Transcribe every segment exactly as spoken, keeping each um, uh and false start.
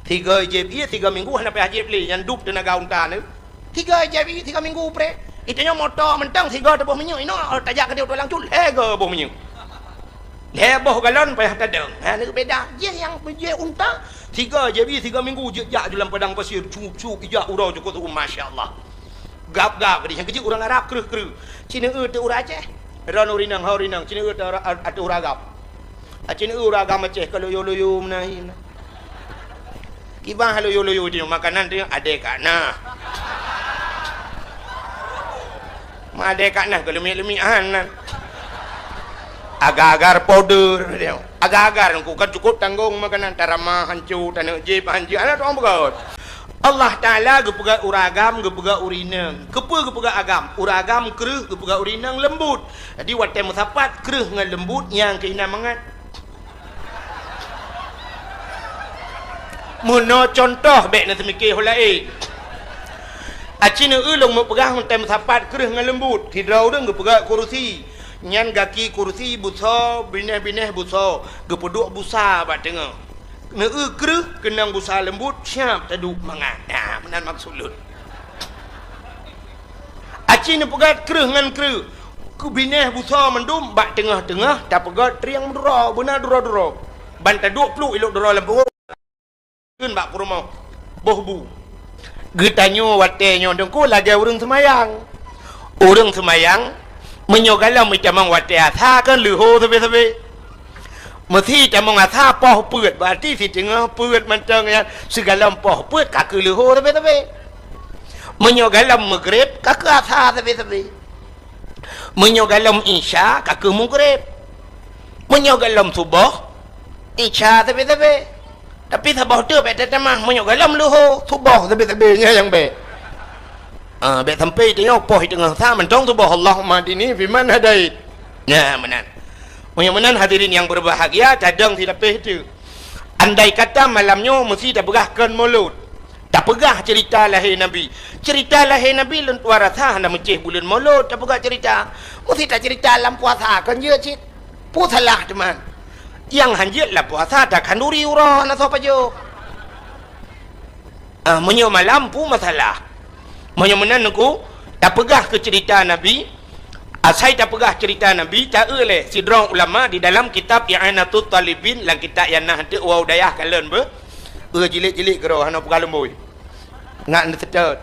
Sigoe jieb ie, sigoe minggu hana payah jieb lé, nyan dub teunaga unta nyoe. Sigoe jieb ie, sigoe minggu preh. Itanyoe moto mantong sigoe teuboh minyeuk, inoe tajak keudeh u tulang cut, lhèe goe boh minyeuk. Lhèe boh galon payah tadong. Ha, nyoe beda. Jih nyang jieb unta, sigoe jieb ie, sigoe minggu jeuet jak ju lam padang pasir, cup-cup, ijak uroe cukôp, masya Allah. Gab-gab, nyang keuh jeuet ureueng Arab kreueh-kreueh. Ci neueu teuk ureueng Aceh. Droeneuh ureueng inong, ho ureueng inong, ci neueu teuk ureueng, a, teuk ureueng agam. A, ci neueu ureueng agam Aceh ka loyo-loyo meunan. Kiban loyo-loyo teuh makanan teuh adèe ka na. Ma adèe ka na keu leumiek-leumiek han nan. Agar-agar powder teuh. Agar-agar nyan ka cukôp tanggong makanan, taramah hanco, taneuk jieb hanco, hana tueng peugöt. Allah Taala geupeugöt ureueng agam, geupeugöt ureueng inong. Keupeue geupeugöt agam? Ureueng agam kreueh, geupeugöt ureueng inong leumbut. Jadi watèe meusapat kreueh ngon leumbut, nyang keuh hina mangat. Meunoe cuntoh, bèk neuseumiké ho laén. Aci neueu lôn meupeugah watèe meusapat kreueh ngon leumbut, sidroe ureueng geupeugöt kurusi. Nyan gaki kurusi busoe, binéh-binéh busoe, geupeuduek busa bak teungoh. Neueu kreueh keunong busa leumbut, siap taduek mangat. Nah, meunan maksud lôn. Aci neupeugöt kreueh ngon kreueh, keu binéh busoe mandum bak teungoh-teungoh tapeugöt trieng meuduro, beuna duro-duro. Ban taduek pluek ilok duro lam punggung. Kheun bak peurumoh, boh bu. Geutanyoe watèe nyoe Teungku lagèe ureueng seumayang. Ureueng seumayang, meunyoe galom itamong watèe asa kan leuho sabé-sabé. Meusi tamong asa poh peuet, berarti siteungoh peuet mantong nyan sigalom poh peuet ka keuh leuho sabé-sabé. Meunyoe galom Maghrib ka keuh asa sabé-sabé. Meunyoe galom Isya ka keuh Maghrib. Meunyoe galom Suboh, Isya sabé-sabé. Tapi saboh teuk bèk tatamah, meunyoe galom leuho, Suboh sabé-sabé, nyan nyang bèk. Ah, bèk sampai tanyoe poh teungoh sa mantong Suboh, Allahumma hdini fiman hadait. Nyan meunan. Meunyoe meunan hadirin nyang berbahagia, tadong silapéh teuk. Andai kata malam nyoe meusi tapeugah kon Maulud. Tapeugah ceurita lahé Nabi. Ceurita lahé Nabi lôn tuan rasa hana meucéh buleuen Maulud tapeugah ceurita. Meusi taceurita lam puasa kon jeuet cit. Peue salah teuma? Nyang han jeuet lam puasa takhanduri uroe hana soe pajoh. Ah, meunyoe malam peue masalah? Meunyoe meunan Teungku, tapeugah keu ceurita Nabi, asai tapeugah ceurita Nabi, taeu lé sidroe ulama di dalam kitab I'anatut Talibin, lam kitab nyang na hanteuk woe u dayah kalon beuh, eu jilid-jilid keudroe hana peugah lumbôi. Ngat neuseutôt.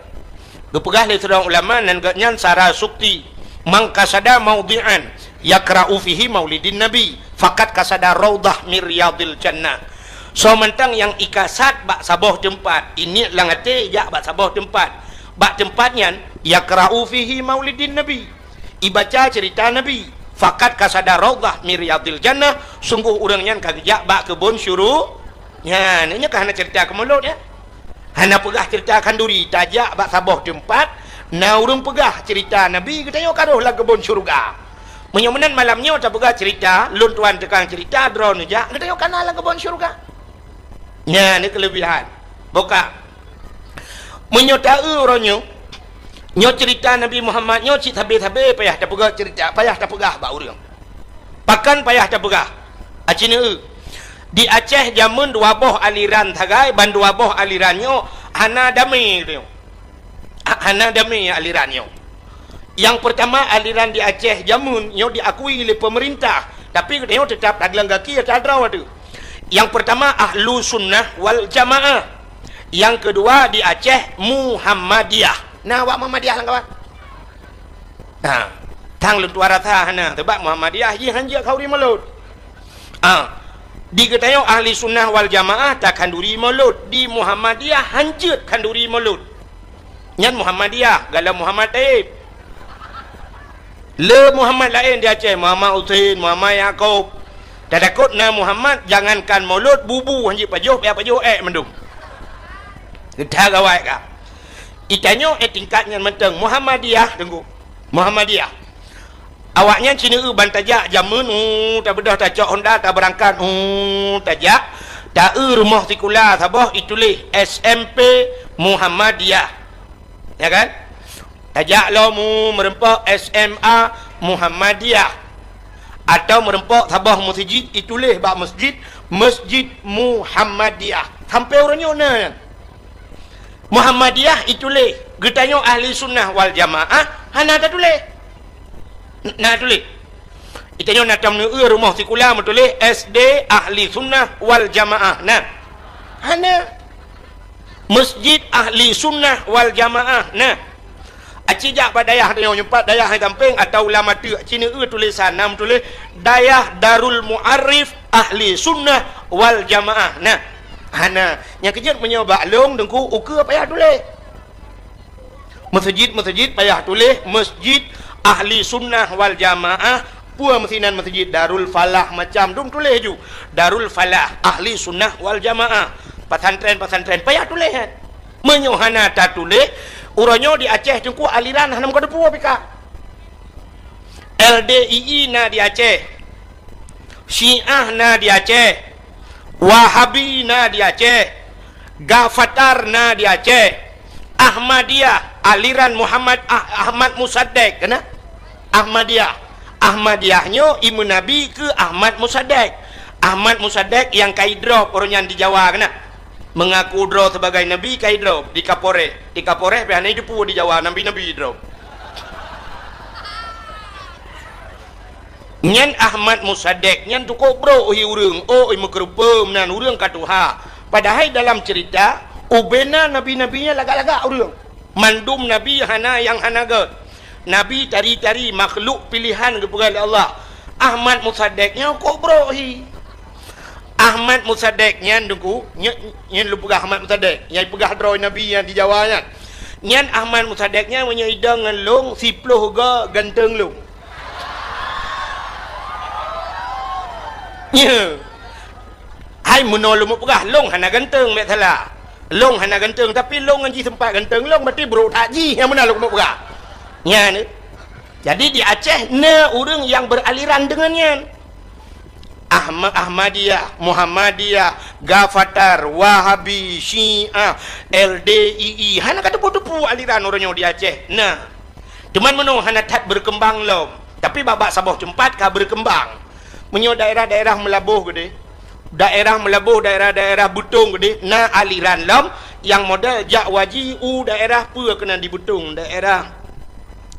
Geupeugah lé sidroe ulama nan geuhnyan Sarasukti, "Man qasada maudhi'an yakra'u fihi maulidin Nabi, faqad qasada raudhah min riyadhil jannah." Soe mantong nyang ikasat bak saboh teumpat, iniet lam até jak bak saboh teumpat. Bak teumpat nyan, yakra'u fihi maulidin Nabi. Ibaca ceurita Nabi, faqad qasada raudhah min riyadhil jannah, sunggoh ureueng nyan ka geujak bak keubon syuru-, nyan, nyoe ka hana ceurita keu Maulud, ya. Hana peugah ceurita khanduri, tajak bak saboh teumpat, na ureueng peugah ceurita Nabi, geutanyoe ka rhoh lam keubon syeuruga. Meunyoe meunan malam nyoe tapeugah ceurita, lôn tuan tukang ceurita, droeneuh jak, geutanyoe ka na lam keubon syeuruga. Nyan ni keuleubihan. Boh ka. Meunyoe taeu uroe nyoe, nyoe ceurita Nabi Muhammad nyoe cit sabe-sabe payah tapeugah ceurita, payah tapeugah bak ureueng. Pakon payah tapeugah? Aci neueu. Di Aceh jameun dua boh aliran sagai, ban dua boh aliran nyoe hana damé teuh. Ha-, hana damé aliran nyoe. Nyang peurtama, aliran di Aceh jameun nyoe diakui lé peumeurintah, tapi geutanyoe teutap tagleng gaki ata droe teuh. Nyang peurtama, Ahlu Sunnah wal Jamaah. Nyang keudua di Aceh, Muhammadiyah. Na awak Muhammadiyah lam kawan? Na. Tang lôn tuan rasa hana, sabab Muhammadiyah jih han jeuet khanduri Maulud. Ah, di geutanyoe Ahli Sunnah wal Jamaah takhanduri Maulud, di Muhammadiyah han jeuet khanduri Maulud. Nyan Muhammadiyah, galom Muhammad Taib. Le Muhammad laén di Aceh, Muhammad Husein, Muhammad Yakub. Tatakot na Muhammad, jangankan Maulud, bubu han jeuet pajoh, payah pajoh ék mandum. Geutanyoe gawai ka. Geutanyoe, eh, tingkat nyan mantong. Muhammadiyah, Teungku. Muhammadiyah. Awaknyan ci neueu ban tajak jameun, uh, tabeudôh tacok honda, tabeurangkat, uh, tajak. Taeu rumoh sikula saboh ituléh S M P Muhammadiyah. Ya kan? Tajak lom, uh, meureumpok S M A Muhammadiyah. Atau meureumpok saboh meuseujid ituléh bak meuseujid, Masjid Muhammadiyah. Ampé uroe nyoe na nyan. Muhammadiyah ituléh, geutanyoe Ahli Sunnah wal Jamaah hana tatuléh. N-, na tuléh. Itanyoe na tam neueu rumoh sikula meutuléh S D Ahli Sunnah wal Jamaah. Na. Hana. Masjid Ahli Sunnah wal Jamaah. Na. Aci jak bak dayah tanyoe nyoe pat dayah hai gampeng atawa lam ateueh aci neueu tulésan na meutuléh Dayah Darul Mu'arif Ahli Sunnah wal Jamaah. Na. Hana. Nyang keujeuet meunyoe bak lông teungku ukeue payah tuléh. Meuseujid-meuseujid payah tuléh Masjid Ahli Sunnah wal Jamaah, peue meusinan meuseujid Darul Falah macam dum tuléh ju. Darul Falah Ahli Sunnah wal Jamaah. Pesantren-pesantren payah tuléh nyan. Meunyoe hana tatuléh, uroe nyoe di Aceh teungku aliran hana meukateupue pih ka. L D I I na di Aceh. Syiah na di Aceh. Wahabi na di Aceh. Gafatar na di Aceh. Ahmadiyah, aliran Muhammad Ah-, Ahmad Musaddek, kena? Ahmadiyah. Ahmadiyah nyoe imeun nabi keu Ahmad Musaddek. Ahmad Musaddek nyang ka idrop uroe nyan di Jawa, kena? Mengaku droe sebagai nabi ka idrop di Kapolres. Di Kapolres pih hana iteupeue di Jawa nabi-nabi idrop. Nyan Ahmad Musaddek nyan tukok brok hi ureuëng, oh, i meukeureupeue meunan ureuëng ka tuha. Padahai dalam ceurita, ubena nabi-nabi nyan lagak-lagak ureuëng. Mandum nabi hana nyang hana gét. Nabi tari-tari makhluk pilihan geupeugah lé Allah. Ahmad Musaddek nyan kok brok hi. Ahmad Musaddek nyan teungku, nyan, nyan lôn peugah Ahmad Musaddek, nyang peugah droe nabi nyang di Jawa nyan. Nyan Ahmad Musaddek nyan meunyoe idong ngon lông, siploh go ganteng lông. Nyo. Hai meunoe lôn peugah, lông hana ganteng, bék salah. Lông hana ganteng, tapi lông ngon jih seumpat ganteng lông, berarti brok that jih nyang meunan lôn peugah. Nyan. Jadi di Aceh na ureuëng nyang beraliran deungon nyan. Ahma-, Ahmadiyah, Muhammadiyah, Gafatar, Wahabi, Syiah, L D I I. Hana ka teupeue-teupeue aliran uroe nyoe di Aceh. Na. Cuman meunoe hana that berkembang lom. Tapi bak-bak saboh teumpat ka berkembang. Meunyoe daerah-daerah Meulaboh keudeh, daerah Meulaboh, daerah-daerah Beutong keudeh, na aliran lom nyang model jak waji u daerah peue keunan di Beutong, daerah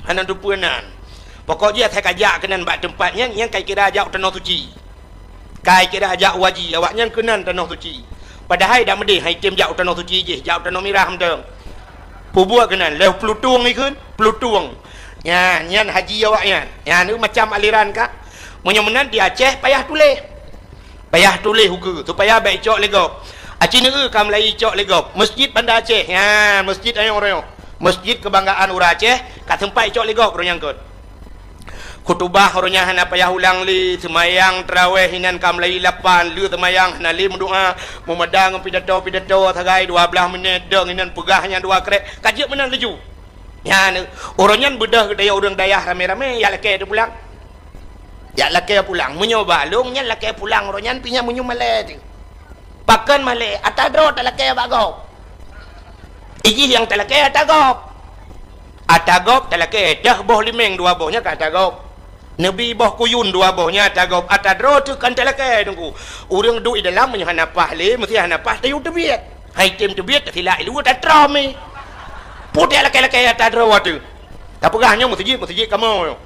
hana teupeue nan. Pokok jih asai ka jak keunan bak teumpat nyan, nyan ka kira jak u Tanoh Suci. Ka kira jak waji awaknyan keunan Tanoh Suci. Padahai dak meudeh hai tem jak u Tanoh Suci jih, jak u Tanoh Mirah mantong. Peubuet keunan, lheueh Peulutong ikheun, Peulutong. Nyan, nyan haji awaknyan. Nyan, macam aliran ka. Meunyoe meunan di Aceh payah tuléh. Payah tuléh ukeue, supaya bék icok lé gob. Aci neueu ka meulayeue icok lé gob. Masjid Banda Aceh. Nyan, masjid ayong royong. Masjid kebanggaan ureuëng Aceh, ka seumpat icok lé gob uroe nyan kon. Khutubah uroe nyan hana payah ulang lé, seumayang taraweh inan ka meulayeue lapan, le seumayang hana lé meudoá, meumada ngon pidato-pidato sagai dua blaih minét, dong inan peugah nyan dua krek, ka jeuet meunan laju. Nyan, uroe nyan beudôh geutanyoe ureuëng dayah ramé-ramé, jak lakée teupulang. Jak lakée pulang. Meunyoe bak lông nyan lakée pulang uroe nyan, pih nyan meunyoe malée teuh. Pakon malée, ata droe talakée bak gob. Ijih nyang talakée ata gob. Ata gob talakée dah boh limeng dua boh nyan ka ata gob. Neubi boh kuyun dua boh nyan ata gob. Ata droe teuh kan talakée teungku. Ureuëng duek di dalam meunyoe hana paih lé, meusti hana paih tayue teubiet. Hai tem teubiet tasilak i luwa tatrom i. Putéh lakée-lakée ata droe teuh. Tapeugah nyoe meuseujid, meuseujid kamoe nyoe.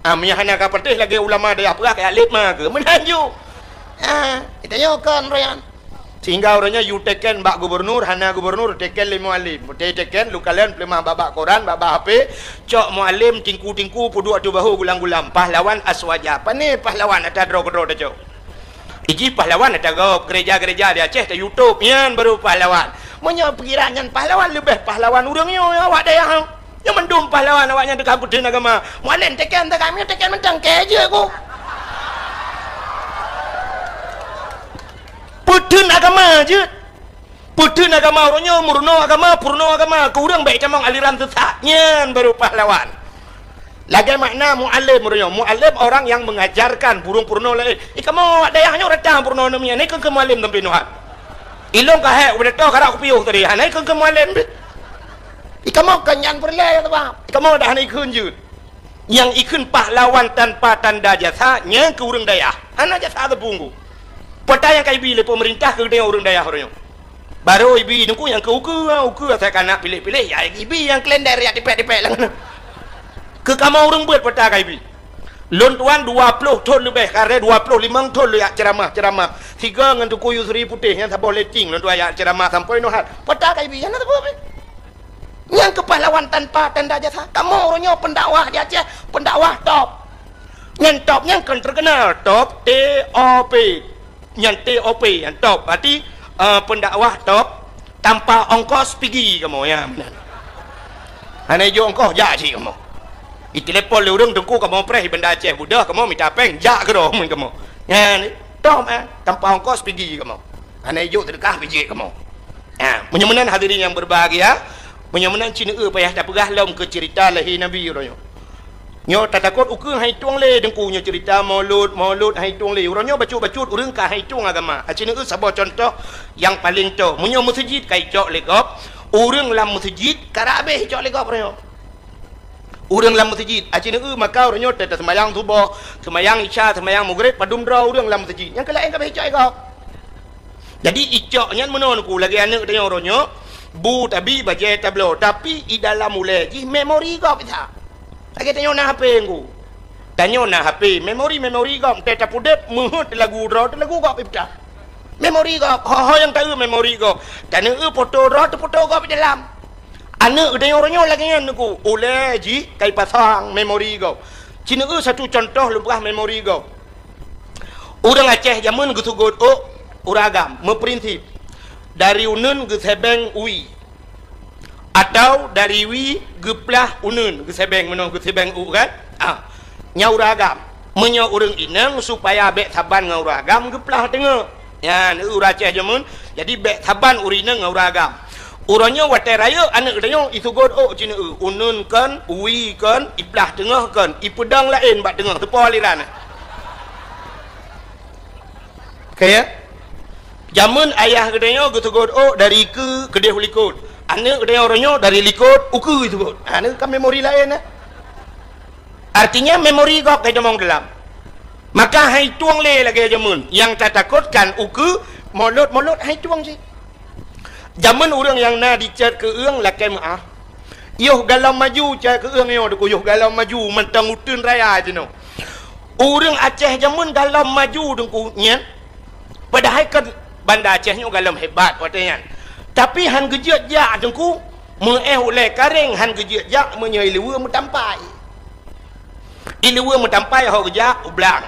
Ah, meunyoe hana ka patéh lagée ulama dayah peugah keu alet ma keu meunan ju. Ah, geutanyoe kon uroe nyan. Sehingga uroe nyan yue teken bak gubernur, hana gubernur teken lé mualem. Teken lukalon peuleumah bak-bak koran, bak-bak H P, cok mualem tingku-tingku peuduek ateueh bahu gulam-gulam. Pahlawan aswaja. Pane pahlawan ata droe keudroe tacok. Iji pahlawan ata gob, gereja-gereja di Aceh ta YouTube. Nyan baru pahlawan. Meunyoe pikiran nyan pahlawan, leubeh pahlawan ureuëng nyoe awak dayah. Nyang mandum pahlawan awaknyan teuka peutheun agama. Mualem teken teuka, meunyoe teken mantong kée jeuet ku. Peutheun agama jeuet. Peutheun agama uroe nyoe, meurunoe agama, peurunoe agama, keu ureuëng bék tamong aliran sesat. Nyan baru pahlawan. Lagée makna mualem uroe nyoe. Mualem orang yang mengajarkan, peurunoe-peurunoe laén. Ikamoe awak dayah nyoe rata peurunoe namian. Ikeu keu mualem sampai nuhat. Ilong ka hék udah toh karak kupiôh tadi. Hana ikeu keu mualem deh. Ikamoe kan nyan peureulée ya sabab. Ikamoe dah hana ikheun jeuet. Nyang ikheun pahlawan tanpa tanda jasa, nyan keu ureuëng dayah. Hana jasa teupeue. Peue nyang ka ibi lé peumeurintah keu geutanyoe ureuëng dayah uroe nyoe. Barô ibi Teungku nyang keu ukeue, ha, ukeue asai ka na piléh-piléh, ya ibi nyang kalender jak tipék-tipék lam. Keu kamoe ureuëng beuet peue ta ka ibi. Lôn tuan dua ploh thon leubeh, kareh dua ploh limong thon lôn jak ceuramah-ceuramah. Sigoe ngon Teungku Yusri Putéh nyang saboh letting lôn tuan jak ceuramah sampoe nyoe that. Peue ta ka ibi, nyang na saboh pih. Nyang keu pahlawan tanpa tanda jasa. Kamoe uroe nyoe pendakwah di Aceh, pendakwah top. Nyan top, nyan kon terkenal. Top, T O P. Nyan T O P, nyan top. Berarti, eh, pendakwah top, tanpa ongkos pigi kamoe, ya, meunan. Hana ijok ongkos, jak cit kamoe. Itelepon lé ureuëng, Teungku, kamoe preh i Banda Aceh Budoh, kamoe mita péng, jak keudroe meunan kamoe. Nyan, top, eh, tanpa ongkos pigi kamoe. Hana ijok seudeukah bijéh kamoe. Ha, meunyoe meunan hadirin nyang berbahagia, meunyoe meunan ci neueu payah tapeugah lom keu ceurita lahé Nabi uroe nyoe. Nyoe tatakot ukeue han itueng lé Teungku nyoe ceurita Maulud, Maulud han itueng lé. Uroe nyoe bacut-bacut ureuëng ka han itueng agama. Aci neueu saboh cuntoh nyang paleng toe. Meunyoe meuseujid ka icok lé gob, ureuëng lam meuseujid karab habéh icok lé gob uroe nyoe. Ureuëng lam meuseujid, aci neueu maka uroe nyoe teuh taseumayang suboh, seumayang isya, seumayang maghrib, padum droe ureuëng lam meuseujid. Nyang keu laén ka habéh icok lé gob. Jadi icok nyan meunoe Teungku, lagée aneuëk tanyoe uroe nyoe, bu tabi bajée tabloe, tapi i dalam ulée jih memori gob isa. Lagée tanyoe na H P Teungku. Tanyoe na H P, memori-memori gob, teuh tapudeb, meuheuet lagu droe teuh lagu gob ipta. Memori gob, ho-ho nyang taeu memori gob. Taneueu foto droe teuh foto gob di dalam. Aneuëk tanyoe uroe nyoe lagée nyan Teungku, ulée jih ka ipasang memori gob. Ci neueu satu cuntoh lôn peugah memori gob. Ureuëng Aceh jameun geuseugot ôk ureuëng agam, meuprinsip dari uneun geusebeng uwi, atau dari uwi geuplah uneun, geusebeng meunoe geusebeng ôk kan? Ah, nyan ureuëng agam. Meunyoe ureuëng inong supaya bék saban ngon ureuëng agam geuplah teungoh. Nyan ureuëng Aceh jameun, jadi bék saban ureuëng inong ngon ureuëng agam. Uroe nyoe watée rayeuk aneuëk tanyoe iseugot ôk ci neueu, uneun kon, uwi kon, iplah teungoh kon, ipeudong laén bak teungoh, teupo aliran. Ka ya? Jameun ayah geutanyoe geuseugot ôk dari keue keudeh u likot. Aneuëk geutanyoe uroe nyoe dari likot u keue iseugot. Ha, nyoe kan memori laén, eh. Artinya memori gob ka itamong dalam. Maka han itueng lé lagée jameun. Nyang tatakotkan ukeue Maulud-Maulud han itueng cit. Jameun ureuëng nyang na di Cot Keueung lakée meuáh. Yoh galom maju Cot Keueung nyoe Teungku, yoh galom maju mantong uteuen raya jinoe. Ureuëng Aceh jameun galom maju Teungku nyan. Padahai kan Banda Aceh nyoe galom hebat watée nyan. Tapi han geujeuet jak Teungku, meuéh ulée karéng han geujeuet jak meunyoe iluweue meutampai. Iluweue meutampai ho geujak u blang.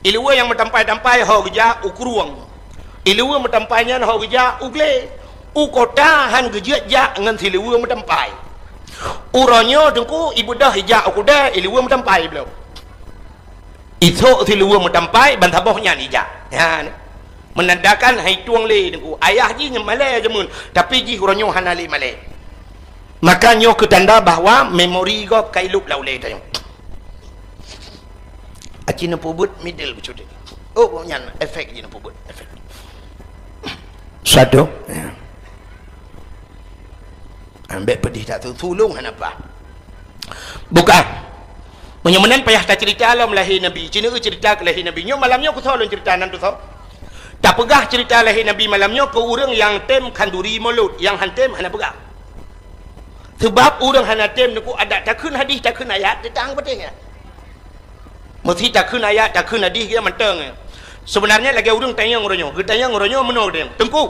Iluweue nyang meutampai-tampai ho geujak u krueng. Iluweue meutampai nyan ho geujak u glé. U kota han geujeuet jak ngon siluweue meutampai. Uroe nyoe Teungku ibeudôh ijak u keudée iluweue meutampai bloe. Isok siluweue meutampai ban saboh nyan ijak. Nyan. Meunandakan han itueng lé Teungku. Ayah jih nyan malée jameun, tapi jih uroe nyoe hana lé malée. Maka nyoe keu tanda bahwa memori gob ka ilop lam ulée tanyoe. Aci neupeubuet middle beucuti. Oh, nyan efek ji neupeubuet, efek. Satu. Ya. Ambek pedih tak tu, tulung hana apa. Bukan. Meunyoe meunan payah taceurita lom lahé Nabi. Ci neueu ceurita keu lahé Nabi. Nyoe malam nyoe kusoe lôn ceurita nan tusoe. Tapeugah ceurita lahé Nabi malam nyoe keu ureuëng nyang tem khanduri mulod, nyang han tem hana peugah. Sebab ureuëng hana tem Teungku adat takheun hadih, takheun ayat, teutang peuteh nyan. Meusti takheun ayat, takheun hadih geuh mantong. Sebenarnya lagée ureuëng tanyong uroe nyoe, geutanyong uroe nyoe meunoe geuh, "Teungku,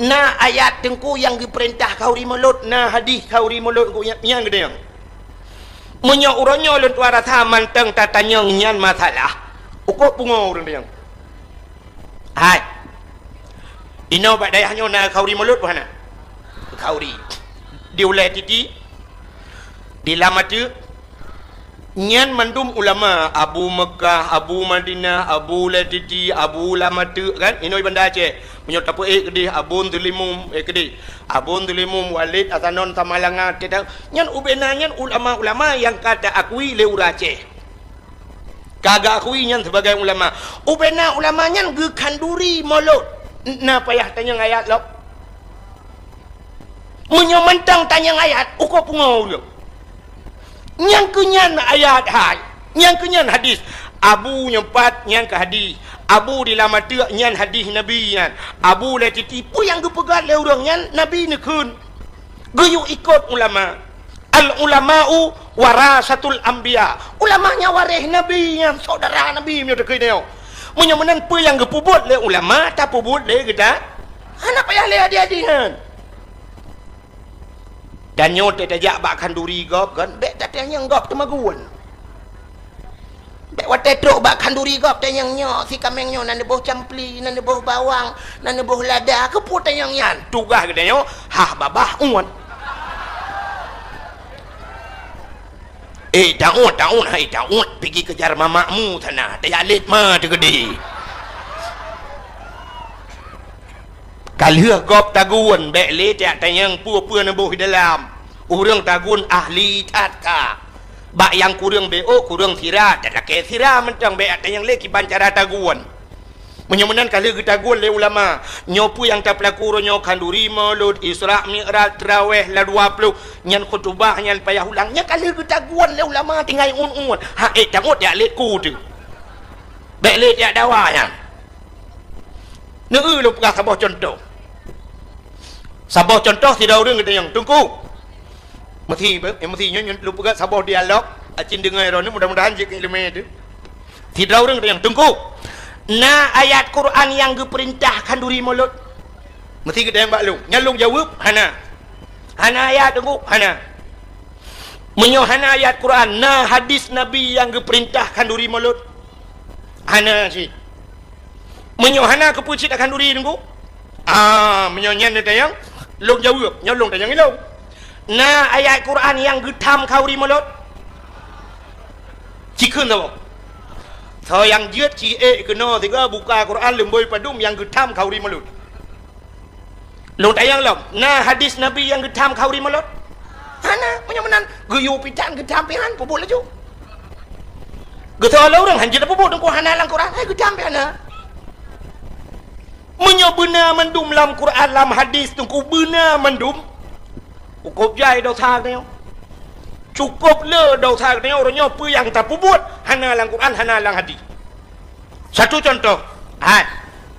na ayat Teungku nyang geupeurintah khanduri mulod, na hadih khanduri mulod Teungku nyang, nyang geutanyong. Meunyoe uroe nyoe lôn tuan rasa mantong tatanyong nyan masalah, ukoe pungo ureuëng tanyong." Hai. Inoe bak dayah nyoe na khanduri mulod peue hana? Khanduri. Di Ulée Titi, di Lam Ateuk, nyan mandum ulama, Abu Meukah, Abu Madinah, Abu Ulée Titi, Abu Lam Ateuk kan, inoe di Banda Aceh. Meunyoe tapeuék keudeh Abon Teulimum, eh keudeh. Abon Teulimum, Walid Hasanon Samalanga, teuta-, nyan ubena nyan ulama-ulama nyang ka taakui lé ureuëng Aceh. Ka geuakui nyan sibagai ulama. Ubena ulama nyan geukhanduri mulod. Na payah tanyong ayat lom. Meunyoe mantong tanyong ayat, ukoe pungo ulôn. Nyang keu nyan ayat hai, nyang keu nyan hadis. Abu nyoe pat nyan keu hadis. Abu di lam ateueh nyan hadih Nabi nyan. Abu lé titi, peue nyang geupeugah lé ureuëng nyan Nabi neukheun. Geuyue ikot ulama. Al ulama'u warasatul anbiya. Ulama nyan waréh Nabi nyan, saudara Nabi meunyoe teukeue nyoe. Meunyoe meunan peue nyang geupeubuet lé ulama, tapeubuet lé geuta. Hana payah lé hadih-hadih nyan. Dan nyoe teuh tajak bak khanduri gob kan, bék tatanyong gob teumagun. Bék watée trok bak khanduri gob tanyong nyoe, si kaméng nyoe na neuboh campli, na neuboh bawang, na neuboh lada, keupeue tanyong nyan? Tugaih geutanyoe, hah babah uet. Eh, taun, taun, hai taun, pigi keujar mamakmu sana, tajak lét ma teugeudi. Ka lheueh gob tagun, bék lé tajak tanyong peue-peue neuboh di dalam. Ureuëng tagun ahli that ka. Bak nyang kureueng B O, kureueng sira, talakée sira mantong bék tajak tanyong lé kiban cara tagun. Meunyoe meunan ka lheueh geutagun lé ulama, nyoe peue nyang tapeulaku uroe nyoe khanduri, maulud, Isra, Mi'raj, Traweh, la dua ploh, nyan khutubah, nyan payah ulang, nyan ka lheueh geutagun lé ulama tinggai uet-uet. Ha, eh, tangot jak lé ku teuh. Bék lé jak dawa nyan. Neu-eu lôn peugah saboh cuntoh. Saboh cuntoh sidroe ureuëng geutanyong, "Teungku." Meusi, eh, meusi nyoe, nyoe lôn peugah saboh dialog, acin deungoe droeneuh, mudah-mudahan jeuet keu iéleumé teuh. Sidroe ureuëng geutanyong, "Teungku, na ayat Quran nyang geupeurintah khanduri mulod?" Meusi geutanyong bak lôn. Nyan lôn jaweueb, "Hana." "Hana ayat, Teungku?" "Hana." "Meunyoe hana ayat Quran, na hadis Nabi nyang geupeurintah khanduri mulod?" "Hana cit." "Meunyoe hana, keupeue cit khanduri, Teungku?" "Ah, meunyoe nyan neutanyong, lôn jaweueb, nyoe lôn tanyong ilôn. Na ayat Quran nyang geutham khanduri mulod?" Cikheun saboh. Soe nyang jeuet ci ék keunoe sigoe buka Quran leumbôi padum nyang geutham khanduri mulod. Lôn tanyong lom, na hadis Nabi nyang geutham khanduri mulod? Hana, meunyoe meunan geuyue pitan geutham pih han, peubuet laju. Geutanyoe lé ureuëng han jeuet peubuet, Teungku, hana lam Quran, hai geutham pih hana. Meunyoe beuna mandum lam Quran, lam hadis, Teungku, beuna mandum, cukôp jai desya geutanyoe. Cukôp le desya geutanyoe, uroe nyoe peue nyang tapeubuet hana lam Quran, hana lam hadis. Satu cuntoh, hai,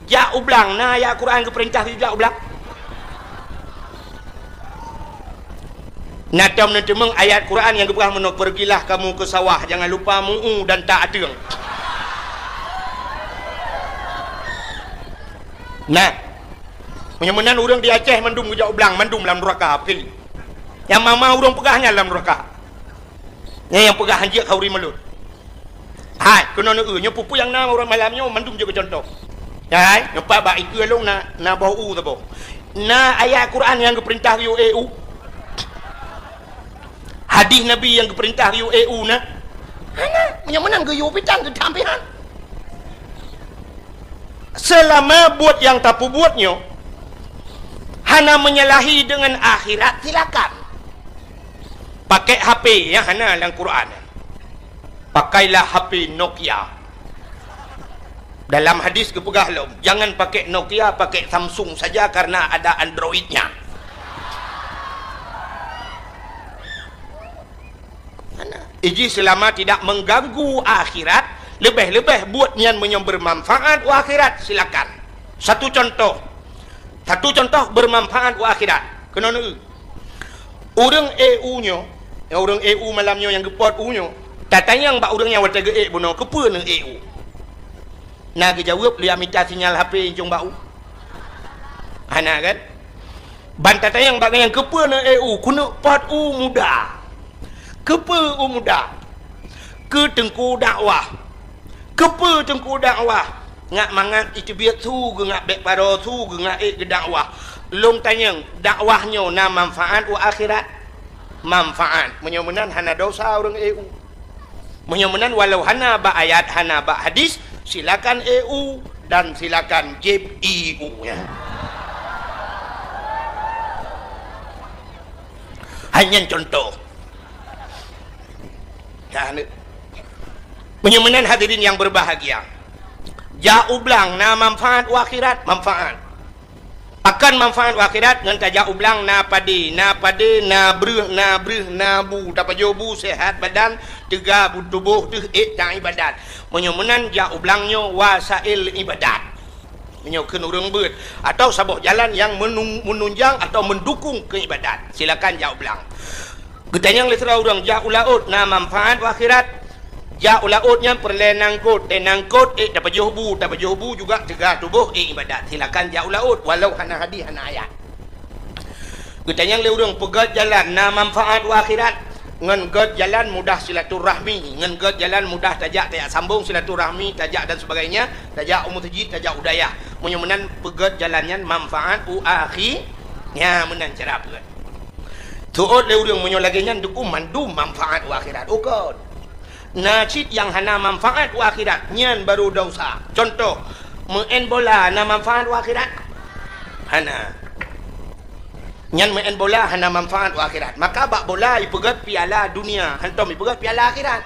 jak u blang, na ayat Quran geupeurintah jak u blang? Na tom neuteumeung ayat Quran nyang geupeugah meunoe, "Pergilah kamu ke sawah, jangan lupa mu'u dan tak ateueng." Nah, meunyoe meunan ureuëng di Aceh mandum geujak u blang, mandum lam nuraka, pakri. Nyang ma-ma ureuëng peugah nyan lam nuraka. Nyan nyang peugah han jeuet khanduri mulod. Hai, keunoe neu-eu, nyoe peue-peue nyang na uroe malam nyoe mandum jeuet keu cuntoh. Hai, nyoe pat bak ikeue lôn na, na boh u saboh. Na ayat Quran nyang geupeurintah geuyue ék u? Hadis Nabi nyang geupeurintah geuyue ék u na? Hana, meunyoe meunan geuyue pitan geutham pih han. Seulama buet nyang tapeubuet nyoe hana menyalahi deungon akhirat, silakan. Pakai H P nyang hana lam Quran. Pakailah H P Nokia. Dalam hadis geupeugah lom, "Jangan pakai Nokia, pakai Samsung saja karena ada Android-nya." Mana? Iji selama tidak mengganggu akhirat, lebih-lebih buat nyan meunyoe bermanfaat u akhirat, silakan. Satu contoh. Satu contoh bermanfaat u akhirat. Keunoe neu. Ureuëng ék u nyoe, nyang ureuëng ék u malam nyoe nyang geupot u nyoe, tatanyong bak ureuëng nyang watée geuék bunoe, "Keupeue neuék u?" Na geujaweueb, "Lé mita sinyal H P incong bak u." Hana kan? Ban tatanyong bak nyang, "Keupeue neuék u?" "Keuneuk pot u muda." "Keupeue u muda?" "Keu teungku dakwah." "Keupeue teungku dakwah?" "Ngat mangat iteubiet su, geungat bék paro su, geungat ék geudakwah." Lôn tanyong, dakwah nyoe na manfaat u akhirat? Manfaat. Meunyoe meunan hana desya ureuëng ék u. Meunyoe meunan walau hana bak ayat, hana bak hadis, silakan ék u dan silakan jieb ie u nyan. Hai nyan contoh. Nah, ni. Meunyoe meunan hadirin yang berbahagia, jak u blang na manfaat u akhirat, manfaat. Pakon manfaat u akhirat? Ngon tajak u blang na padé, na padé, na breuh, na breuh, na bu, tapajoh bu, sehat badan, teuga bu tuboh, deuh ék taibadat. Meunyoe meunan jak u blang nyoe wasail ibadat. Meunyoe kheun ureuëng beuet, atau saboh jalan nyang menung-, menunjang atau mendukung keu ibadat, silakan jak u blang. Geutanyong lé sidroe ureuëng, jak u laôt na manfaat u akhirat? Jak u laôt nyan peureulée nangkot, eh nangkot ék tapajoh bu, tapajoh bu juga teuga tuboh ék ibadat. Silakan jak u laôt walau hana hadis hana ayat. Geutanyong lé ureuëng, peugét jalan na manfaat u akhirat? Ngon gét jalan mudah silaturahmi, ngon gét jalan mudah tajak tajak sambong silaturahmi, tajak dan sebagainya, tajak u meuseujid, tajak u dayah. Meunyoe meunan peugét jalan nyan manfaat u akhi-, nya meunan cara peugét. Seuôt lé ureuëng, meunyoe lagée nyan deuku mandum manfaat u akhirat. Ukon. Na cit nyang hana manfaat u akhirat, nyan baru desya. Cuntoh, meu'en bola na manfaat u akhirat? Hana. Nyan meu'en bola hana manfaat u akhirat. Maka bak bola ipeugét piala dunia, hantom ipeugét piala akhirat.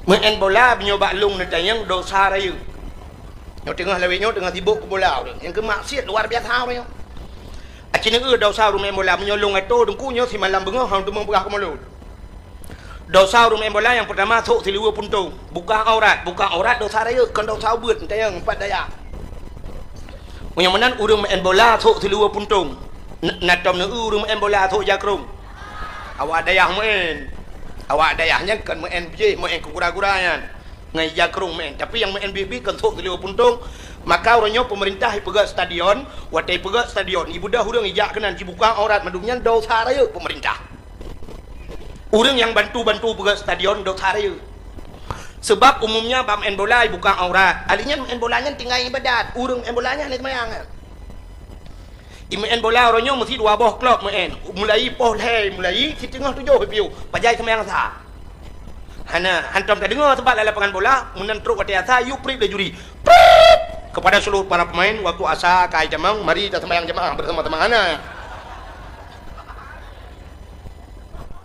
Meu'en bola meunyoe bak lông neutanyong desya rayeuk. Nyoe teungoh lawét nyoe teungoh sibok keu bola ureuëng. Nyang keu maksiat luar biasa ureuëng nyoe. Aci neueu desya ureuëng meu'en bola, meunyoe lông atô teungku nyoe simalam beungoh hana teumeung peugah keu mulod. Desya ureuëng meu'en bola nyang peurtama sôk siluweue puntông. Buka aurat, buka aurat desya rayeuk, kon desya ubeuet, neutanyong pat daya. Meunyoe meunan ureuëng meu'en bola sôk siluweue puntông. N-, na tom neueu ureuëng meu'en bola sôk jakrong. Awak dayah meu'en. Awak dayah nyan kon meu'en bijéh, meu'en keu gura-gura nyan. Ngon ija krông meu'en. Tapi nyang meu'en bit-bit kon sôk siluweue puntông. Maka uroe nyoe peumeurintah ipeugét stadion, watée ipeugét stadion, ibeudôh ureuëng ijak keunan jibuka aurat mandum nyan desya rayeuk peumeurintah. Ureuëng nyang bantu-bantu peugét stadion desya rayeuk. Sebab umumnya bak meu'en bola ibuka aurat. Ahli nyan meu'en bola nyan tinggai ibadat. Ureuëng meu'en bola nyan hana seumayang. Imeu'en bola uroe nyoe meusi dua boh klub meu'en. Mulai poh lhée, mulai siteungoh tujoh piôh. Pajan seumayang sa. Hana, hantom tadeungoe sabab lam lapangan bola, meunan trok watée asa, yue prip lé juri. Prip! Kepada seluruh para pemain, waktu asa ka itamong, mari taseumayang jamaah bersama-sama. Hana.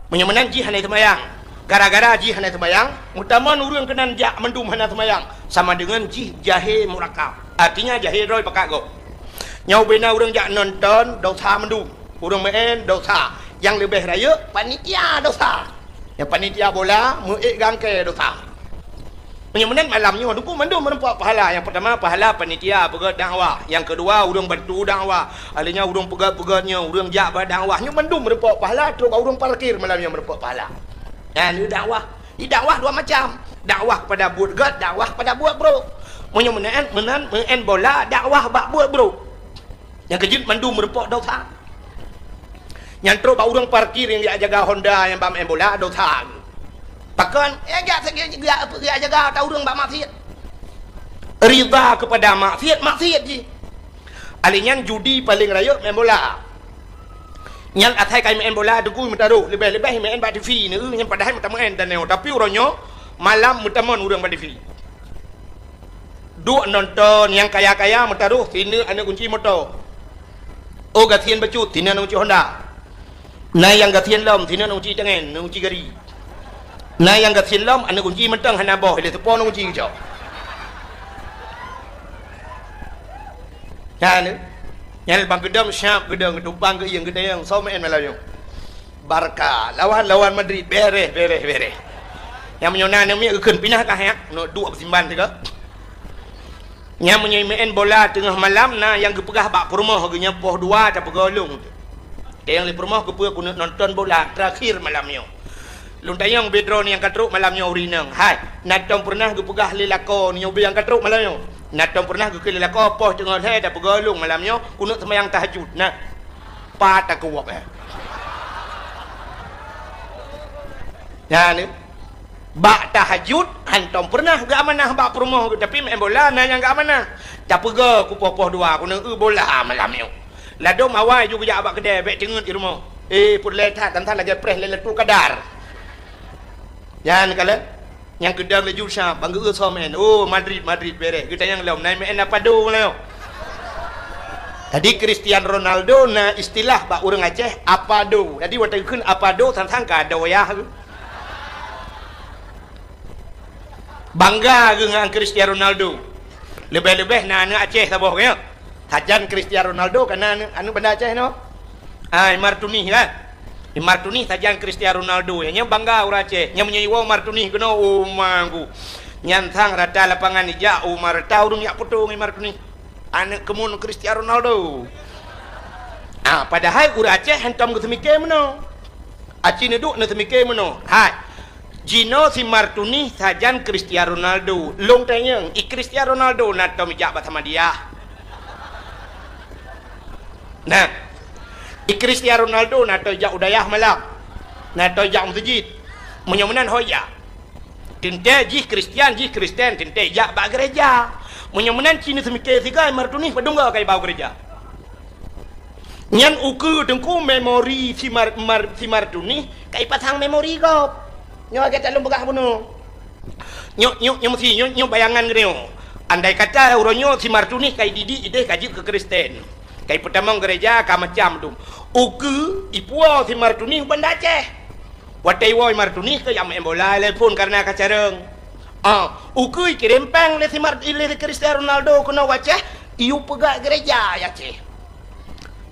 Meunyoe meunan jih hana seumayang. Gara-gara jih hana seumayang, meutamong ureuëng keunan jak mandum hana seumayang, sama deungon jih jahé murakab. Artinya jahé droe pakat gob. Nyoe ubena ureuëng jak nonton, desya mandum. Ureuëng meu'en desya. Nyang leubeh rayeuk panitia desya. Nyang panitia bola meu'ék gangkée desya. Meunyoe meunan malam nyoe teungku mandum meureumpok pahala. Nyang peurtama pahala panitia peugét dakwah. Nyang keudua ureuëng bantu dakwah. Ahli nyan ureuëng peugét-peugét nyoe, ureuëng jak bak dakwah nyoe mandum meureumpok pahala, trok bak ureuëng parkir malam nyoe meureumpok pahala. Nyan dakwah. Di dakwah dua macam. Dakwah kepada buet gét, dakwah kepada buet brok. Meunyoe meunan, meunan meu'en bola dakwah bak buet brok. Nyang keujeuet mandum meureumpok desya. Nyang trok bak ureuëng parkir nyang jak jaga Honda nyang bak meu'en bola desya. Pakon? Eh, jak, jak, jak, jak jaga ata ureuëng bak maksiat. Ridha kepada maksiat, maksiat jih. Ahli nyan judi paleng rayeuk meu'en bola. Nyan asai ka imeu'en bola teungku meutaroh, leubeh-leubeh imeu'en bak TV neu, nyan padahai meutameu'en tanyoe. Tapi uroe nyoe malam meutamong ureuëng bak TV. Duek nonton nyang kaya-kaya meutaroh sineuk aneuëk gunci moto. Oh gasien bacut, sineuk aneuëk gunci Honda. Na nyang gasien lom, sineuk aneuëk gunci tangen, aneuëk gunci gari. Na nyang gasien lom, aneuëk gunci mantong hana boh, ilée teupon aneuëk gunci geucok. Nyan, nyan bang geudong siab geudong geutumpang geuieng geudayang, soe meu'en malam nyoe. Barca lawan, lawan Madrid, bereh, bereh, bereh. Nyang meunyoe na aneuk miet geukheun pinah ka hek, nyoe duek beusimban sigoe. Nyang meunyoe meu'en bola teungoh malam na nyang geupeugah bak peurumoh geuh nyan poh dua tapeugoe lôn. Teuh nyang lé peurumoh geupeue keuneuk nonton bola terakhir malam nyoe. Lôn tanyong bit droeneuh nyang ka trok malam nyoe ureuëng inong. Hai, na tom peureunah geupeugah lé lakoe nyoe bit nyang ka trok malam nyoe. Na tom peureunah geukheun lé lakoe poh teungoh lhée tapeugoe lôn malam nyoe keuneuk seumayang tahajud. Nah. Pat takeuwab, eh. Nyan, eh. Bak tahajud, hantom peureunah geuamanah bak peurumoh geuh, tapi meu'en bola na nyang geuamanah. Tapeugoe ku poh-poh dua, keuneuk eu bola malam nyoe. Ladôm awai ju geujak bak keudè, bék teungeut di rumoh. Eh, peureulée that, dan that lagée preh Lailatul Qadar. Nyan kalon. Nyang keudang laju sa, bang geu-eu soe meu'en. Oh, Madrid, Madrid, bereh. Geutanyong lom, na meu'en Apado lom. Jadi, Cristiano Ronaldo na istilah bak ureuëng Aceh, Apado. Jadi, watée geukheun Apado, sang-sang ka ado yah geuh. Bangga geuh ngon Cristiano Ronaldo. Leubeh-leubeh na aneuk Aceh saboh, ya. Sajan Cristiano Ronaldo ka na aneuk, aneuk Banda Aceh nyoe. Ah, Imar Tunih kan? Imar Tunih sajan Cristiano Ronaldo, ya. Nyan bangga ureueng Aceh. Nyan meunyoe iwoe Imar Tunih keunoe, oh, manggu. Nyan sang rata lapangan ijak, oh, ma rata ureueng jak putong Imar Tunih. Aneuk keumun Cristiano Ronaldo. Ah, padahai ureueng Aceh hantom geuseumiké meunoe. Aci neuduek neuseumiké meunoe. Hai. Jinoe si Imar Tunih sajan Cristiano Ronaldo. Lôn tanyong, i Cristiano Ronaldo na tom ijak bak Samadiyah? Nah. I Cristiano Ronaldo na tom ijak u dayah malam? Na tom ijak u meuseujid? Meunyoe meunan ho ijak. Teuntée jih Kristian, jih Kristen, teuntée ijak bak gereja. Meunyoe meunan ci neuseumiké sigoe Imar Tunih padum goe ka iba u gereja. Nyan ukeue teungku memori si Imar, Imar, si Imar Tunih ka ipasang memori gob. Nyoe lagée that lôn peugah bunoe. Nyoe, nyoe, nyoe meusi, nyoe, nyoe bayangan geutanyoe. Andai kata uroe nyoe si Imar Tunih ka ididik ideh ka jeuet keu Kristen. Ka ipeutamong gereja ka macam dum. Ukeue ipuwoe si Imar Tunih u Banda Aceh. Watée iwoe Imar Tunih keu jak meu'en bola lé phon kareuna ka carông. Ah, ukeue ikirém péng lé si Mar-, lé Cristiano Ronaldo keunoe u Aceh, iyue peugah gereja i Aceh.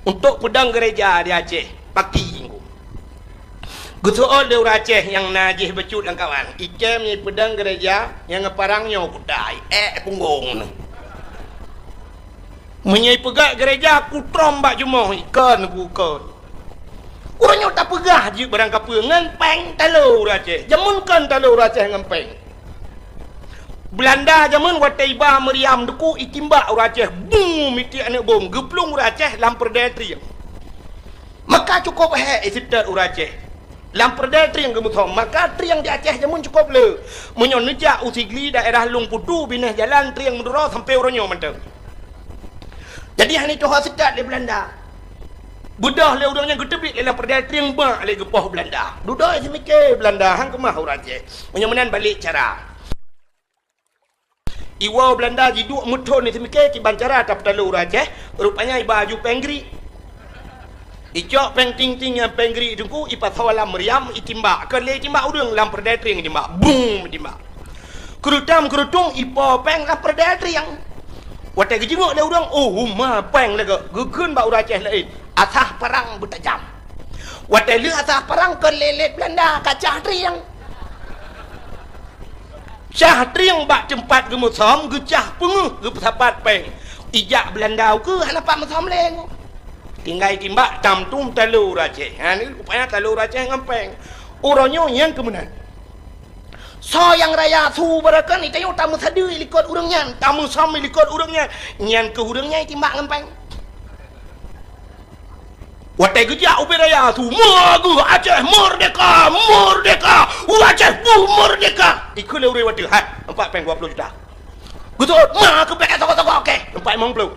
Untuk peudong gereja di Aceh, paki. Geuseuôt lé ureueng Aceh nyang na jih bacut lam kawan, ikém ipeudong gereja nyang geuparang nyoe kutai, ék punggong nyoe. Meunyoe ipeugah gereja kutrom bak jumoh, ikon kukon. Uroe nyoe tapeugah jeuet barang kapeue ngon péng talo ureueng Aceh. Jameun kon talo ureueng Aceh ngon péng. Beulanda jameun watée iba meuriam duku itimbak ureueng Aceh, bum, mitiek aneuk bom, geuplueng ureueng Aceh lam peureudée trieng. Maka cukôp hék iseutôt ureueng Aceh. Lam peureudée trieng geumeusom, maka trieng di Aceh jameun cukôp le. Meunyoe neujak u Sigli daerah Lueng Putu binéh jalan trieng Madura sampoe uroe nyoe mantong. Jadi hana tuha seutôt lé Beulanda. Beudôh lé ureueng nyan geuteubiet lé lam peureudée trieng bak lé geupoh Beulanda. Dudoe seumiké Beulanda han keumah ureueng Aceh. Meunyoe meunan balek cara. Iwoe Beulanda jiduek meuthon seumiké kiban cara tapeutalo ureueng Aceh, rupanya iba aju péng grik. Icok péng ting-ting nyang péng grik teungku ipasoe lam meuriam itimbak. Kon lé itimbak ureueng lam peureudée trieng itimbak. Bum itimbak. Keurutam keurutung ipo péng lam peureudée trieng. Watée geujingok lé ureueng, oh, uma péng lagée geukheun bak ureueng Aceh laén. Asah parang beutajam. Watée lheueh asah parang kon lé lét Beulanda ka cah trieng. Cah trieng bak teumpat geumeusom geucah peungeuh geupeusapat péng. Ijak Beulanda ukeue hana pat meusom lé nyoe. Tinggai timbak tam tum talo ureueng Aceh. Ha ni rupanya talo ureueng Aceh ngon péng. Uroe nyoe nyang keumeunan. Soe nyang raya su barokon, ita nyoe tameusadeue likot ureueng nyan, tameusom likot ureueng nyan. Nyan keuh ureueng nyan itimbak ngon péng. Watée geujak ubé raya su, "Meugeue Aceh merdeka, merdeka, Aceh bu merdeka." Ikheun lé ureueng watée, "Hai, empat péng dua puluh juta." Beutôi, ma keu péng toko-toko, oke, empat limong puluh.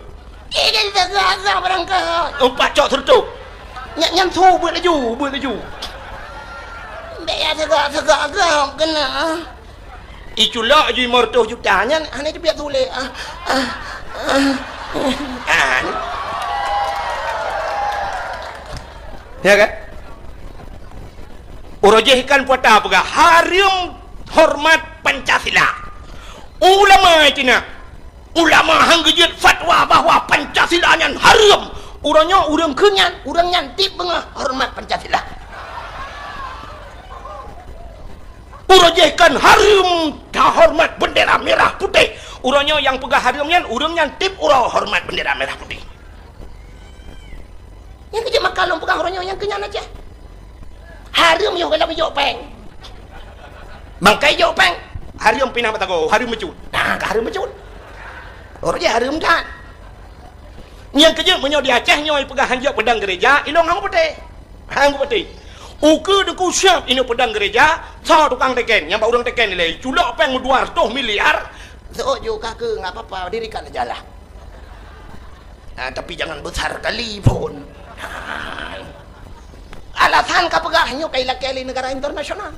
Ih, jadi teuga-teuga barang kah. Empat cok seureutôh. Nyan, nyan su beuet laju, beuet laju. Bék ya teuga-teuga gam keunan. Iculok ju lima ratus juta nyan, hana teubiet tuléh. Ah, ah, ah. Ah, ni. Ya kan? Uroe jih kan puata peugah, hareuem horeumat Pancasila. Ulama Cina, ulama han geujeuet fatwa bahwa Pancasila nyan hareuem. Uroe nyoe ureueng kheun nyan, ureueng nyan tieb beungoh horeumat Pancasila. Uroe jih kan hareuem tahoreumat bendera merah putih. Uroe nyoe nyang peugah hareuem nyan, ureueng nyan tieb uroe horeumat bendera merah putih. Nyang keuh jeuet maka lôn peugah uroe nyoe nyang keuh nyan Aceh. Hareuem yoh galak ijok péng. Bangkai ijok péng, hareuem pinah mata goe, hareuem meucut. Nah, ka hareuem meucut. Uroe jih hareuem that. Nyang keuh jeuet meunyoe di Aceh nyoe peugah hanjeuet peudong gereja, ilong han kupeuteh. Han kupeuteh. Ukeue Teungku siab inoe peudong gereja, soe tukang teken, nyang bak ureueng teken ilée, culok péng meudua reutôh miliar. Seuôt ju ka keu, enggak apa-apa, dirikan aja lah. Ah, tapi jangan besar kali pun. Ah. Alasan ka peugah nyoe ka ilakée lé negara internasional.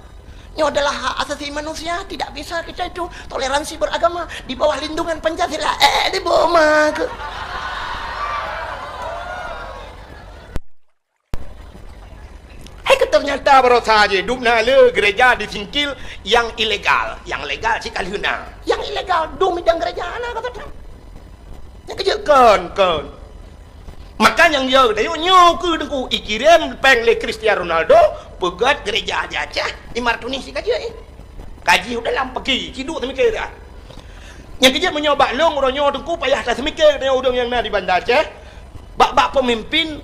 Nyoe adalah hak asasi manusia, tidak bisa kita itu toleransi beragama di bawah lindungan Pancasila. Eh, di bawah mah ke? Hai ke ternyata barosa je, dum na le gereja disingkil yang ilegal. Yang legal cit ka lheueh na. Yang ilegal dum idang gereja na kata tu. Nyang keujeuet kon, kon. Maka nyang yo tayue nyoe keuh Teungku, ikirém péng lé Cristiano Ronaldo, peugöt gereja di Aceh, i Martuni si ka jeuet, eh. Kaji u dalam pagi, ciduek teumike dah. Nyang keujeuet meunyoe bak lôn uroe nyoe Teungku payah taseumiké deungon ureuëng nyang na di Banda Aceh, bak-bak peumimpin,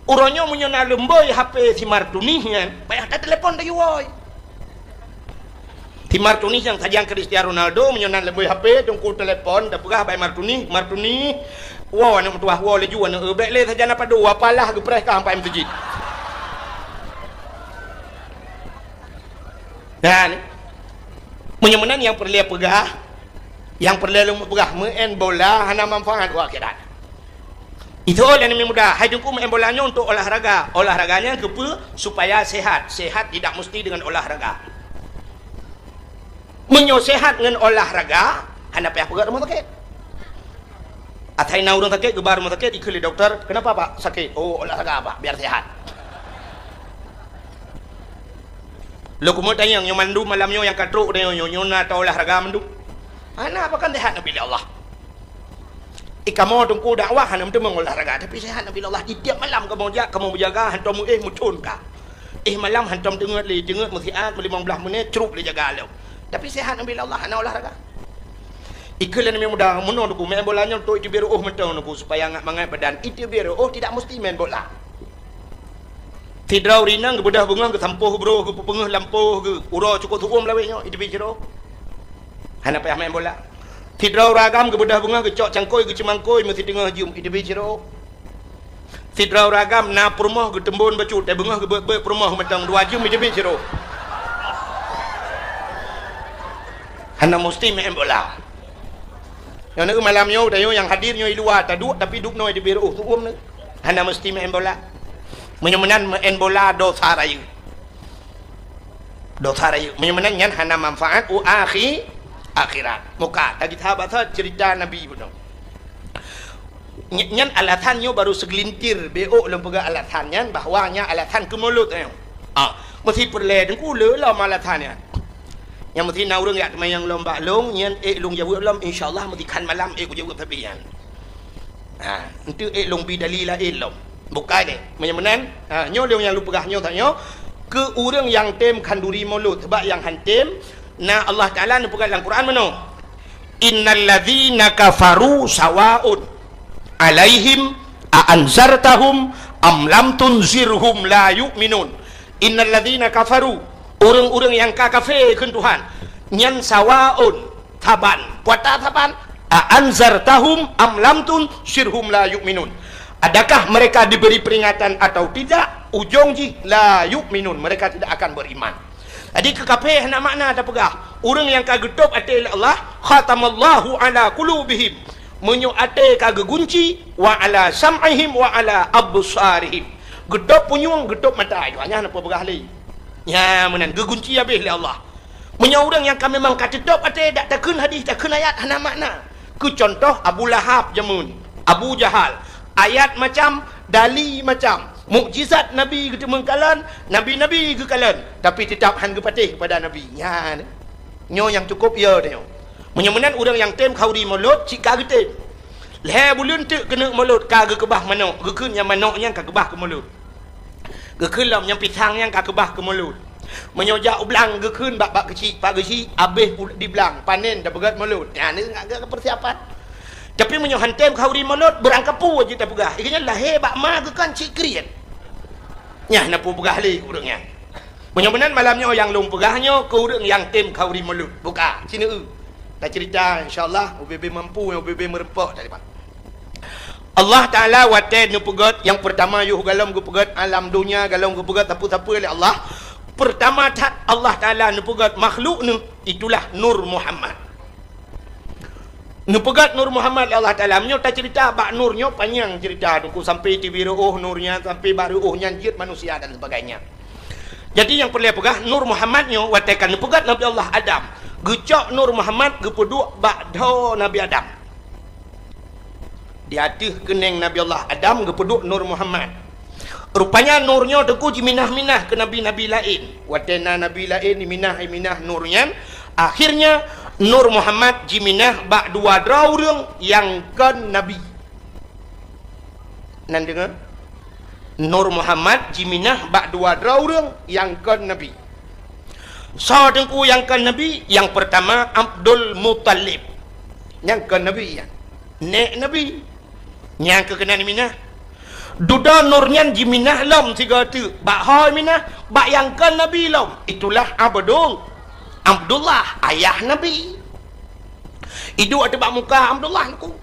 uroe nyoe meunyoe na leumboi H P si Martuni nyan, payah tatelepon tayue woe. Si Martuni nyang sajan Cristiano Ronaldo, meunyoe na leumboi H P, Teungku telepon, tapeugah bak Martuni, "Martuni, woe aneuëk meutuwah, woe laju aneuëk, bék lé sajan apa doa, apalah geupreh kah ampai meuseujid." Nah, ni. Meunyoe meunan nyang peureulée peugah, nyang peureulée lôn peugah, meu'en bola hana manfaat u akhirat. Itu lé aneuk muda, hai Teungku, meu'en bola nyoe untuk olahraga. Olahraga nyan keupeue? Supaya sehat. Sehat tidak mesti dengan olahraga. Meunyoe sehat ngon olahraga, hana payah peugöt rumoh sakét. Asai na ureuëng sakét, geuba rumoh sakét, ikheun lé dokto, "Kenapa, Pak, sakit?" "Oh, olahraga, Pak, biar sehat." Lôn keumeung tanyong, nyoe mandum malam nyoe nyang ka trok nyoe, nyoe, nyoe na ta olahraga mandum? Hana, pakon sehat neubi lé Allah. Eh, kamoe Teungku dakwah hana meuteumé olahraga, tapi sehat neubi lé Allah. Di tiep malam kamoe jak, kamoe meujaga, hantom meuéh, meuthon ka. Eh, malam hantom teungeut lé, teungeut meusiat, meulimong blaih menit, crup lé jaga lom. Tapi sehat neubi lé Allah, hana olahraga. Ikheun lé aneuk muda, meunoe Teungku, meu'en bola nyoe untuk iteubiet reuôh mantong Teungku, supaya ngat mangat badan. Iteubiet reuôh tidak mesti main bola. Sidroe ureuëng inong geubeudôh beungoh, geusampôh broh, geupeupeungeuh lampôh, geu-, uroe cukôp su'uem lawét nyoe, iteubiet sidroe. Hana payah main bola. Sidroe ureuëng agam geubeudôh beungoh, geucok cangkôi, geuceumangkôi, meusiteungoh jeuem, iteubiet sidroe. Sidroe ureuëng agam na peurumoh geuteumbon bacut, tai beungoh geubeuet-beuet peurumoh mantong dua jeuem, iteubiet sidroe. Hana meusti main bola. Nyoe na malam nyoe, tanyoe nyang hadir nyoe i luwa taduek, tapi dubnoe iteubiet reuôh su'uem nyoe. Hana meusti main bola. Meunyoe meunan main bola dosa rayeuk. Dosa rayeuk. Meunyoe meunan nyan hana manfaat u akhi-, akhirat. Muka, tagita basa cerita Nabi bunoe. Ny-, nyan alasan nyoe baru segelintir, bék lôn peugah alasan nyan, bahwa nyan alasan keu mulod nyoe. Ah, meusti peureulée Teungku lé lom alasan nyan. Nyang meusti na ureuëng jak teumanyong lom bak lôn, nyan ék lôn jaweueb lom, insya Allah meusti khan malam ék kujaweueb sabe nyan. Ha, enteuk ék lôn bi dalil laén lom. Bukai deh. Meunyoe meunan, ha, nyoe lôn nyang lôn peugah nyoe tanyoe, keu ureuëng nyang tem khanduri mulod, sabab nyang han tem, na Allah Taala neupeugah lam Quran meunoe, "Innal ladzina kafaru sawaun alaihim a anzartahum am lam tunzirhum la yu'minun." Innal ladzina kafaru, ureuëng-ureuëng nyang ka kafé kheun Tuhan, nyan sawaun, saban. Peue ata saban? A anzartahum am lam tunzirhum la yu'minun. Adakah mereka diberi peringatan atau tidak, ujong jih la yu'minun, mereka tidak akan beriman. Jadi keu kafé hana makna tapeugah, ureuëng nyang ka geutôb até lé Allah, khatamallahu ala qulubihim. Meunyoe até ka geugunci, wa ala sam'ihim wa ala absarihim. Geutôb punyueng, geutôb mata, nyan hana peue peugah lé. Nyan meunan geugunci habéh lé Allah. Meunyoe ureuëng nyang ka memang ka teutôb até, dak takheun hadis, takheun ayat, hana makna. Keu cuntoh Abu Lahab jameun, Abu Jahal, ayat macam, dali macam, mukjizat Nabi geuteumeung kalon, nabi-nabi geukalon, tapi teutap han geupatéh keupada Nabi. Nyan. Nyoe nyang cukôp yo tanyoe. Meunyoe meunan ureuëng nyang tem khanduri mulod cit ka geutem. Lhée buleuen teuk keuneuk mulod ka geukeubah manok, geukheun nyang manok nyan ka keubah keu mulod. Geukheun lom nyang pisang nyan ka keubah keu mulod. Meunyoe jak u blang geukheun bak, bak keuchik, pak keuchik, habéh u-, di blang, panen tapeugét mulod. Nyan ngat geupeursiapan. Tapi meunyoe han tem khanduri mulod, beurangkapeue jeuet tapeugah. Ikeu nyan lahé bak ma geukheun cit kriet. Nyan na peue peugah lé ureuëng nyan. Meunyoe meunan malam nyoe nyang lôn peugah nyoe keu ureuëng nyang tem khanduri mulod. Buka, sineuk. Tacerita, insya Allah, ubé-bé mampu, ubé-bé meureumpok tadi, Pak. Allah Taala watée neupeugét nyang peurtama yoh gohlom geupeugét alam donya, gohlom geupeugét sapeue-sapeue lé Allah. Peurtama that Allah Taala neupeugét makhluk neuh, itulah Nur Muhammad. Neupeugét Nur Muhammad lé Allah Taala. Meunyoe tacerita bak Nur nyoe panyang cerita Teungku, sampai teubiet reuôh Nur nyan, sampai bak reuôh nyan jeuet manusia dan sebagainya. Jadi nyang peureulée peugah, Nur Muhammad nyoe watée ka neupeugét Nabi Allah Adam, geucok Nur Muhammad geupeuduek bak dhoe Nabi Adam. Di ateueh keunéng Nabi Allah Adam geupeuduek Nur Muhammad. Rupanya Nur nyoe Teungku jiminah-minah keu nabi-nabi laén. Watée na nabi laén jiminah-minah Nur nyan, akhirnya Nur Muhammad jiminah bak dua droe ureuëng nyang kon nabi. Nan deungoe? Nur Muhammad jiminah bak dua droe ureuëng nyang kon nabi. Soe teungku nyang kon nabi? Nyang peurtama Abdul Muthalib. Nyang kon nabi nyan. Nék nabi. Nyang keuh keunan minah. Dudoe nur nyan jiminah lom sigoe teuk, bak ho minah, bak nyang kon nabi lom. Itulah Abdul, Abdullah, ayah nabi. Iduek teubak muka Abdullah teungku.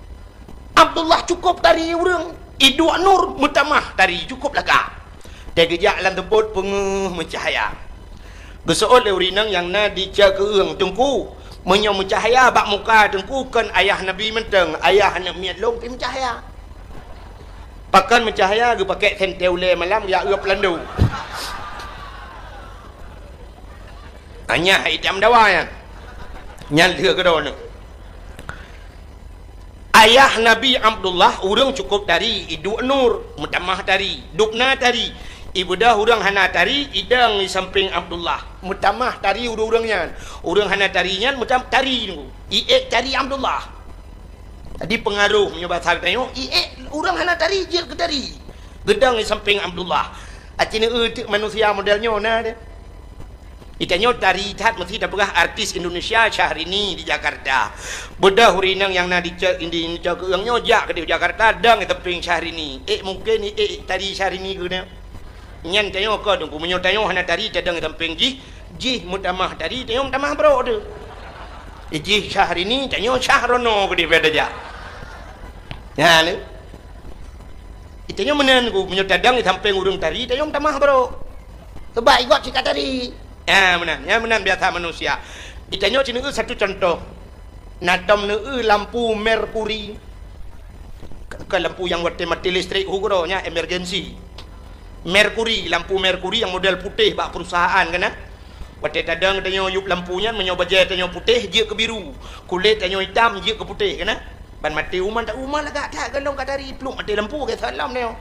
Abdullah cukôp tari ureuëng. Iduek nur meutamah tari cukôp lagak. Teugeujak lam teupot peungeuh meucahya. Geuseuôt lé ureuëng inong nyang na di ceukeung teungku, meunyoe meucahya bak muka teungku kon ayah nabi mantong, ayah aneuëk miet lôn pih meucahya. Pakon meucahya? Geupakèk sentée ulée malam jak eu peulando. Anyah itam dawa nyan. Nyan lheueh keudroe nyoe. Ayah Nabi Abdullah ureuëng cukôp tari, iduek nur, meutamah tari, dubna tari. Ibeudôh ureuëng hana tari, idong di sampéng Abdullah, meutamah tari ureuëng-ureuëng nyan. Ureuëng hana tari nyan meutam tari, iék tari Abdullah. Jadi peungaroh meunyoe basa geutanyoe, iék ureuëng hana tari jeuet keu tari. Geudong di sampéng Abdullah. Aci neueu teuk manusia model nyoe na deh. Itanyoe tari that meusti tapeugah artis Indonesia Syahrini di Jakarta. Beudôh ureuëng inong nyang na di cok, di cok keueung nyoe jak keudeh Jakarta dong i teupeng Syahrini. Ék mungken ék tari Syahrini keuneuk. Nyan tanyoe kon teungku, meunyoe tanyoe hana tari tadong i teupeng jih, jih meutamah tari, tanyoe meutamah brok teuh. Jih Syahrini, tanyoe Syahrono keudeh beda jak. Nyan. Itanyoe meunan ku, meunyoe tadong i sampéng ureuëng tari, tanyoe meutamah brok. Sebab igob cit ka tari. Ya, meunan. Ya, meunan biasa manusia. Itanyoe ci neueu satu contoh. Na tom neueu lampu merkuri. Ke, ke lampu nyang watée maté listrik hu keudroe nyan emergency. Merkuri, lampu merkuri nyang model putéh bak perusahaan kana. Watée tadong tanyoe yup lampu nyan, meunyoe bajée tanyoe putéh jeuet keu biru, kulét tanyoe itam jeuet keu putéh kana. Ban maté uma, tak uma lagak that gohlom ka tari pluek maté lampu ke salam nyoe.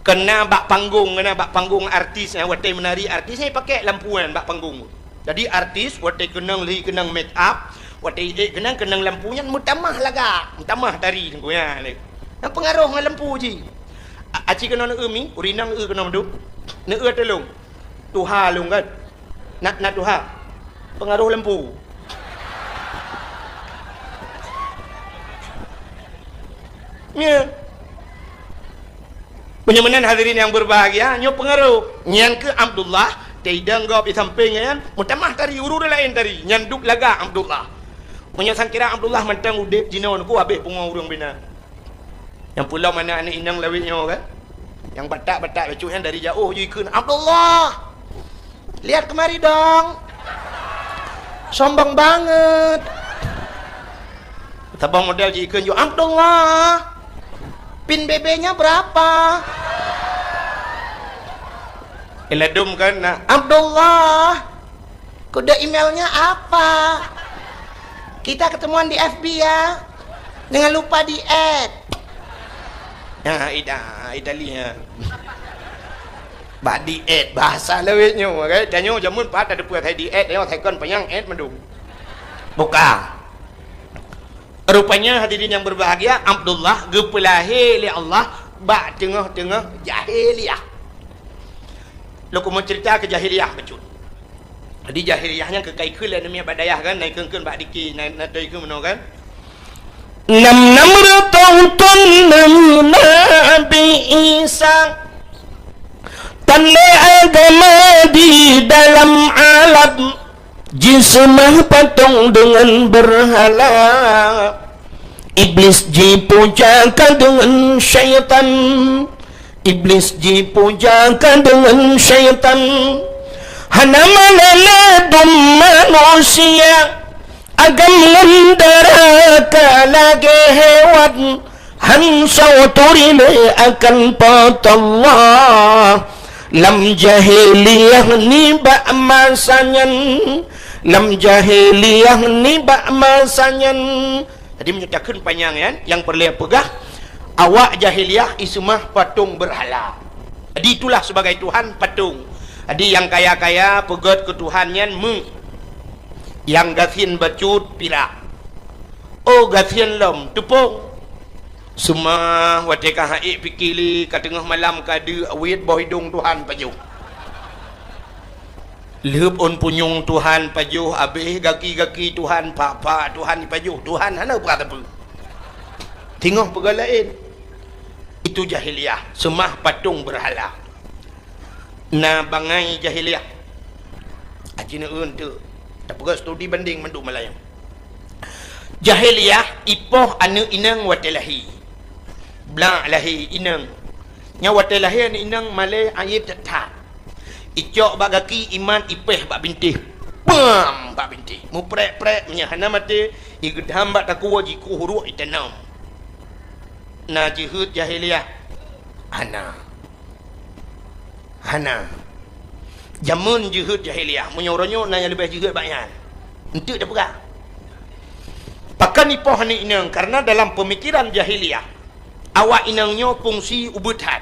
Kena bak panggung, kena bak panggung artis, eh, watée meunari artis, eh, pakai lampu nyan bak panggung. Jadi artis watée keunong lhi keunong make up, watée ék keunong, keunong lampu nyan meutamah lagak, meutamah tari teungku nyan lé. Nyan peungaroh ngon lampu jih. A-, aci keunoe neueu mi, ureuëng inong eu keunoe meuduek. Neueu tulông. Tuha lôn kan. Na, na tuha. Peungaroh lampu. Ya. Meunyoe meunan hadirin nyang berbahagia, nyoe peungaroh. Nyan keuh Abdullah, teidong gob di sampéng nyan, meutamah tari, ureuëng laén tari, nyan duek lagak Abdullah. Meunyoe sangkira Abdullah mantong udeb jinoe, ku habéh pungo ureuëng bina. Nyang peulom aneuëk-aneuëk inong lawét nyoe kan? Nyang batak-batak bacut nyan dari jaoh jih ikheun, "Abdullah! Lihat kemari dong! Sombong banget!" Saboh model jih ikheun, "Yo Abdullah! Pin B B-nya berapa?" Iladum kan, nah, "Abdullah! Kode emailnya apa? Kita ketemuan di F B ya. Jangan lupa di-add." Ya, ida, Itali ya. Bak di-add, bahasa lawét nyoe, kan? Tanyoe jameun pat ada peue di-add, nyoe second panyang add mandum. Buka. Rupanya hadirin yang berbahagia, Abdullah geupeulahé lé Allah bak teungoh-teungoh jahiliyah. Lôn keumeung cerita keu jahiliyah bacut. Jadi jahiliyah nyan keu ka ikheun lé aneuk miet bak dayah kan, na ikheun-kheun bak diki, na, na ikheun meunoe kan. Nam-nam reutôh thôn neuh Nabi Isa, tan lé agama di dalam alam, jiseumah patong deungon beurhala. Iblis jipuja ka deungon syaitan. Iblis jipuja ka deungon syaitan, hana malée dum manusia, agam ngon dara ka lagée hewan, han soe turi lé akan Po teu Allah. Lam jahiliyah nibak masa nyan, lam jahiliyah nibak masa nyan, Jadi meunyoe takheun panyang nyan, nyang peureulée peugah, awak jahiliyah iseumah patong beurhala. Jadi itulah sebagai tuhan patong. Jadi nyang kaya-kaya peugét keu Tuhan nyan meuh, nyang gasien bacut pirak. Oh gasien lom teupông. Seumah watée ka ha'ék pike lé ka teungoh malam ka deuek wét boh idong Tuhan pajoh. Lheueb ôn punyueng Tuhan pajoh, abéh gaki-gaki Tuhan, pha-pha Tuhan pajoh, Tuhan hana peugah sapeue. Teungoh peugah laén. Itu jahiliyah, seumah patong beurhala. Na bangai jahiliyah. Aci neueun teuk. Tapeugah studi banding mandum malam. Jahiliyah ipoh aneuëk inong watée lahé. Blak lahé inong. Nyan watée lahé aneuëk inong malée ayeub that-that. Icok bak gaki imat ipéh bak bintéh. Pam bak bintéh. Muprek-prek meunyoe hana maté, igeudam bak takue jikueh uruek itanom. Na jeuheut jahiliyah? Hana. Hana. Jameun jeuheut jahiliyah, meunyoe uroe nyoe na nyang leubeh jeuheut bak nyan. Enteuk tapeugah. Pakon ipoh aneuëk inong, karena dalam peumikiran jahiliyah, awak inong nyoe fungsi ubeut that.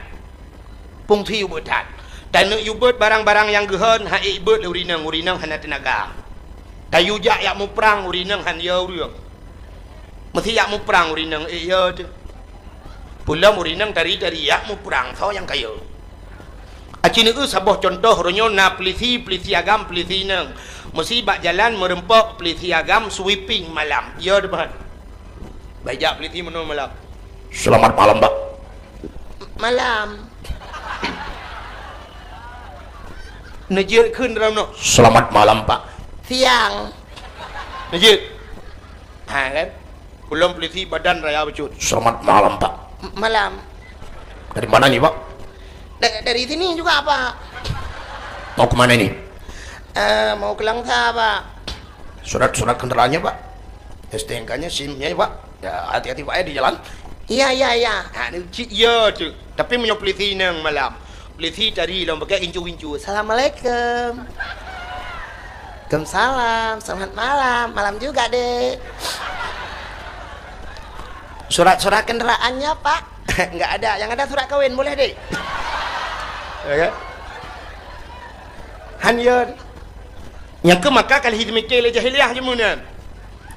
Fungsi ubeut that. Taneuk yue beuet barang-barang nyang geuhon, ha'ék beuet lé ureuëng inong, ureuëng inong hana teunaga. Tayue jak yak muprang, ureuëng inong han yo ureuëng. Meusi yak muprang ureuëng inong ék yo teuh. Peulom ureuëng inong tari-tari yak muprang soe nyang ka yo. Aci neueu saboh cuntoh, uroe nyoe na peulisi, peulisi agam, peulisi inong. Meusi bak jalan meureumpok peulisi agam sweeping malam. Yo teuh ban. Bak jak peulisi meunoe malam. Selamat malam, Pak. Malam. Neujeuet kheun dalam nyoe. Selamat malam, Pak. Siang. Neujeuet. Ha kan? Ulôn polisi badan raya bacut. Selamat malam, Pak. M-, malam. Dari mana ni, Pak? Da-, dari sini juga, Pak. Mau ke mana ini? Eh, mau ke Langsa, Pak. Surat-surat kendaraannya, Pak. S T N K-nya, SIM-nya, Pak. Ya, hati-hati, Pak, ya, di jalan. Iya, iya, iya. Ha, ni cit ya tu. Tapi meunyoe polisi nang malam. Polisi tadi lom pakai incu-incu. Assalamualaikum. Waalaikumsalam. Selamat malam. Malam juga, Dek. Surat-surat kendaraannya, Pak? Enggak ada. Yang ada surat kawin, boleh, Dek? Ya kan? Han ya. Nyang keu maka ka lheueh jimike lé jahiliyah jameun nyan.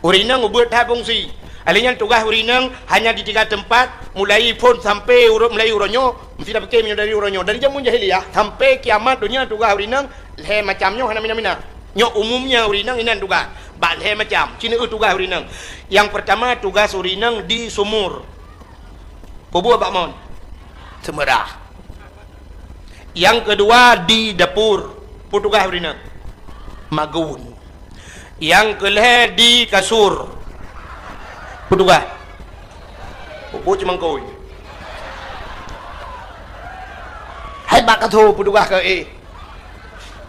Ureueng inong ubeuet that fungsi. Alèh nyan tugaih ureueng inong hanya di tiga teumpat, mulai phôn sampai uroe, mulai uroe nyoe, meusti tapike meunyoe dari uroe nyoe. Dari jameun jahiliyah sampai kiamat donya tugaih ureueng inong lhèe macam nyoe hana mina-mina. Nyoe umumnya ureueng inong inan tugaih. Bak lhèe macam. Ci neueu tugaih ureueng inong. Nyang peurtama tugaih ureueng inong di sumur. Peue buet bak mon? Seumeurah. Nyang keudua di dapur, peue tugaih ureueng inong? Magun. Nyang keulhèe di kasur, peue tugaih? Pupuk cimangkui. Hai bak kasur, peue tugaih keu éh?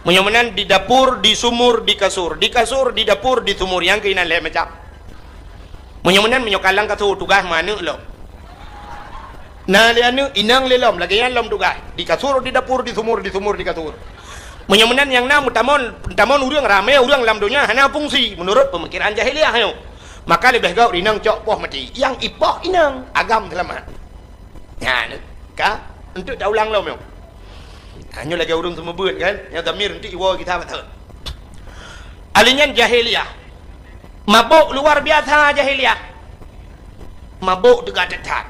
Meunyoe meunan di dapur, di sumur, di kasur. Di kasur, di dapur, di sumur. Nyang keuh inan lhèe macam. Meunyoe meunan, meunyoe ka lam kasur tugaih meuaneuk lom. Na lé aneuk, inong lé lom, lagèe nyan lom tugaih. Di kasur, di dapur, di sumur, di sumur, di kasur. Meunyoe meunan nyang na meutamon, meutamon ureueng ramè, ureueng lam donya hana fungsi meunurot peumikiran jahiliyah nyoe. Maka leubeh gèt inong cok poh maté. Nyang ipoh inong, agam seulamat. Nyan ka, enteuk taulang lom nyoe. Ha, nyoe lagèe ureueng seumeubeuet kan, nyang zamir enteuk iwoe gita beutôi. Alèh nyan jahiliyah. Mabök luar biasa jahiliyah. Mabök teuga that-that.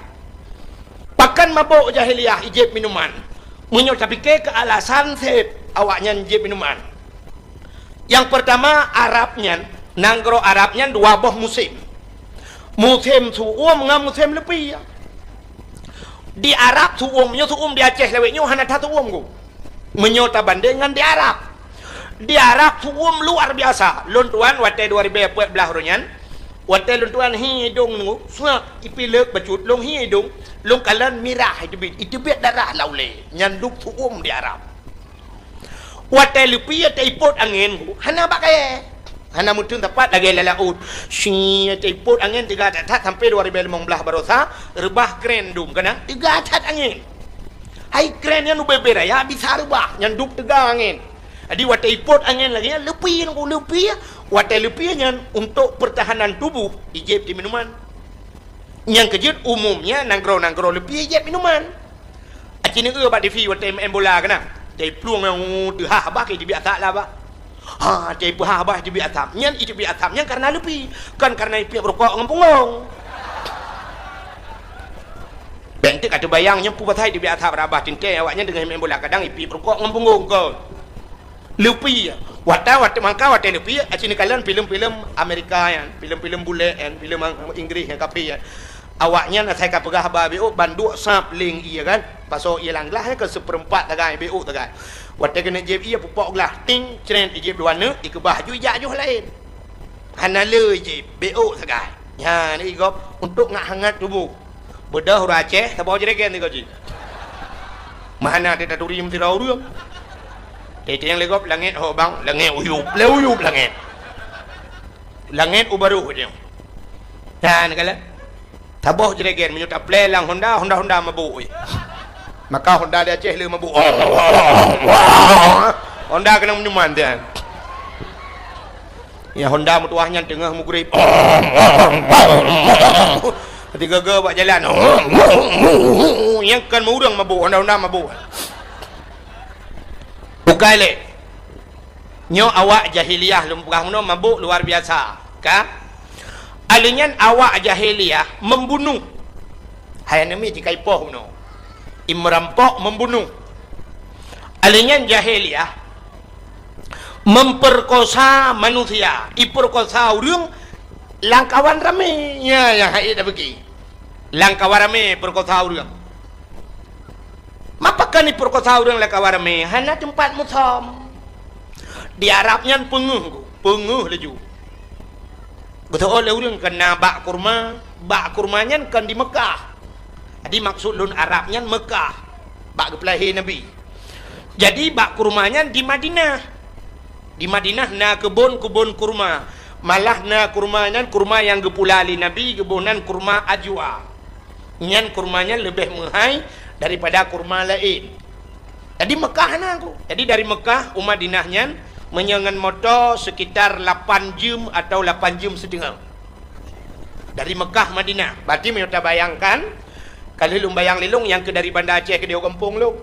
Pakon mabök jahiliyah ijép minuman? Meunyoe tapike keu alasan seb awaknyan jép minuman. Nyang peurtama, Arab nyan, nanggroe Arab nyan dua boh musém. Musém su'uem ngon musém leupie. Di Arab su'uem nyoe su'uem di Aceh lawét nyoe hana that su'uem ku. Meunyoe tabandeng ngon di Arab. Di Arab su'uem luar biasa. Lôn tuan watèe dua ribèe peuet blah uroe nyan, watèe lôn tuan hi idong nyoe, suak ipilek bacut lôn hi idong, lôn kalon mirah iteubiet, iteubiet darah lam ulèe. Nyan dub su'uem di Arab. Watèe leupie taipot angén, hana bak kayèe. Hana meuteun sapat lagèe lam laôt. Shi, taipot angén teuga that-that sampoe dua ribèe limong blah baroesa, reubah kren dum keunan teuga that angén. Hai kren nyan ubé-bé raya bisa reubah, nyan dub teuga angén. Jadi watèe ipot angén lagèe nyan leupie ngon leupie, watèe leupie nyan untuk pertahanan tubuh ijép di minuman. Nyang keujeuet umumnya nanggroe-nanggroe leupie ijép minuman. Aci neueu bak T V watèe maén bola keunan. Teuh plueng nyang teuhah bah ka teubiet asap lah bah. Ha, teuh peuhah bah teubiet asap. Nyan teubiet asap nyan kareuna leupi, kon kareuna ipiep rukok ngon punggong. Bèk enteuk ka teubayang nyoe peue pasai teubiet asap rabah teuntèe awaknyan teungoh meu'en bola kadang ipiep rukok ngon punggong kon. Leupi. Watèe, watèe mangka, watèe leupi, aci neukalon filem-filem Amerika nyan, filem-filem bulèe nyan, filem Inggris nyang kafé nyan. Awaknyan asai ka peugah haba beuôk ban duek sab leng ie kan. Pasoe ie lam glah nyan keu seupeurempat sagai beuôk sagai. Watèe keuneuk jieb ie pupok glah, ting, cret, ijieb dua neuk, ikeubah ju ijak joh laén. Hana le ijieb, beuôk sagai. Nyan igop untuk ngat hangat tuboh. Beudôh ureueng Aceh, saboh jregen sigoe jih. Meuhana teutaturi meusidroe ureueng. Teuh nyang lé gob langèt ho bang, langèt uyup, lé uyup langèt. Langèt u barôh nyoe. Nyan kalon. Saboh jregen meunyoe taplè lam Honda, Honda-Honda mabôk. Maka Honda di Aceh le mabôk. Honda keunong minuman nyan. Ya Honda meutuwah nyan teungoh mugrib. Tiga-tiga bak jalan. Nyang kon ureueng mabôk, Honda-Honda mabôk. Bukai lé. Nyoe awak jahiliyah lôn peugah meunoe mabôk luar biasa, ka? Alèh nyan awak jahiliyah membunuh. Hai aneuk miet jikaipoh meunoe. Imerampok membunuh. Alèh nyan jahiliyah memperkosa manusia, iperkosa ureueng lam kawan ramé. Nya nyang hai tabeuki. Lam kawan ramé perkosa ureueng. Mapa kan iperkosa ureueng lam kawan ramé? Hana teumpat musom. Di Arab nyan peungeuh, peungeuh laju. Geuteuôt lé ureueng keu na bak kurma, bak kurma nyan kon di Meukah. Jadi maksud lôn Arab nyan Meukah, bak geupeulahé Nabi. Jadi bak kurma nyan di Madinah. Di Madinah na keubon-keubon kurma. Malah na kurma nyan kurma nyang geupula lé Nabi, geuboh nan kurma ajwa. Nyan kurma nyan leubeh meuhai daripada kurma laén. Jadi Meukah na ku. Jadi dari Meukah u Madinah nyan meunyoe ngon moto sekitar lapan jeuem atau lapan jeuem siteungoh. Dari Meukah Madinah. Berarti meunyoe tabayangkan, ka lheueh lôn bayang lé lôn nyang keu dari Banda Aceh keudéh u gampông lôn.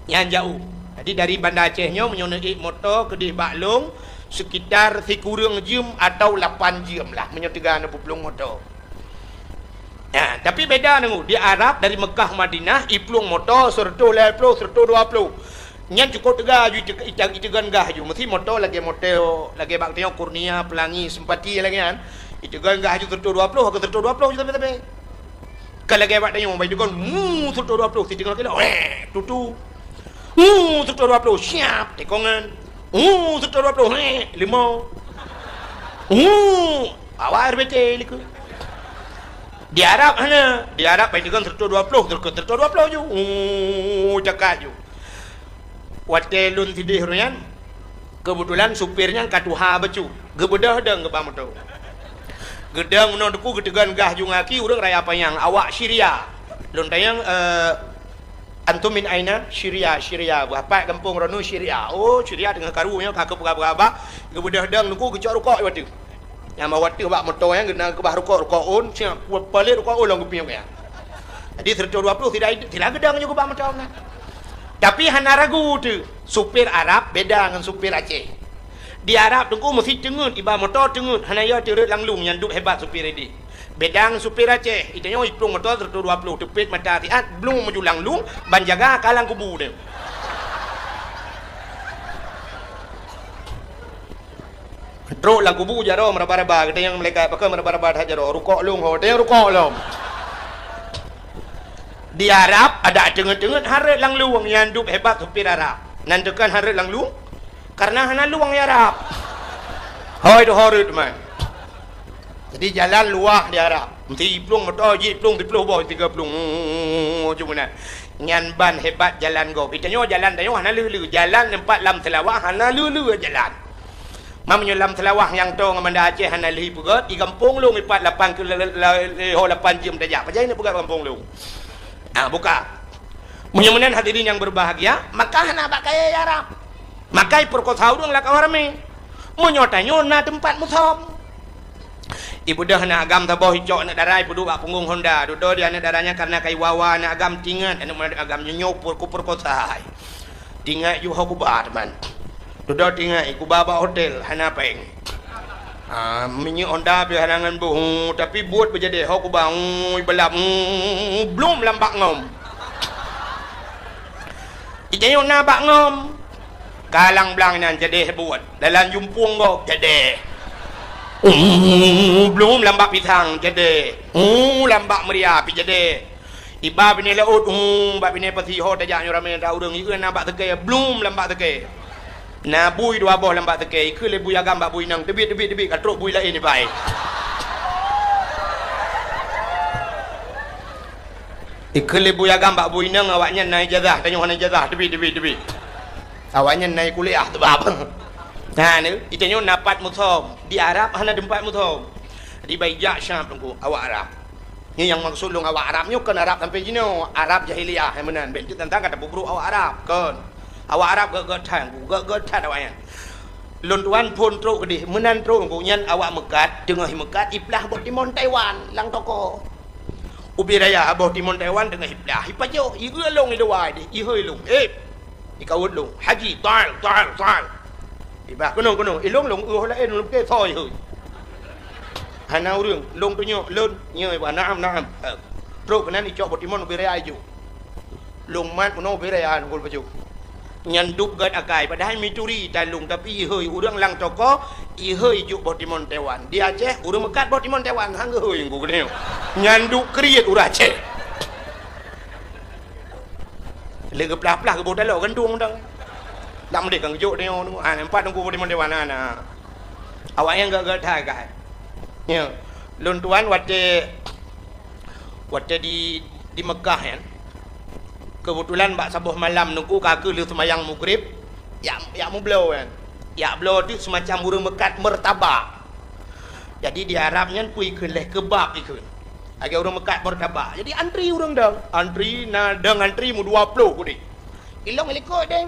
Nyan jaoh. Jadi dari Banda Aceh nyoe meunyoe neuék moto keudéh bak lôn sekitar sikureueng jeuem atau lapan jeuem lah meunyoe teuga neupeuplong moto. Nah, tapi beda nanggu. Di Arab dari Meukah Madinah, iplueng moto seureutôh lhèe ploh, seureutôh dua ploh. Nyan cukôp teuga ju ite-, ite-, iteugon gah ju. Meusti moto lagèe moto, lagèe bak tanyoe Kurnia, Pelangi, Sempati lagèe nyan. Iteugon gah ju seureutôh dua ploh, ka seureutôh dua ploh ju tapi-tapi. Ka lagèe bak tanyoe, bak iteugon, mu, seureutôh dua ploh, siteungoh kilo, weh, tutu. Mu, seureutôh dua ploh, siap, tekongan. Uh, seureutôh dua ploh, heh, limong. Uh, awak R B T likot. Di Arab hana. Di Arab pai teukon seureutôh dua ploh, teukon seureutôh dua ploh ju. Uh, cakak ju. Watèe lôn sideh ureueng nyan, keubeutulan supir nyan ka tuha bacut. Geubeudôh dong geuba moto. Geudong meunoe teungku geuteugon gah ju ngaki ureueng raya panyang, awak Syria. Lôn tanyong, eh, "Antum min aina?" "Syria, Syria." "Beuapat gampông droeneuh Syria?" "Oh, Syria teungoh karu nyoe ka keupeugah-peugah bah." Geubeudôh dong teungku geucok rukok di ateueh. Nyang bak ateueh bak moto nyan geukeubah rukok, rukok ôn, siap paléh rukok ôn lom geupiep nyan. Jadi seureutôh dua ploh sira, sira geudong ju geuba moto nyan. Tapi hana ragu teuh, supir Arab beda ngon supir Aceh. Di Arab teungku meusti teungeut, iba moto teungeut, hana yo teureuet lam lueng nyan dub hebat supir ideh. Beda ngon supir Aceh, itanyoe iplueng moto seureutôh dua ploh teupet mata siat, blueng maju lam lueng, ban jaga ka lam kubu nyan. Trok lam kubu jaroe meuraba-raba, geutanyong malaikat, "Pakon meuraba-raba that jaroe?" "Rukok lôn ho." Tanyong, "Rukok lom." Di Arab adak teungeut-teungeut hareuet lam lueng, nyan dub hebat supir Arab. Nan teukon hareuet lam lueng, kareuna hana lueng di Arab. Hôi tu horeuet man. Jadi jalan luwah di Arab. Meusti iplueng moto jih, iplueng siploh boh, tiga plueng. Cuma na. Nyan ban hebat jalan gob. Itanyoe jalan tanyoe hana lheueh-lheueh. Jalan teumpat lam Seulawah hana lheueh-lheueh jalan. Meunyoe lam Seulawah nyang toe ngon Banda Aceh hana lheueh ipeugöt, i gampông lôn ipat lapan keu-, la-, la-, la-, ho lapan jeuem tajak. Pajan ipeugöt gampông lôn. Ah, buka. Meunyoe meunan hadirin nyang berbahagia, maka hana bak kayèe Arab. Maka ipeurkosa ureueng lam kawan ramé. Meunyoe tanyoe na teumpat musom. Ibeudôh aneuk agam saboh icok aneuk dara ipeuduek bak punggong honda. Dudoe di aneuk dara nyan kareuna ka iwa-wa aneuk agam, tingat aneuk agam nyoe nyoe peurekosa hai. Tingat ju ho kuba teuma. Dudoe tingat, kuba bak hotel hana péng. Ah, minyeuk Honda pih hana ngon boh, tapi buet beujadeh ho kuba, ui, balap, ui, blom lam bak ngom. Itanyoe na bak ngom. Kalang blang inan jadeh buet. Dalam jumpung gob jadeh. Ui, blom lam bak pisang jadeh. Ui, lam bak meuria pih jadeh. Iba binéh laôt, ui, bak binéh pasi ho tajak nyoe ramé that ureuëng, ié na bak teuke, blom lam bak teuke. Na bui dua boh lam bak teuke, ikheun lé bui agam bak bui inong, teubiet, teubiet, teubiet, ka trok bui laén iba. Ikheun lé bui agam bak bui inong, awaknyan na ijazah, tanyoe hana ijazah, teubiet, teubiet, teubiet. Awaknyan na kuliah teubab. Nah, ni, itanyoe na pat musom, di Arab hana teumpat musom. Di bai jak Syam teungku, awak Arab. Nyoe nyang maksud lôn awak Arab nyoe kon Arab sampai jinoe, Arab jahiliyah nyang meunan. Bék jeuet tantang ka tapeubrok awak Arab, kon. Awak Arab gét-gét that, gét-gét that awaknyan. Lôn tuan phon trok keudeh, meunan trok ngon nyan awak meukat, teungoh meukat iplah boh timon Taiwan lam toko. Ubé raya boh timon Taiwan teungoh iplah, ipajoh, ié lôn i luwa deh, ihôi lôn. Eh, ikawot lôn, "Haji, tal, tal, tal." Ibah, "Keunong, keunong." Ilong lôn, "Ueh laén lôn ke soi hôi." Hana ureuëng, lôn tunyok, lôn, nyoe ibah, "Naam, naam." Eh, trok keunan icok boh timon ubé raya ijok. Lôn mat meunoe ubé raya ngon pajoh. Nyan duek gét akai, padahai mituri tan lôn, tapi ihôi ureuëng lam toko, ihôi jok boh timon Taiwan. Di Aceh, ureuëng meukat boh timon Taiwan, han geuhôi ngon geuneuk. Nyan duek kriet ureuëng Aceh. Lé geuplah-plah geuboh taloe gantung dang. Lam deh kan geujok nyoe, ah, empat nunggu boh timon Taiwan na. Awaknyan gét-gét that akai. Nyoe, lôn tuan watée, watée di, di Mekah nyan. Keubeutulan bak saboh malam nunggu ka keu lheueh seumayang Maghrib, yak, yak mubloe nyan. Yak bloe teuk seumacam ureuëng meukat martabak. Jadi di Arab nyan peue ikheun lé keubab ikheun. Lagée ureuëng meukat martabak. Jadi antri ureuëng dang. Antri na dang antri meudua ploh udeh. Ilong ilikot deh.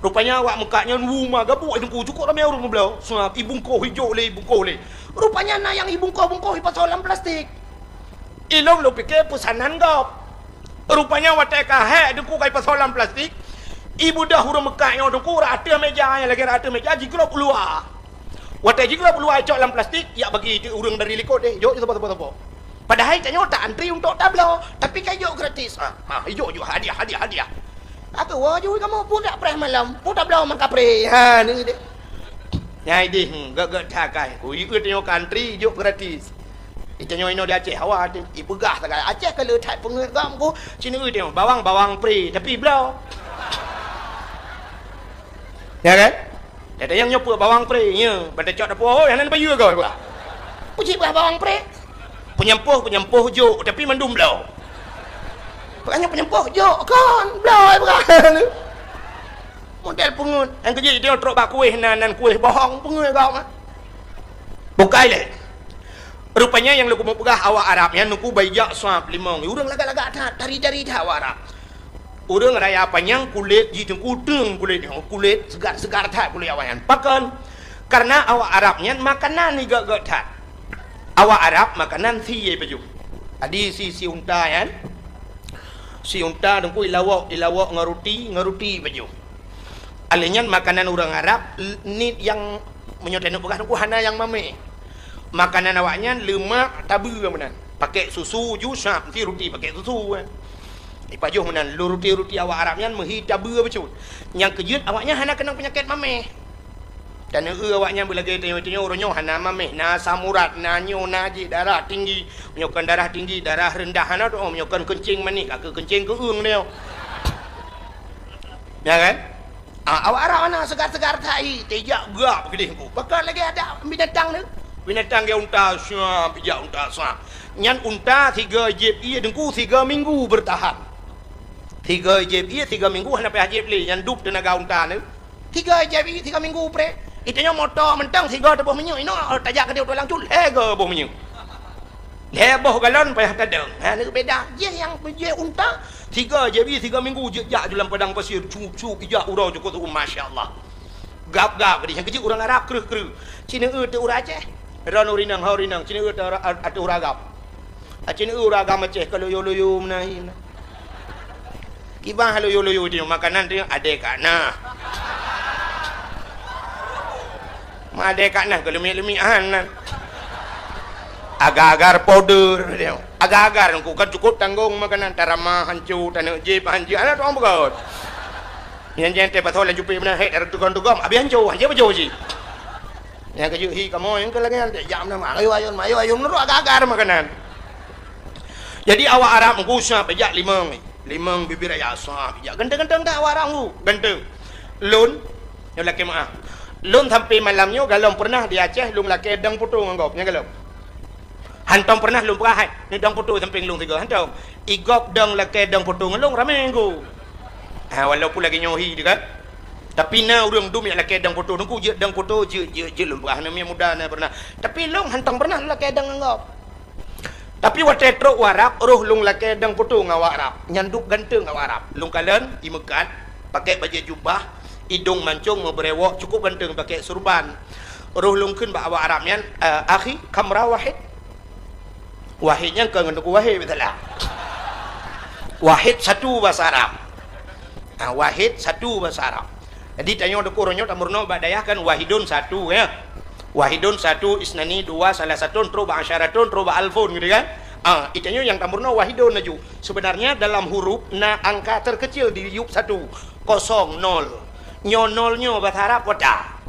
Rupanya awak meukat nyan wu ma gabuk teungku cukôp ramé ureuëng meubloe. Seumab ibungkoh ijok lé, ibungkoh lé. Rupanya na nyang ibungkoh-bungkoh ipasoe lam plastik. Ilong lôn pike peusanan gob. Rupanya watée ka hék teungku ka ipasoe lam plastik, ibeudôh ureuëng meukat nyoe teungku rot ateueh méja nyang lagée rot ateueh méja jiglôb u luwa. Watée jiglôb u luwa icok lam plastik, yak bagi teuk ureuëng dari likot deh, jok saboh-saboh. Padahai tanyoe ta antri untuk tabloe, tapi ka ijok gratis. Ha, ha, ijok-jok hadiah, hadiah, hadiah. Aku woe ju kamoe pun dak preh malam, pun tabloe mangkapreh. Ha, ni deh. Nyai deh, hmm, gét-gét that akai. Ku ikut tanyoe ka antri, ijok gratis. Itanyoe inoe di Aceh, hawa teuh. Ipeugah sagai Aceh ka le that peungeuet gam ku. Cina tanyoe bawang-bawang pre, tapi bloe. Ya kan? Dak nyang nyoe peue bawang pre, nya. Ban tacok dapur, oh, nyang nan payu goe, bah. Puji bah bawang pre. Peunyampôh, peunyampôh jok, tapi mandum bloe. Bukannya peunyampôh jok, kon, bloe bukan. Model peungeuet. Nyang keujeuet dia trok bak kueh nan, nan kueh bohong, peungeuet gam. Bukai lé. Rupanya nyang lôn peugah awak Arab nyan nungku bai jak sab limong. Ureuëng lagak-lagak that, tari-tari that awak Arab. Ureuëng raya panyang kulét jih teungku teung kulét nyoe, kulét seugar-seugar that kulét awak nyan. Pakon? Karena awak Arab nyan makanan igét-gét that. Awak Arab makanan sie pajoh. Adi si, si unta nyan. Si unta teungku ilawok, ilawok ngon ruti, ngon ruti pajoh. Alèh nyan makanan ureuëng Arab, l-, nit nyang meunyoe tanyoe peugah teungku hana nyang mamèh. Makanan awaknyan leumak tabeue meunan. Pakèk susu ju sab, meusti ruti pakèk susu, eh. Ipajoh meunan, lôn ruti-ruti awak Arab nyan meuhi tabeue bacut. Nyang keujeuet awaknyan hana keunong peunyakét mamèh. Taneueu awaknyan beulagèe tanyoe-tanyoe uroe nyoe hana mamèh, na asam urat, na nyoe, na jih, darah tinggi. Meunyoe kon darah tinggi, darah rendah hana teu'oh, meunyoe kon keuncing manéh, ka keu keuncing keueung nyoe. Ya kan? Ah, awak Arab hana seugar-seugar that hi, tijak gak beugedeh ku. Pakon lagèe adak binatang tu. Binatang gèt unta, siap, bijak unta, siap. Nyan unta sigoe jieb ié teungku sigoe minggu beurtahan. Sigoe jieb ié sigoe minggu hana payah jieb lé, nyan dub teunaga unta tu. Sigoe jieb ié sigoe minggu preh. Itanyoe moto mantong sigoe teuboh minyeuk inoe, tajak keudeh u tulang cut, lhèe goe boh minyeuk. Lhèe boh galon payah tadong. Ha, nyoe beda. Jih nyang jih unta, sigoe jieb ié sigoe minggu jeuet jak ju lam padang pasir, cup-cup ijak uroe jukôt, masya Allah. Gab-gab, jadi nyang keujeuet ureuëng Arab kreueh-kreueh. Cineueu teuk ureuëng Aceh. Droeneuh ureuëng inong, ho ureuëng inong, cineueu teuk ateueh ureuëng agam. Ah, cineueu ureuëng agam Aceh ka loyo-loyo meunan hi meunan. Kiban ha loyo-loyo teuh makanan teuh adé ka na. Ma adé ka na keu leumik-leumik han nan. Agar-agar powder teuh. Agar-agar ku kan cukup tanggong makanan, tarama hanco, taneuk jép hanco, hana tuang beugöt. Nyan jén teuh pasoe lam jupé meunan, hék, dara tugom-tugom, abéh hanco, hanco bajo jih. Nyang keujeuet hi kamoe nyang keu lagèe nyan, jak meunan, ayo, ayo, ayo, ayo, meunurot agar-agar makanan. Jadi awak Arab meugusa pajak limong. Limong bibit raya sah bijak. Ganteng-ganteng that awak Arab ngu. Ganteng. Lôn, nyoe lakèe meu'ah. Lôn sampoe malam nyoe galom peureunah di Aceh lôn lakèe dang putôh ngon gob. Nyan galom. Hantom peureunah lôn peugah hai, ni dang putôh sampéng lôn sigoe. Hantom. I gob dang lakèe dang putôh ngon lôn ramé ngu. Ha, walaupun lagèe nyoe hi teuh kan. Tapi na ureueng dum nyang lakèe dang putôh. Teungku jeuet dang putôh, jeuet, jeuet, jeuet lôn peugah. Na miet muda na peureunah. Tapi lôn hantom peureunah lakèe dang ngon gob. Tapi watèe trok u Arab, roh lôn lakèe dang putôh ngon awak Arab. Nyan duek ganteng awak Arab. Lôn kalon, imeukat, pakèk bajèe jubah, idông mancông, meubrèwok, cukup ganteng, pakèk surban. Roh lôn kheun bak awak Arab nyan, "Eh, akhi, kam ra wahid?" Wahid nyan kon ngon Teungku Wahid, beutôi lah. Wahid satu bahasa Arab. Ah, wahid satu bahasa Arab. Jadi, tanyoe Teungku uroe nyoe tameurunoe bak dayah kan wahidun satu, ya. Wahidun satu, isnani dua, salasatun, trok bak asyaratun, trok bak alfun gitu kan. Ah, tanyoe nyang tameurunoe wahidun laju. Sebenarnya dalam huruf na angka terkecil di yup satu, kosong, nol. Nyoe nol nyoe bahasa Arab wata.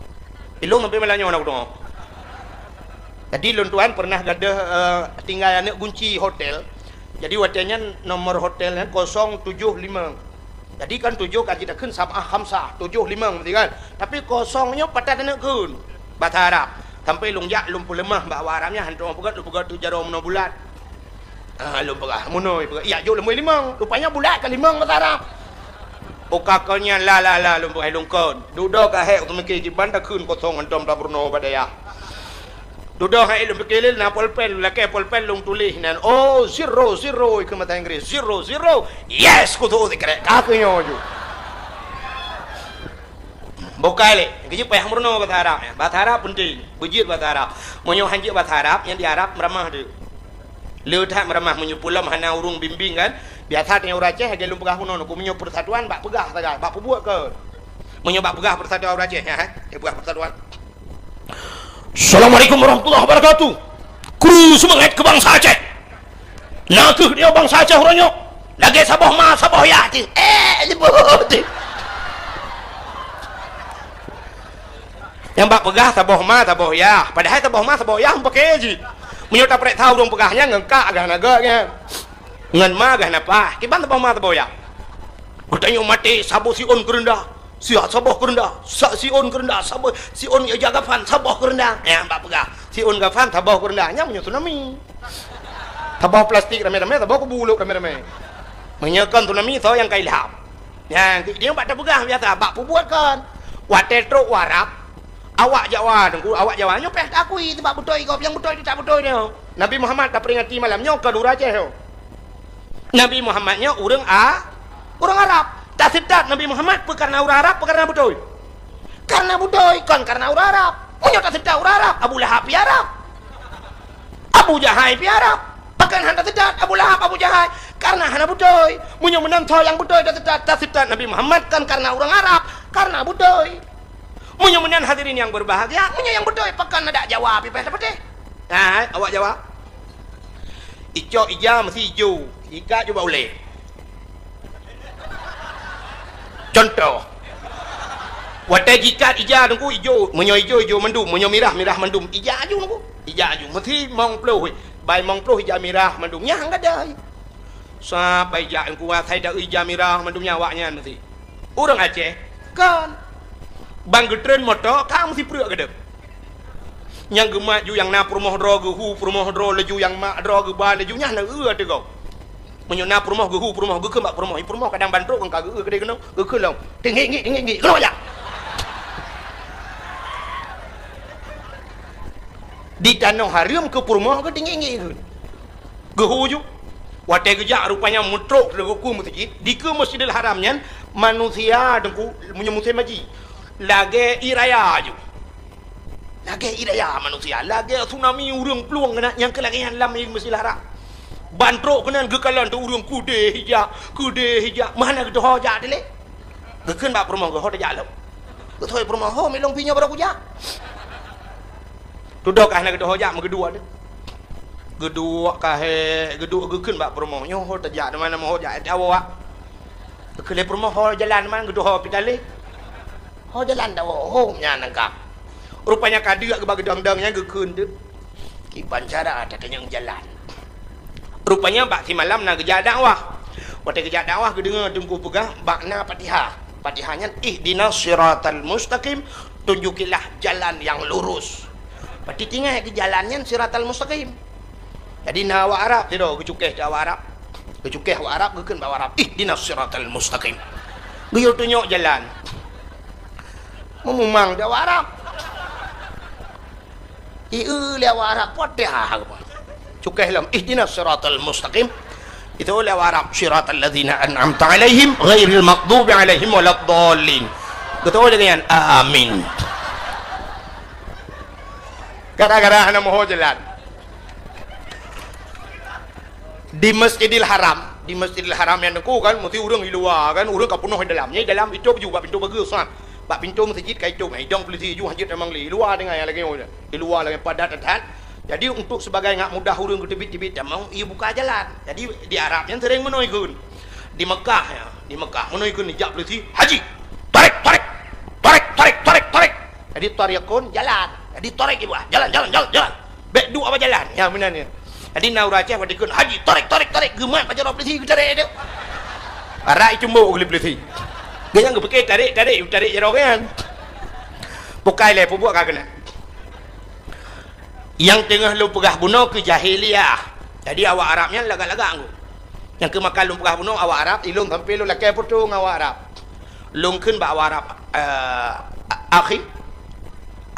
Ilong sampai malam nyoe nak kudoe. Jadi lôn tuan pernah gadoh, eh, tinggai aneuk gunci hotel. Jadi watèe nyan nomor hotel nyan kosong tujoh lima. Jadi kan tujoh ka jitakheun sab'ah khamsah, tujoh limong, beutôi kan? Tapi kosong nyoe pat that taneuk kheun. Bahasa Arab. Sampai lôn jak lôn peuleumah bak awak Arab nyan, hantom peugah, lôn peugah tu jaroe meunoe bulat. Ah, lôn peugah, meunoe peugah. Yak jok leumbôi limong. Rupanya bulat ka limong bahasa Arab. Uka kon nyan la, la, la, lôn peugah lôn kon. Dudoe ka hék, keu meuke jiban takheun kosong hantom tapeurunoe bak dayah. Dudoe hai lôn pike lé na polpen, lakèe polpen lôn tuléh nan, "Oh, zero, zero," keu mata Inggris, "Zero, zero, yes," kutu sikrek, ka keu nyoe ju. Bukai lé, keujeuet payah meurunoe bahasa Arab nyan. Bahasa Arab penting, beujeuet bahasa Arab. Meunyoe hanjeuet bahasa Arab, nyang di Arab meuramah deuh. Le that meuramah meunyoe peulom hana ureueng bimbing kan. Biasa teuh ureueng Aceh lagèe lôn peugah bunoe, meunyoe persatuan bak peugah sagai, bak peubuet kon. Meunyoe bak peugah persatuan ureueng Aceh, ya, eh, peugah persatuan. Assalamualaikum warahmatullahi wabarakatuh. Kru seumangat keu bansa Aceh. Na kheueh dia bansa Aceh uroe nyoe. Lagèe saboh ma, saboh yah ti. Eh, nyebut ti. Nyang bak peugah saboh ma, saboh yah. Padahai saboh ma, saboh yah meupaké jih. Meunyoe tapareksa ureueng peugah nyan ngon kak gah na gèt nyan. Ngon ma gah na pah. Kiban saboh ma, saboh yah. Geutanyoe maté saboh siôn keureundah. Siat saboh keureundah, sa-, siôn keureundah, saboh siôn ija gafan, saboh keureundah. Nyang bak peugah, siôn gafan, saboh keureundah. Nyan meunyoe tsunami. Saboh plastik ramé-ramé, saboh kubu ulok ramé-ramé. Meunyoe kon tsunami, soe nyang ka ilham? Nyan, dia bak tapeugah biasa, bak peubuet kon. Watèe trok u Arab, awak Jawa, Teungku, awak Jawa nyoe payah taakui, sabab beutôi gob, nyang beutôi teutab beutôi nyoe. Nabi Muhammad taperingati malam nyoe kon ureueng Aceh nyoe. Nabi Muhammad nyoe ureueng A-, ureueng Arab. Taseutôt Nabi Muhammad peu kareuna ureueng Arab, peu kareuna beutôi? Kareuna beutôi, kon kareuna ureueng Arab. Meunyoe taseutôt ureueng Arab, Abu Lahab pih Arab. Abu Jahai pih Arab. Pakon hana taseutôt Abu Lahab, Abu Jahai? Kareuna hana beutôi. Meunyoe meunan soe nyang beutôi taseutôt, taseutôt Nabi Muhammad kon kareuna ureueng Arab, kareuna beutôi. Meunyoe meunan hadirin yang berbahagia, meunyoe nyang beutôi pakon adak Jawa pih payah tapatéh. Hai, awak Jawa. Icok ija meusti ijo, jikat ju bak ulèe. Contoh, watèe jikat ija Teungku ijo, meunyoe ijo, ijo mandum, meunyoe mirah, mirah mandum, ija aju Teungku, ija aju. Meusti mong ploh, bai mong ploh ija mirah mandum, nyan gadai. Sapai jak Teungku asai da ija mirah mandum nyan awak nyan meusti. Ureueng Aceh, kon. Ban geutreun moto ka meusipreuk keudeuh. Nyang geumat ju nyang na peurumoh droe geuhu peurumoh droe laju nyang mak droe geuba laju nyan na eu ateueh gob. Meunyoe na peurumoh geuhu peurumoh geukheun bak peurumoh, i peurumoh kadang ban trok ngon ka geu keudeh keunoe, geukheun lom. Tinggi-tinggi, tinggi-tinggi, keunoe jak. Di tanoh hareuem keu peurumoh geutinggi-tinggi keu. Geuhu ju. Watèe geujak rupanya meutrok lé geuku meuseujid, dikeue Masjidil Haram nyan manusia Teungku meunyoe musém haji. Lagèe ié raya ju. Lagèe ié raya manusia, lagèe tsunami ureueng plueng keunan nyang keu lagèe nyan lam Masjidil Haram. Ban trok keunan geukalon teuh ureuëng keudeh jak, keudeh jak. Meuhana geutuho jak dilèe. Geukheun bak peurumoh geuh, "Ho tajak lom." Geutuho peurumoh, "Ho, milong pih nyoe barô kujak." Tudok ka hana geutuho jak, meugeuduek deh. Geuduek ka hé, geuduek geukheun bak peurumoh, "Nyoe ho tajak, di mana meuho jak, eh, awak." Geukheun lé peurumoh, "Ho jalan di mana?" Geutuho pih talé. "Ho jalan dak ho, ho nyan nangka." Rupanya ka deuk geuba geudong-dong nyan geukheun teuh. Kiban cara tatanyong jalan. Rupanya bak simalam na geujak dakwah. Watèe geujak dakwah geudeungoe teungku peugah makna Fatihah. Fatihah nyan, "Ihdinas siratal mustaqim," tunjukilah jalan yang lurus. Berarti tinggai keu jalan nyan siratal mustaqim. Jadi na awak Arab sidroe geucukéh keu awak Arab. Geucukéh awak Arab, geukheun bak awak Arab, "Ihdinas siratal mustaqim." Geuyue tunyok jalan. Meumumang di awak Arab. Ieu lé awak Arab, Fatihah. Cukéh lom, "Ihdinas siratal mustaqim." Itu lé awak Arab, "Siratal ladzina an'amta 'alaihim, ghairil maghdubi 'alaihim waladdallin." Beutôi lagèe nyan, amin. Gara-gara hana meuho jalan. Di Masjidil Haram, di Masjidil Haram nyan teungku kan, meusti ureuëng di luwa kan, ureuëng ka peunoh di dalam. Nyan di dalam itôb ju bak pintoe bagoe, sah. Bak pintoe meuseujid ka itôb, idong peulisi ju hanjeuet tamong lé. Di luwa teungoh nyang lagèe nyoe. Di luwa lagèe padat that. Jadi untuk sebagai ngak mudah ureuëng geuteubiet-teubiet tamong, ibuka jalan. Jadi di Arab nyan sering meunoe kheun. Di Mekah ya, di Mekah meunoe kheun dijak peulisi, "Haji, tarik, tarik. Tarik, tarik, tarik, tarik." Jadi tariqun jalan. Jadi tarik ibu, jalan, jalan, jalan, jalan. Bèk duek bak jalan. Ya, meunan ya. Jadi na ureuëng Aceh watèe kheun, "Haji, tarik, tarik, tarik." Geumat bak jaroe peulisi geutarek tu. Arak icumbok lé peulisi. Geunyang geupike tarik, tarik, tarik jaroe nyan. Bukai lé peubuet ka keunan. Nyang teungoh lôn peugah bunoe keu jahiliyah. Jadi awak Arab nyan lagak-lagak ngku. Nyang keu maka lôn peugah bunoe awak Arab, ilôn sampoe lôn lakèe photo ngon awak Arab. Lôn kheun bak awak Arab, eh, akhi.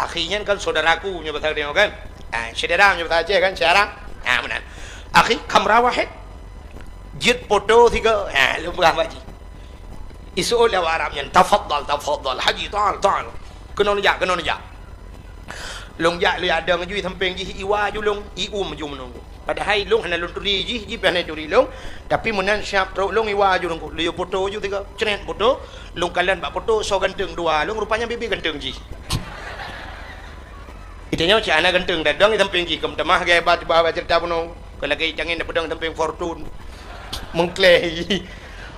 Akhi nyan kan saudaraku nyoe bahasa Aceh kan. Ah, syedara nyoe bahasa Aceh kan, syedara. Ah, meunan. Akhi, kamera wahid. Jeuet photo sigoe. Ah, lôn peugah bak jih. Iseuôt lé awak Arab nyan, "Tafadhal, tafadhal, Haji, ta'al, ta'al." Keunoe neujak, keunoe neujak. Lôn jak lé adong ju sampéng jih, iwa ju lôn, ium ju meununggu. Padahai lôn hana lôn turi jih, jih pih hana turi lôn, tapi meunan siab trok lôn iwa ju lôn, lôn photo ju tiga, cret photo, lôn kalon bak photo soe ganteng dua lôn, rupanya bibi ganteng jih. Ita nyoe cit hana ganteng, dadong di sampéng jih, keu meutamah gaya ba, ba, ba cerita bunoe. Keu lagèe tangen na peudong sampéng Fortune. Meukleh.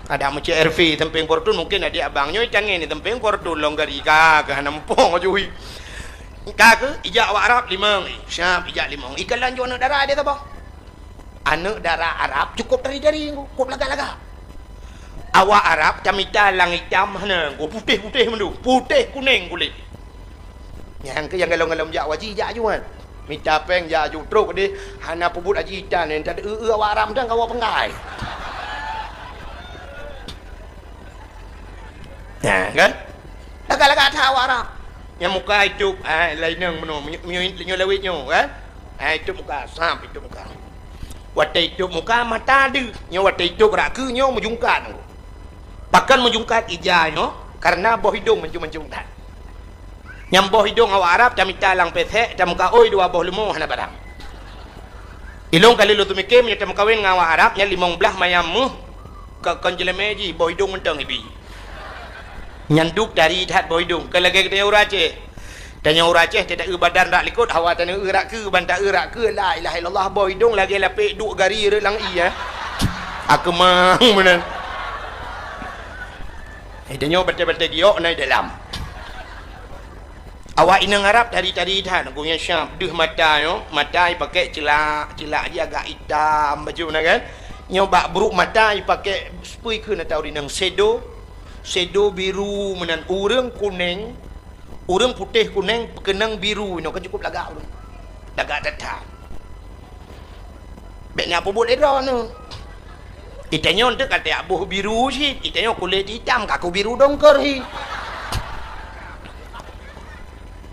Ada meucék R V sampéng Fortune, mungkin adik abang nyoe tangen di sampéng Fortune lôn gari ka, ka hana muphom jui. Ka keu ijak awak Arab limong, eh, siap ijak limong. Ikalon ju aneuk dara dia saboh. Aneuk dara Arab cukup dari-dari, cukup lagak-lagak. Awak Arab tamita lang itam hana, putéh-putéh mandum, putéh kunéng kulét. Nyang keu nyang galom-galom jak haji, jak aju nyan. Mita péng jak aju trok deh, hana peubuet haji itan nyan, tadeu-eu awak Arab dan kawa penggai. Nah, kan? Lagak-lagak that awak Arab. Nyang muka itôb, ah, laineng meunoe, meunyo-, meunyo-, nyoe lawét nyoe, kan? Ah, itôb muka, sam itôb muka. Watèe itôb muka, mata deuh. Nyoe watèe itôb rak keu nyoe meujungkat. Pakon meujungkat ija nyoe, karena boh idong mancung-mancung that. Nyang boh idong awak Arab tamita lam pesek, tameukaôi dua boh leumo hana barang. Ilôn kali lôn teumike meunyoe tameukawen ngon awak Arab nyan limong blaih mayam méuh, ka kon jeulemé jih boh idong mantong ibi. Nyan duek tari that boh idong, kon lagèe geutanyoe ureueng Aceh. Tanyoe ureueng Aceh, teuta eu badan rak likot, hawa tanyoe eu rak keue, ban ta eu rak keue, la ilaha illallah, boh idong lagèe lapek duek gari rot lam ie, eh. Akeumang meunan. Eh, tanyoe batèe-batèe giok na i dalam. Awak inong Arab tari-tari that, gobnyan siap deuh mata nyoe, mata ipakèk ceulak, ceulak jih agak itam baju na kan. Nyoe bak brok mata ipakèk seupui kheun atau rinong sedo, sedo biru meunan, ureueng kunèng, ureueng putéh kunèng peukeunong biru, inoe kan cukup lagak ureueng. Lagak that-that. Bèk na peubuet lé droeneuh. Itanyoe teuk ka teuboh biru cit, itanyoe kulét itam, kaku biru dongker hi.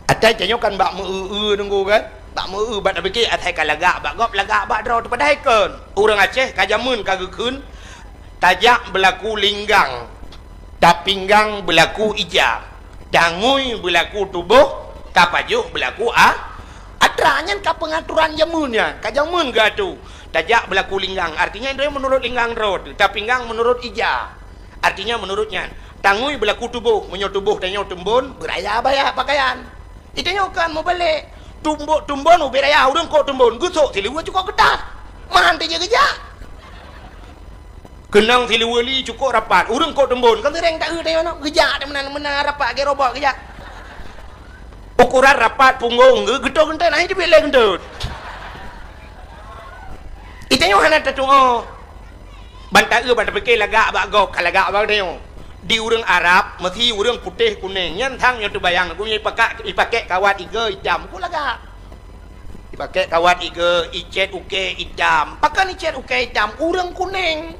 Atai tanyoe kan bak meu-eu-eu nunggu kan? Bak meu-eu bak tapike asai ka lagak bak gob, lagak bak droe teupadahai kon. Ureueng Aceh ka jameun ka geukheun, tajak beulaku linggang, tapinggang beulaku ija, tangui beulaku tuboh, tapajoh beulaku a-, atra. Nyan ka peungaturan jameun nyan, ka jameun geuatô. Tajak beulaku linggang, artinya droe meunurot linggang droe teuh, tapinggang meunurot ija. Artinya meunurot nyan, tangui beulaku tuboh, meunyoe tuboh tanyoe teumbon, beuraya baya pakaian. Itanyoe kan meubalek, tumbok teumbon ubé raya ureuëng kok teumbon, geusok siluweue cukok keutat. Meuhan teujak geujak. Keunong siluweue li cukok rapat, ureuëng kok teumbon, kan seuréng taeu tanyoe nyoe, geujak teuh meunan-meunan rapat, gét robot geujak. Ukuran rapat punggong geu-, geutot geunteut, nah, itu bilai geunteut. Itanyoe hana tatuoh. Ban taeu ban tapike lagak bak gob, ka lagak bak tanyoe. Di ureuëng Arab, meusi ureuëng putéh kunéng, nyan sang nyoe teubayang, geuh nyoe ipakak, ipakek kawat igoe itam, ku lagak. Ipakek kawat igoe, icét ukée itam. Pakon icét ukée itam? Ureuëng kunéng.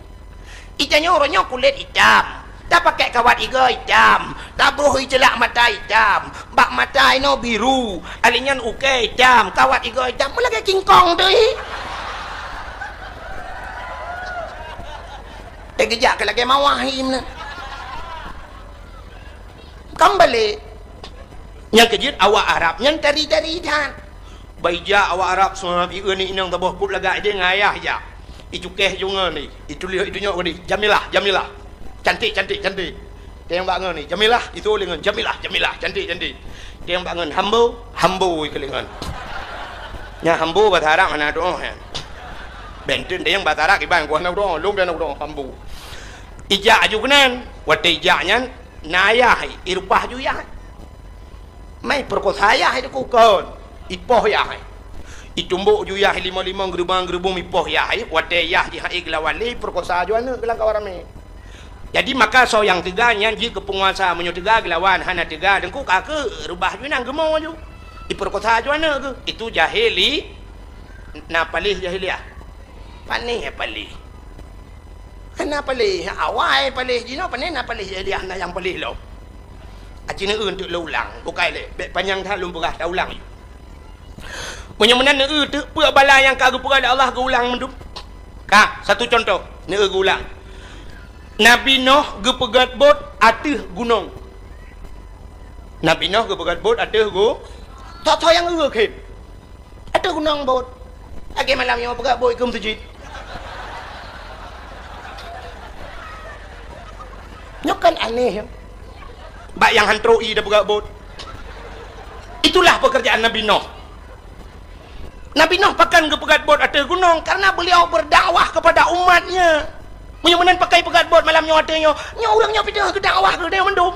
Itanyoe uroe nyoe kulét itam, tapakek kawat igoe itam, tabroh iceulak mata itam, bak mata inoe biru, alinyan ukée itam, kawat igoe itam, meulagée kingkong teuh. Teugeujak keu lagée mawah hi meunan. Kan balek. Nyang keujeuet awak Arab nyan tari-tari that. Bak ijak awak Arab seungat ieu ni inong saboh put lagak ideh ngon ayah ijak. Icukeh jungoe ni, ituléh itunyok geude, Jamilah, Jamilah. Cantik, cantik, cantik. Teueng bak ngon ni, Jamilah, itu lé ngon Jamilah, Jamilah, cantik, cantik. Teueng bak ngon Hambo, Hambo ikeu lé ngon. Nya Hambo bahasa Arab hana tuoh nyan. Benten teueng bahasa Arab iban ku hana tuoh, lôn hana tuoh Hambo. Ijak aju keunan, watée ijak nyan Na ayah i, irupah ju yah. Mai peurekosa yah i dikukon. Ipoh yah i. Itumbok ju yah i limong-limong, geurubong-geurubong ipoh yah i, watée yah jihai geulawan lé peurekosa ju aneuëk geulang kawan ramé. Jadi maka soe nyang teuga nyan jeuet keu peunguasa, meunyoe teuga geulawan, hana teuga deungku ka keu reubah ju inang geumo ju. Ipeurekosa ju aneuëk geuh. Itu jahili, na paléh jahiliah. Panéh paléh. Hana paléh, awai paléh jinoe, panéh na paléh jahiliah na nyang paléh lom. Aci neueu teuk lôn ulang, bukai lé, bék panyang that lôn peugah, ta ulang. Meunyoe meunan neueu teuk peue bala nyang ka geupeugah lé Allah geuulang mandum. Ka, satu contoh, neueu geuulang. Nabi Noh geupeugöt bot ateueh gunong. Nabi Noh geupeugöt bot ateueh gu-, tho-tho nyang eu khem. Ateueh gunong bot. Lagée malam nyoe peugah bot keu meuseujid. Nyoe kan aneh, ya. Bak nyang han trok ie da peugah bot. Itulah pekerjaan Nabi Noh. Nabi Noh pakon geupeugah bot ateueh gunong, karena beliau berdakwah kepada umatnya. Meunyoe meunan pakai peugah bot malam nyoe ateueh nyoe, nyoe ureuëng nyoe pih teuh geudakwah keu geutanyoe mandum.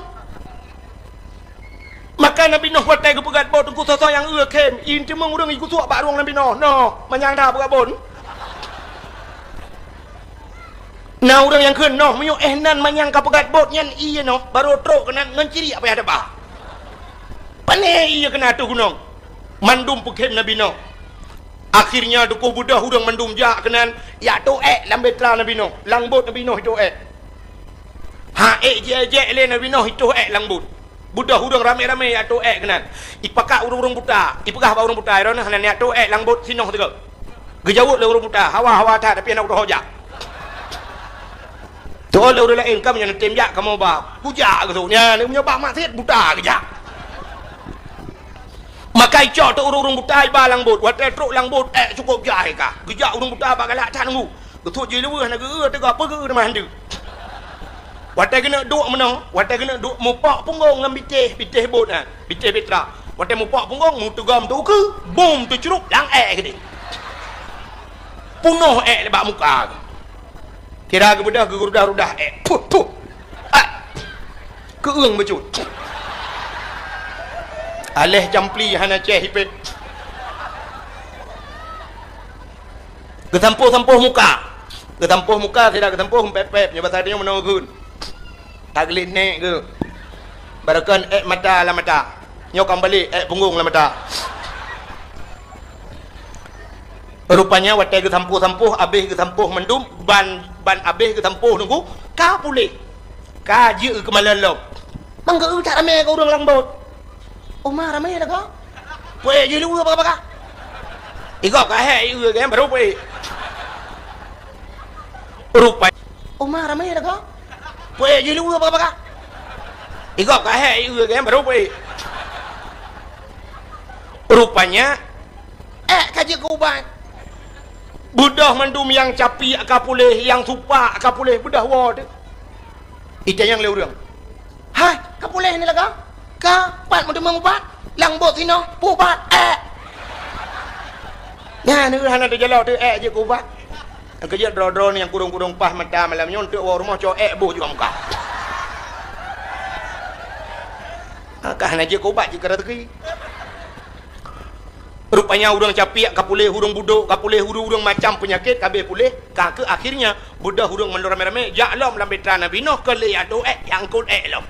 Maka Nabi Noh watée geupeugöt bot teungku soe-soe nyang eu khem, ie teumeung ureuëng igeusuak bak rueng Nabi Noh. Noh, manyang that peugöt bot. Na ureuëng nyang kheun noh, meunyoe éh nan manyang ka peugöt bot nyan ie noh, barô trok keunan ngon ciriek payah teuba. Panéh ie keunan ateueh gunong. Mandum peukhem Nabi Noh. Akhirnya dukôh beudôh ureuëng mandum jak keunan, jak toh ék lam bahtera Nabi Noh, lam bot Nabi Noh toh ék. Ha ék jijak lé Nabi Noh itoh ék lam bot. Beudôh ureuëng ramé-ramé jak toh ék keunan. Ipakat ureuëng-ureuëng buta, ipeugah bak ureuëng buta, "Droeneuh hana neujak toh ék lam bot sinoh sigoe." Geujaweueb lé ureuëng buta, "Hawa, hawa that, tapi hana kutoh jak." Tu'oh lé ureuëng laén, "Kamoe nyan neutem jak, kamoe ba kujak geusok nyan, meunyoe bak maksiet buta geujak." Maka icok teuk ureuëng-ureuëng buta iba lam bot, watée trok lam bot ék cukôp jai ka. Geujak ureuëng buta bak galak that nunggu. Geusuet jih luweuh na geu-eu teuga peue geu-eu teuma handeue. Watée geuneuk duek meunoe, watée geuneuk duek mupok punggong lam bitéh, bitéh bot nyan, bitéh bahtera. Watée mupok punggong, meuteugom teukeue, bum teucrup lam ék keudeh. Punoh ék bak muka. Kira geubeudôh geurudah-rudah ék. Puh, puh. Ah. Keueung bacut. Aléh campli hana céh ipét. Geusampôh-sampôh muka. Geusampôh muka, sira geusampôh pép-pép, nyoe basa tanyoe meunoe geun. Tagleh nék geuh. Barokon ék mata lam mata. Nyoe ka meubalek ék punggong lam mata. Rupanya watée geusampôh-sampôh, abéh geusampôh mandum, ban, ban abéh geusampôh nunggu, ka puléh. Ka jeuet keumalon lom. Manggeu that ramé keu ureuëng lam bot. Uma ramé lagoe. Puék jih luweue baka-baka. Igob ka hék ieu gém baru puék. Rupa. Uma ramé lagoe. Puék jih luweue baka-baka. Igob ka hék ieu gém baru puék. Rupanya, ék ka jeuet keu ubat. Beudôh mandum, nyang capiek ka puléh, nyang supak ka puléh, beudôh woe teuh. Itanyong lé ureuëng, "Hai, ka puléh ni laga? Ka, pat meuteumé ubat? Lam bot sinoe, peue ubat?" "Ék." Nyan hana teujalo teuh, ék jeuet keu ubat. Nyang keujeuet droe-droe nyang kurong-kurong paih mata malam nyoe, eunteuk woe rumoh cok ék boh juga muka. Ka hana jeuet keu ubat jih keu raseuki. Rupanya ureuëng capiek ka puléh, ureuëng budôk ka puléh, ureuëng-ureuëng macam peunyakét ka abéh puléh, ka keuh akhirnya beudôh ureuëng mandum ramé-ramé jak lom lam bitra Nabi Nuh keu lheueh atoe ék, angkot ék lom.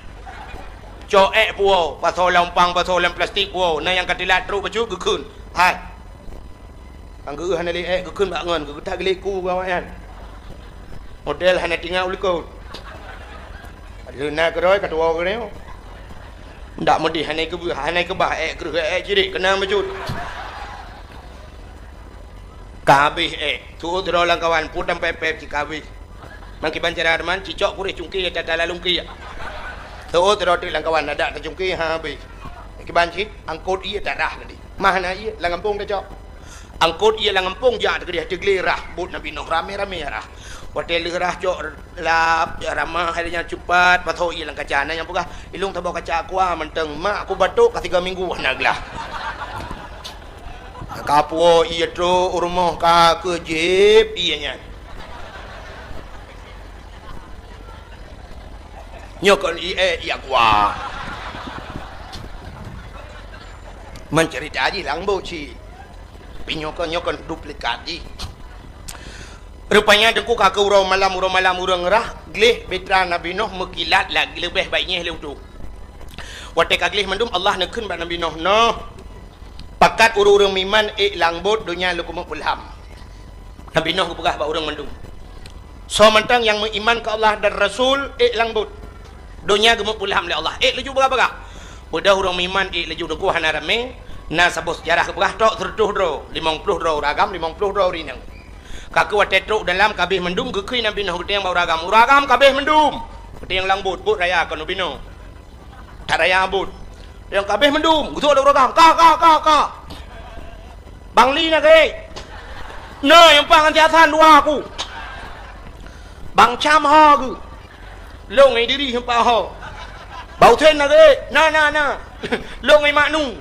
Cok ék puwoe, pasoe lam umpang, pasoe lam plastik puwoe, na nyang ka teulat trok bacut geukheun. Hai. Nyang geuh hana lé ék geukheun bak ngon, geutak geulék ku bak awaknyan. Model hana tinggai u likot. Leuna keudroe ka tuwoe keudroe. Ndak meudeh hana keu-, hana keubah ék kreueh ék cirit keunan bacut. Ka habéh ék. Seuôt droe lam kawan, peuet tampéb-péb cit ka habéh. Meukiban cara teuma, cicok kureh cungké tata lalungké. Seuôt droe teuk lam kawan, adak tacungké ha habéh. Kiban cit, angkot ié tarah tadi. Mah na ié lam gampông tacok. Angkot ié lam gampông jak teugeudeh teuglé rah bot Nabi Nuh ramé-ramé rah. Watée lheueh rah cok lap, jak ramah hai nyan cupat, pasoe ié lam kaca. Na nyang peugah, "Ilong saboh kaca aqua mantong, mak ku batuk ka tiga minggu hana glah." Ka puwoe ié trok u rumoh ka keuh jieb ié nyan. Nyoe kon ié, ié aqua. Meuceurita jih lam bot cit. Tapi nyoe kon, nyoe kon duplikat jih. Rupanya teungku ka keuh uroe malam, uroe malam ureuëng rah, gleh bitra Nabi Nuh meukilat lagée leubeh baik nyeh lé utoe. Watée ka gleh mandum Allah neukheun bak Nabi Nuh, "Noh, pakat ureuëng-ureuëng meuiman ék lam bot donya lôn keumeung peulham." Nabi Nuh geupeugah bak ureuëng mandum, "Soe mantong nyang meuiman keu Allah dan Rasul ék lam bot. Donya geumeung peulham lé Allah, ék laju bagah-bagah." Beudôh ureuëng meuiman ék laju teungku hana ramé, na saboh seujarah geupeugah trok seureutôh droe, limong ploh droe ureuëng agam, limong ploh droe ureuëng inong. Ka keuh watée trok dalam ka abéh mandum geukheun Nabi Nuh geutanyong bak ureuëng agam, "Ureuëng agam ka abéh mandum." Geutanyong lam bot, bot raya kon ubinoe. That raya bot. Nyang ka abéh mandum, geusok lé ureuëng agam, "Ka, ka, ka, ka. Bang Li na geuh. Na nyang pah ngon si Hasan dua ku. Bang Cam ho geuh. Lôn ngon Idris nyang pah ho. Bang Husen na geuh. Na, na, na. Lôn ngon Mak Nu."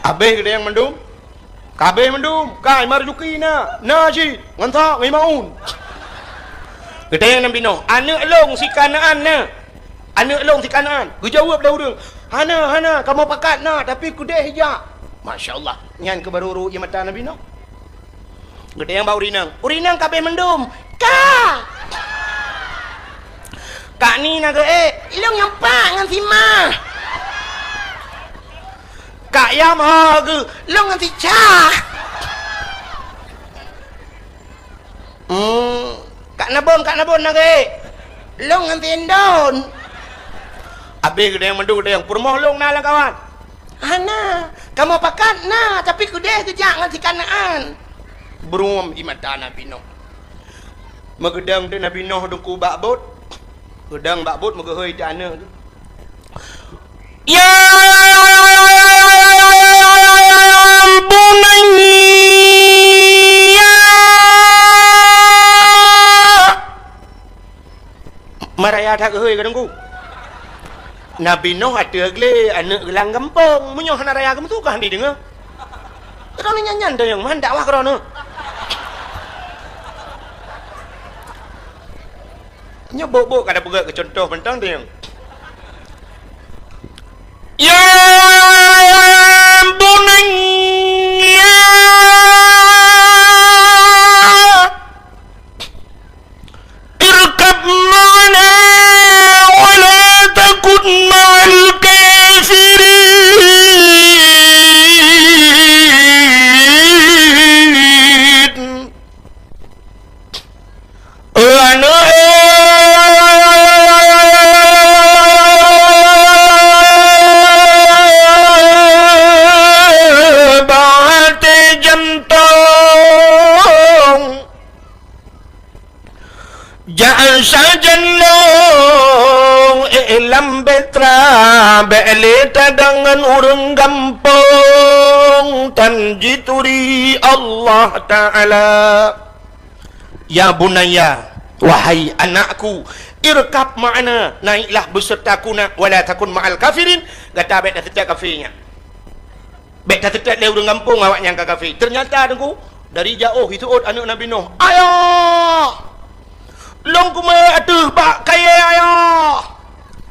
Abéh geutanyong mandum. Ka abéh mandum, ka Imam Marzuki na, na cit, ngon sa, ngon Imaun. Geutanyong Nabi Nuh, "Aneuëk lôn si Kanaan na? Aneuëk lôn si Kanaan?" Geujaweueb lé ureuëng, "Hana, hana, kamoe pakat na, tapi keudeh jak." Masya Allah, nyan keuh barô rhot ie mata Nabi Nuh. Geutanyong bak ureuëng inong, "Ureuëng inong ka abéh mandum?" "Ka." "Kak Ni na geuh ék?" "Ilong nyang pat ngon si Ma." "Kak Yam ho geuh?" "Lôn ngon si Ca." "Hmm, Kak Nabon, Kak Nabon na geuh ék?" "Lôn ngon si Indon." Abéh geutanyong mandum geutanyong, "Peurumoh lôn na lam kawan?" "Hana, kamoe pakat na, tapi keudeh geujak ngon si Kanaan." Beuruem ie mata Nabi Nuh. Meugeudong teuk Nabi Nuh teungku bak bot. Geudong bak bot meugeuhôi teuk aneuëk. "Ya bunayya." Meuraya that geuhôi keu teungku. Nabi Nuh ateueh glé aneuëk geulang gampông. Meunyoe hana raya geumeusu ka hana jideungoe. Droeneuh nyan-nyan teunyong man dakwah keu droeneuh. Nyoe bok-bok ka tapeugét keu cuntoh mantong teunyong. Ya bunayya. Irkab ma'ana wa la takun ma'al kafirin. Aneuk, bak até jantong. Jak sajan lôn, eh, lam bitra, bék lé tadong ngon ureuëng gampông. Tan jituri Allah Ta'ala. Ya bunayya, wahai anakku, irkab ma'ana, naiklah besertaku nak, wala takun ma'al kafirin, gata bèk taseutôt kafé nyan. Bèk taseutôt lé ureueng gampông awaknyan ka kafé. Ternyata, Teungku, dari jaoh jiseuôt aneuk Nabi Nuh, "Ayah! Lôn kumè ateueh bak kayèe, Ayah!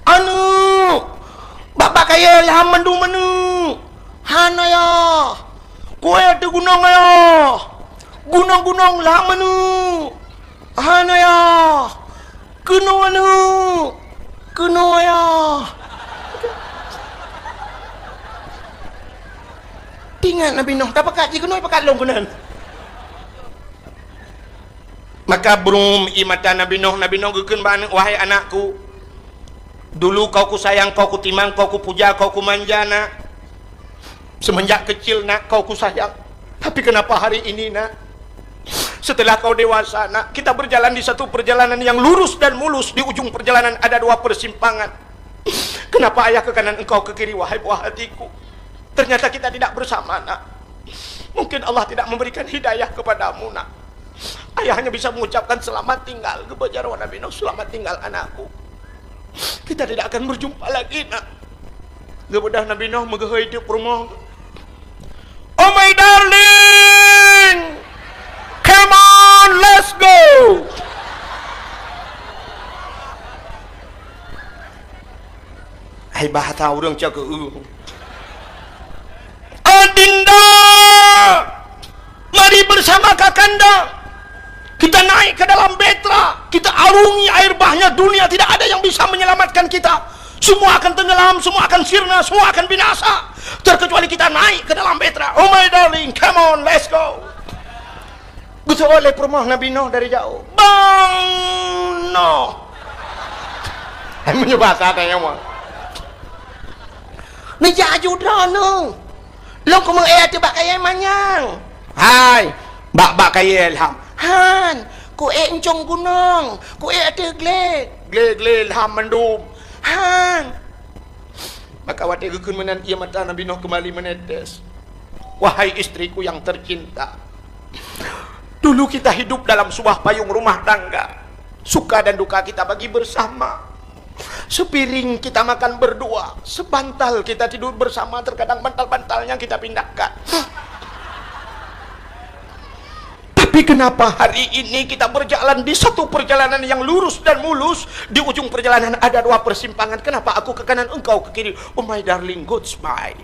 Aneuk! Bak, bak kayèe lham mandum aneuk! Han, Ayah! Kuè ateueh gunong, Ayah! Gunong-gunong lham aneuk! Han, Ayah! Keunoe aneuk! Keunoe, Ayah!" Teuingat Nabi Nuh, tapakat jih keunoe, pakat lôn keunan. Maka brum ie mata Nabi Nuh, Nabi Nuh geukheun bak aneuk, "Wahai anakku, dulu kau kusayang, kau kutimang, kau kupuja, kau kumanja, nak. Semenjak kecil, nak, kau kusayang. Tapi kenapa hari ini, nak, setelah kau dewasa, nak, kita berjalan di satu perjalanan yang lurus dan mulus, di ujung perjalanan ada dua persimpangan. Kenapa ayah ke kanan, engkau ke kiri, wahai buah hatiku? Ternyata kita tidak bersama, nak. Mungkin Allah tidak memberikan hidayah kepadamu, nak." Ayah hanya bisa mengucapkan, "Selamat tinggal," geuboh jaroe Nabi Nuh, "Selamat tinggal, anakku. Kita tidak akan berjumpa lagi, nak." Geubeudôh Nabi Nuh meugeuhôi teuk peurumoh. "Oh my darling, come on, let's go." Hai bahasa ureueng cakeueng. "Adinda, mari bersama kakanda. Kita naik ke dalam bahtera. Kita arungi air bahnya dunia. Tidak ada yang bisa menyelamatkan kita. Semua akan tenggelam, semua akan sirna, semua akan binasa. Terkecuali kita naik ke dalam bahtera. Oh my darling, come on, let's go." Geuseuôt lé peurumoh Nabi Nuh dari jaoh, "Bang Nuh!" Hai meunyoe basa tanyoe mah. "Neujak aju droeneuh. Lôn kumeu'èe ateueh bak kayèe manyang." "Hai, bak, bak kayèe lham." "Han, ku'èe euncong gunong, ku'èe ateueh glé." "Glé-glé lham mandum." "Han." Maka watèe geukheun meunan, ie mata Nabi Nuh keumbali meunetes. Wahai istriku yang tercinta, dulu kita hidup dalam sebuah payung rumah tangga. Suka dan duka kita bagi bersama. Sepiring kita makan berdua, sebantal kita tidur bersama, terkadang bantal-bantalnya kita pindahkan. Tapi kenapa hari ini kita berjalan di satu perjalanan yang lurus dan mulus, di ujung perjalanan ada dua persimpangan. Kenapa aku ke kanan, engkau ke kiri? Oh my darling, goodbye.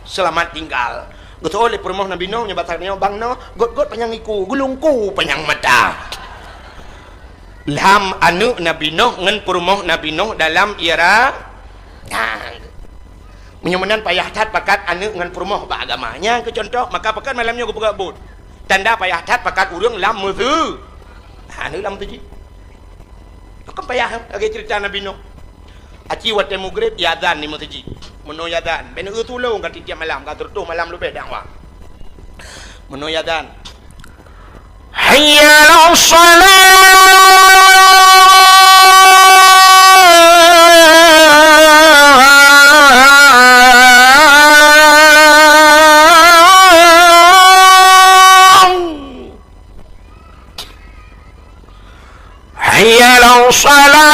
Selamat tinggal. Geuseuôt lé peurumoh Nabi Nuh, nyoe basa nyoe, "Bang Nuh, göt-göt panyang iku, geulungku panyang mata." Lham aneuk Nabi Nuh ngon peurumoh Nabi Nuh dalam ie ra-, nah. Meunyoe meunan payah that pakat aneuk ngon peurumoh bak agama. Nyan keuh contoh, maka pakat malam nyoe geupeugah buet. Tanda payah that pakat ureueng lam meuseu-, ha, aneuk lam meuseujid. Kan payah, lagèe cerita Nabi Nuh. Aci watèe mugréb, iazan di meuseujid. Meunoe iazan, bèk neueu tulông ka tiep-tiep malam, ka sireutoh malam leubeh dakwah. Meunoe iazan, "Hayya 'alas shalah!" Hayya 'alas shalah.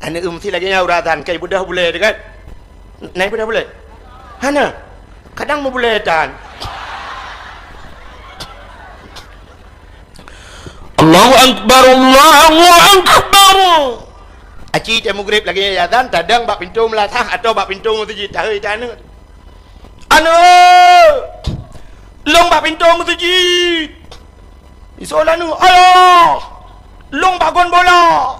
Aneuk meusti lagèe nyan uroe azan, ka ibeudoh bulèe teuh kan? Na ibeudoh bulèe? Hana. Kadang meubulèe tan. Allahu Akbar, Allahu Akbar. Aci teuh mugréb lagèe nyan azan, tadong bak pintoe meulasah atau bak pintoe meuseujid, tahôi tan aneuk. "Aneuk! Lôn bak pintoe meuseujid!" Isoe lé aneuk, "Ayah! Lôn bak gon bola!"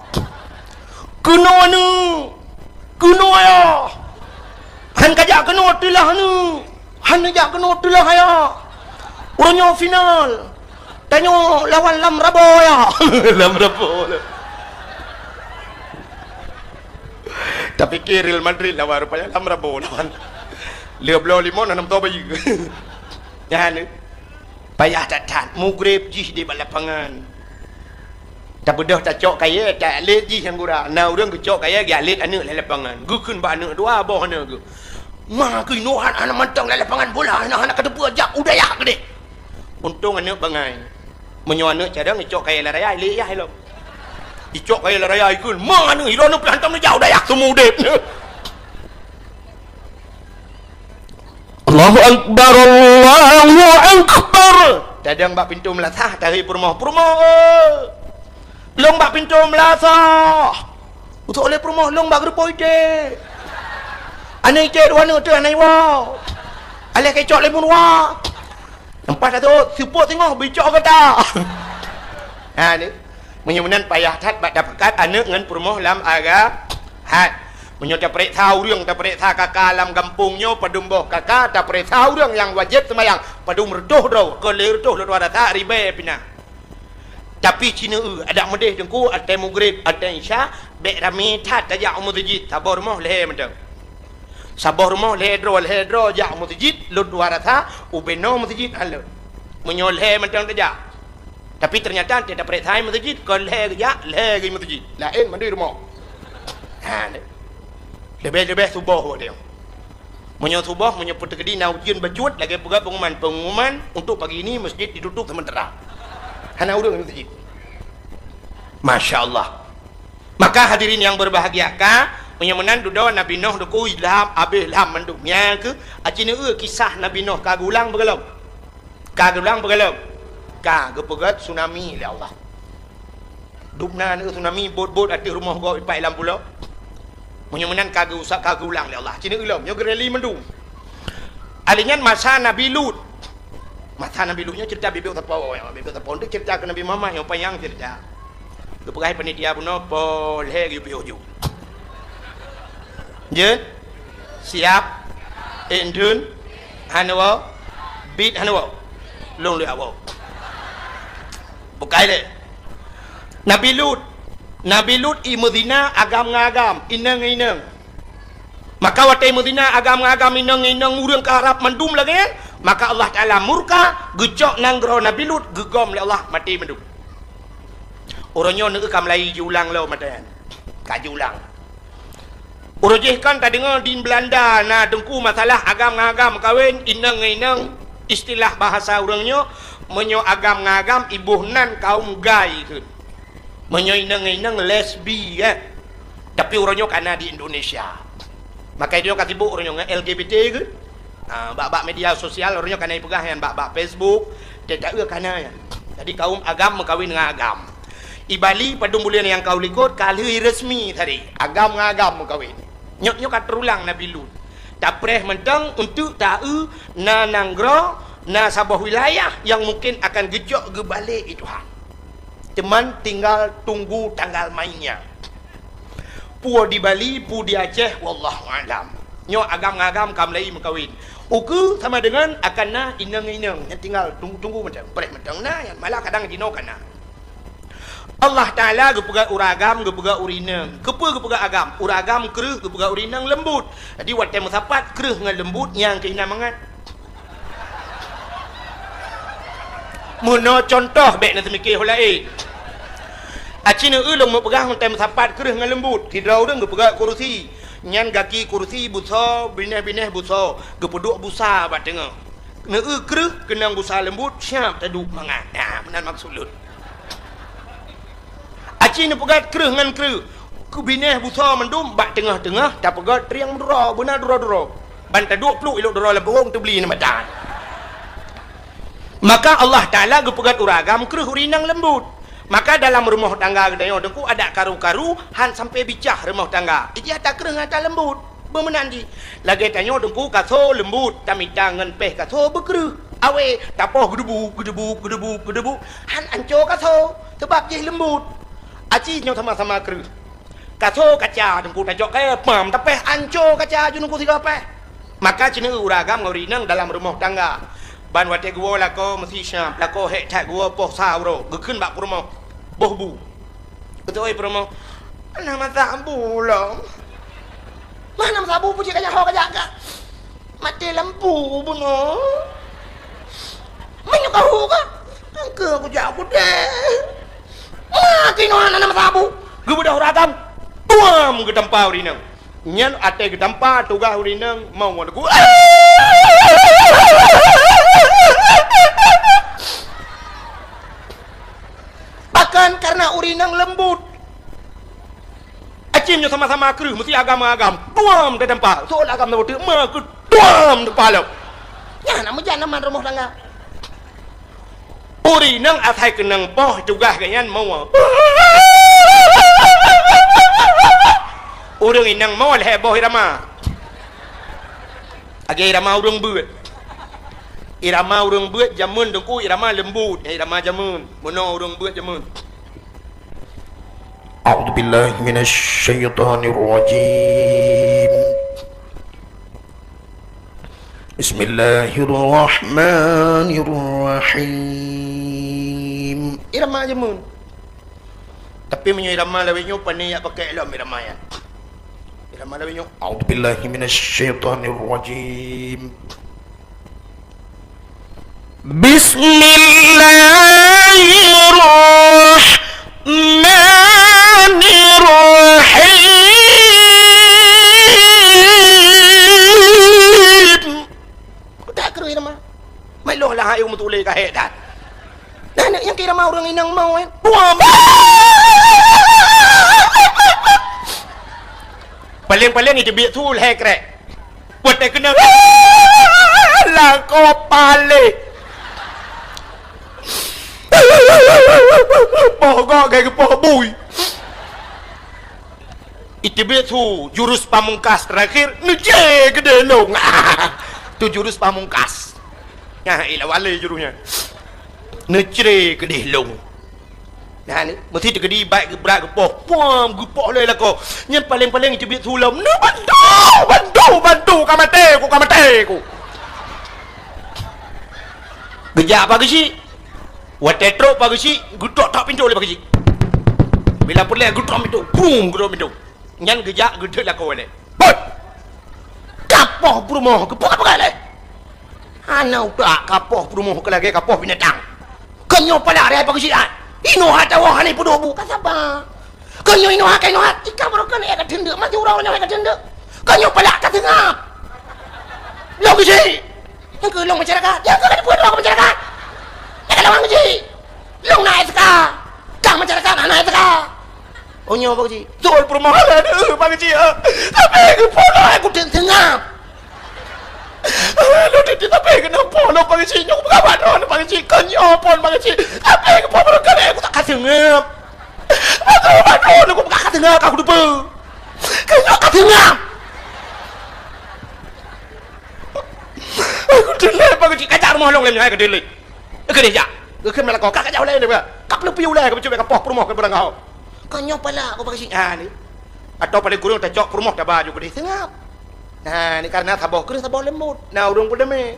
"Keunoe aneuk! Keunoe ayah!" "Han kajak keunoe teulah aneuk!" "Han neujak keunoe teulah ayah! Uroe nyoe final! Tanyoe lawan Lam Rabo, ayah!" Lam Rabo. Tapike Real Madrid lawan, rupanya Lam Rabo lawan. Lheuh bloe limong, na nam tô bayeue. Nyan, payah that-that, mugreb jih di bak lapangan. Tabeudôh tacok kayèe, talet jih nyang gura. Na ureueng geucok kayèe, geulét aneuk lam lapangan. Geukheun bak aneuk dua boh aneuk geuh. "Ma keunoe hana mantong lam lapangan bola, hana, hana kateupeue, jak u dayah keudeh." Untông aneuk bangai. Meunyoe aneuk carông icok kayèe lam raya, ilèe yah ilông. Icok kayèe lam raya ikheun, "Ma aneuk, ilôn pih hantom neujak u dayah seumeu udép." Allahu Akbar, Allahu Akbar. Tadong bak pintoe meulasah, tahi peurumoh, "Peurumoh, eh." "Lôn bak pintoe meulasah." Usok lé peurumoh, "Lôn bak geureupoh iték." "Aneuk iték dua aneuk teuh hana iwoe. Alah keucok lé meuruwa." Leupah tatot, seupôt singoh bicok gata. Ha ni. Meunyoe meunan payah that bak tapakat aneuk ngon peurumoh lam agama. Hat. Meunyoe tapareksa ureueng, tapareksa kaka lam gampông nyoe, padum boh kaka, tapareksa ureueng nyang wajéb seumayang, padum reutôh droe, kon lhèe reutôh lôn tuan rasa, ribèe pih na. Tapi ci neu-eu, adak meudeh teungku, watèe mugreb, watèe isya, bèk ramé that tajak u meuseujid, saboh rumoh lhèe mantong. Saboh rumoh lhèe droe, lhèe droe jak u meuseujid, lôn tuan rasa, ubé noe meuseujid han lôn. Meunyoe lhèe mantong tajak. Tapi teunyata watèe tapareksa meuseujid, kon lhèe geujak, lhèe geuh meuseujid. Laén mandum rumoh. Ha, leubeh-leubeh suboh watèe nyoe. Meunyoe suboh, meunyoe peuteukeudi na ujeuen bacut, lagèe peugah pengumuman, pengumuman untuk pagi ini masjid ditutup sementara. Hana ureueng lam masjid. Masya Allah. Maka hadirin yang berbahagia, ka, meunyoe meunan dudoe Nabi Nuh teungku ilham, abéh ilham mandum. Nyan keuh, aci neu-eu kisah Nabi Nuh ka geulang beugalom. Ka geulang beugalom. Ka geupeugöt tsunami lé Allah. Dubna neu tsunami, bot-bot ateueh rumoh gob ipat lam pulo. Meunyoe meunan ka geuusak, ka geulang lé Allah. Ci neu-eu lom, nyoe geureli mandum. Alèh nyan masa Nabi Lut. Masa Nabi Lut nyoe cerita bibit sapo, bibit sapo. Untuk cerita keu Nabi Muhammad nyoe panyang cerita. Geupeugah panitia bunoe, "Poh lhèe geuyue piôh ju." Jeuet? Siap? Ék dum? Hana woe? Bit hana woe? Lôn lé awoe. Bukai lé. Nabi Lut. Nabi Lut i meuzina agam ngon agam, inong ngon inong. Maka watèe meuzina agam ngon agam, inong ngon inong, ureueng ka rab mandum lagèe nyan, maka Allah Taala murka, geucok nanggroe Nabi Lut, geugom lé Allah, maté mandum. Uroe nyoe neu-eu ka mulai jiulang lom mata nyan. Ka jiulang. Uroe jih kan tadeungoe di Belanda na teungku masalah agam ngon agam meukawen, inong ngon inong, istilah bahasa ureueng nyoe, meunyoe agam ngon agam iboh nan kaum gay kheun. Meunyoe inong ngon inong lesbi, eh. Tapi uroe nyoe ka na di Indonesia. Maka nyoe ka sibuk uroe nyoe ngon L G B T kheun. Ah, bak-bak media sosial uroe nyoe ka na ipeugah nyan bak-bak Facebook, teuka ka na nyan. Jadi kaum agam meukawen ngon agam. I Bali padum buleuen nyang ka u likot ka lheueh resmi tadi, agam ngon agam meukawen. Nyoe, nyoe ka teurulang Nabi Lut. Tapreh mantong untuk ta-eu na nanggroe, na saboh wilayah nyang mungken akan geucok geubalek lé Tuhan. Teuma tinggal tunggu tanggal mainnya. Peue di Bali, peue di Aceh, wallahu a'lam. Nyoe agam ngon agam ka mulai meukawen. Ukeue sama dengan akan na inong ngon inong. Nyan tinggal tunggu, tunggu mantong. Preh mantong na, nyan malah kadang jinoe ka na. Allah Taala geupeugah ureueng agam, geupeugah ureueng inong. Keupeue geupeugah agam? Ureueng agam kreueh, geupeugah ureueng inong leumbut. Jadi watèe meusapat kreueh ngon leumbut, nyang keu inan mangat. Meunoe cuntoh, bèk na teumikir ho laén. Aci neu-eu lôn meupeugah watèe meusapat kreueh ngon leumbut. Sidroe ureueng geupeugah kurusi. Nyan gaki kurusi busoe, binéh-binéh busoe, geupeuduek busa bak teungoh. Neu-eu kreueh keunong busa leumbut, siap taduek mangat. Nah, meunan maksud lôn. Aci neupeugöt kreueh ngon kreueh. Keu binéh busoe mandum bak teungoh-teungoh tapeugöt trieng meuduro, beuna duro-duro. Ban taduek pluek ilok duro lam pohong teubli neu mata. Maka Allah Taala geupeugöt ureueng agam kreueh ureueng inong leumbut. Maka dalam rumoh tangga geutanyoe teungku adak karu-karu han sampai bicah rumoh tangga. Ijih ata kreueh ngon ata leumbut. Beumeunan jih. Lagèe tanyoe teungku kaso leumbut, tamita ngon péh kaso beukreueh. Awé, tapoh geudebu, geudebu, geudebu, geudebu. Han anco kaso, sabab jih leumbut. Aci nyoe sama-sama kreueh. Kaso kaca teungku tacok kayèe, pam, tapéh anco kaca ju teungku sigoe péh. Maka ci neu-eu ureueng agam ngon ureueng inong dalam rumoh tangga. Ban watèe geuwoe lakoe meusi siap, lakoe hék that geuwoe poh sa uroe, geukheun bak peurumoh. Boh bu. Beutôi peurumoh. Hana masa bu lom. Hana masa bu, pucit kajak ho kajak ka. Maté lampu bunoe. Meunyoe ka hu ka, engke kujak kudeh. Mati noh aneuk sabu. Geubeudôh ragam. Tuam geutampa ureueng inong. Nyan até geutampa tugaih ureueng inong mau ngon ku. Bahkan karena ureueng inong lembut. Acim nyoe sama-sama kreueh, meusti agam-agam. Duam teutampa. Soe agam na beutôi, ma keu duam teutampa lom. Nyan na meujan aman rumoh tangga. Ureueng inong asai keunong boh tugaih geuh nyan moe. Ureueng inong moe lhèe boh irama. Lagèe irama ureueng beuet. Irama ureueng beuet jameun teungku, irama leumbut, irama jameun. Bunoe ureueng beuet jameun. أعوذ بالله من الشيطان الرجيم. بسم الله الرحمن الرحيم. Irama jameun. Tapi meunyoe irama lawét nyoe, pane jak pakai lom irama nyan. Irama lawét nyoe, أعوذ بالله من الشيطان الرجيم. بسم الله الرحمن الرحيم. Keutak kreueh nama. Mai lôn lah hai meutuléh ka hék that. Nah, aneuk nyang kira ma ureueng inong mau, eh. Buam. Paléng-paléng iteubiet su lhèe krek. Watèe keunong, lakoe paléh. Poh gok gai geupoh bui. Iteubiet su jurus pamungkas terakhir, neucre keudeh lông. Tu jurus pamungkas. Nah, ilah walé jurus nyan. Neucre keudeh lông. Nah, ni, meusti teukeudi bak geubrat geupoh. Puam, geupoh lé lakoe. Nyan paléng-paléng iteubiet su lom. Neubantu, bantu, bantu, ka maté ku, ka maté ku. Geujak Pak Geuchik. Watèe trok Pak Geuchik, geutok-tok pintoe lé Pak Geuchik. Bila peureulèe geutok pintoe, brum, geutok pintoe. Nyan geujak geudeuk lakoe lé. Bot! Kapoh peurumoh, geupeugah-peugah lé. Hana utak kapoh peurumoh keu lagèe kapoh binatang. Keu nyoe palak raya Pak Geuchik ai. Inoe hata woe hana peuduek bu, ka saba. Keu nyoe inoe hai, keu inoe hai, tika baroe keuneuk ka teundeuk, maju uroe nyoe ka teundeuk. Keu nyoe palak ka seungab. Lôn Geuchik. Nyang keu lôn masyarakat, nyang keu ka dipeue droe keu masyarakat. Nyang ka lôn Geuchik. Lôn na S K. Kang masyarakat hana S K. Oh, nyoe Pak Geuchik. Beutôi peurumoh lôn, eh, Pak Geuchik, eh. Tapi keupeue lôn kuteueng seungab. Eh, lôn teuntèe tapi keunoe po lôn Pak Geuchik, nyoe peugah bak droeneuh Pak Geuchik, keu nyoe phon Pak Geuchik. Tapi keupeue lôn keuneuk kutak ka seungab. Beutôi bak droeneuh kupeugah ka seungab, ka kuteupeue. Keu nyoe ka seungab. Aku teulhèe Pak Geuchik, kajak rumoh lôn lé nyoe, hai ka teulhèe. Keu dijak. Geukheun meulakoe, ka kajak ulèe nyoe, ka peuleupi ulèe, ka peucubit ka poh peurumoh keu beurangkaho. Ka nyoe palak ku Pak Geuchik. Ha ni. Atawa paléng kureueng tacok peurumoh taba ju keudeh seungab. Ha ni, karena saboh kreueh saboh leumbot. Na ureueng peuleumé.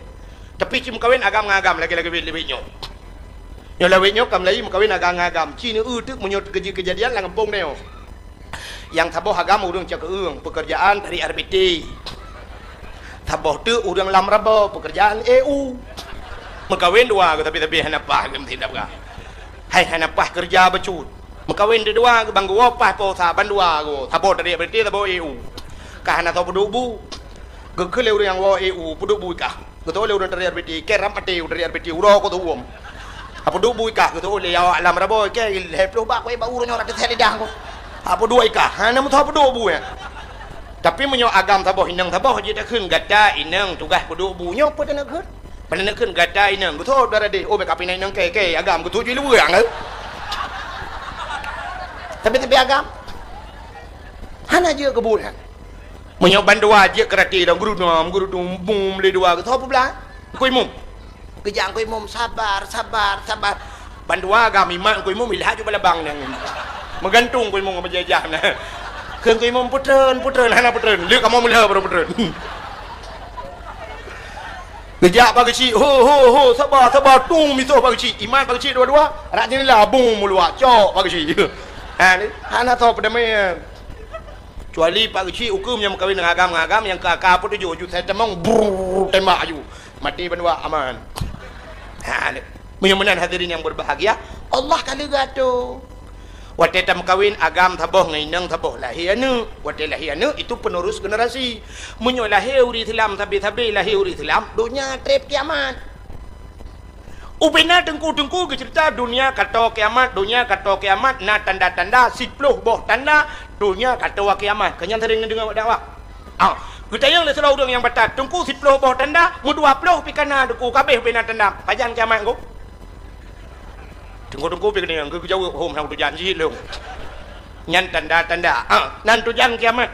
Tapi cit meukawen agam ngon agam lagèe-lagèe lawét nyoe. Nyoe lawét nyoe ka meulayeue meukawen agam ngon agam. Ci neu-eu teuk meunyoe teukeujeuet keujadian lam gampông nyoe. Nyang saboh agam ureueng cakeueng, peukeurjaan tarék R B T. Saboh teuk ureueng lam raba, peukeurjaan E U. Meukawen dua geuh, tapi-tapi hana paih geuh meusidab gah. Hai hana paih keureuja bacut. Meukawen dua geuh, bang geuwoe paih po sa, ban dua geuh. Saboh tarék R B T, saboh E U. Ka hana soe peuduek bu. Geukheun lé ureueng nyang woe E U, peuduek bu kah. Geutôh lé ureueng tarék R B T, keu ram até ureueng tarék R B T, uroe ko teuuem. Apa duek bu ikah geutôh lé awak lam raba, keu lhèe ploh bak, keu bak ureueng nyoe ratus lidah ko. Apa duek ikah, hana meutoh apa duek bu, ya. Tapi meunyoe agam saboh inong saboh jeuet takheun gata inong tugaih peuduek bu nyoe, peue taneuk kheun? Peue taneuk kheun gata inong? Geutôh dara deh, oh, bèk kapinai inong kèe, kèe agam geutôh jih luweue, eh. Tapi, tapi agam hana jeuet keu buet nyan. Meunyoe bandua jeuet keu rati lom, geurudom, geurudom, bum, lé dua, geutôh peublah. Teungku Imum. Geujak Teungku Imum, sabar, sabar, sabar. Bandua gam imat Teungku Imum, ilhak ju balabang nyan. Meugantung Teungku Imum ngon meujajah na. Kheun Teungku Imum, "Peutreun, peutreun," hana peutreun. Lé kamoe meulheueh baru peutreun. Geujak Pak Geuchik, "Ho, ho, ho, sabar, sabar, tung misoh Pak Geuchik." Imat Pak Geuchik dua-dua, rak jeundela, bum, meuluak, cok Pak Geuchik. Ha, ni, hana soe peudamé. Kecuali Pak Geuchik ukeue nyang meukawen ngon agam-agam nyang ka, ka peutujoh ju sai tamong, brrr, tembak aju. Maté bandua aman. Ha, ni. Meunyoe meunan hadirin yang berbahagia, Allah ka leuga tu. Watée tameukawen agam saboh ngon inong saboh lahé aneuëk. Watée lahé aneuëk itu penerus generasi. Meunyoe lahé ureuëng Islam sabe-sabe lahé ureuëng Islam, donya treb kiamat. Ubena teungku-teungku geucerita donya kato kiamat, donya kato kiamat na tanda-tanda siploh boh tanda donya kato kiamat. Keunyan sering neudeungoe bak dakwah. Ah, geutanyong lé sidroe ureuëng nyang batat, "Teungku, siploh boh tanda, meudua ploh pih ka na Teungku, ka abéh ubena tanda. Pajan kiamat Teungku?" Teungku-teungku pih keunong geujaweueb hom hana tujan jih lom. Nyan tanda-tanda. Ah, nan tujan kiamat.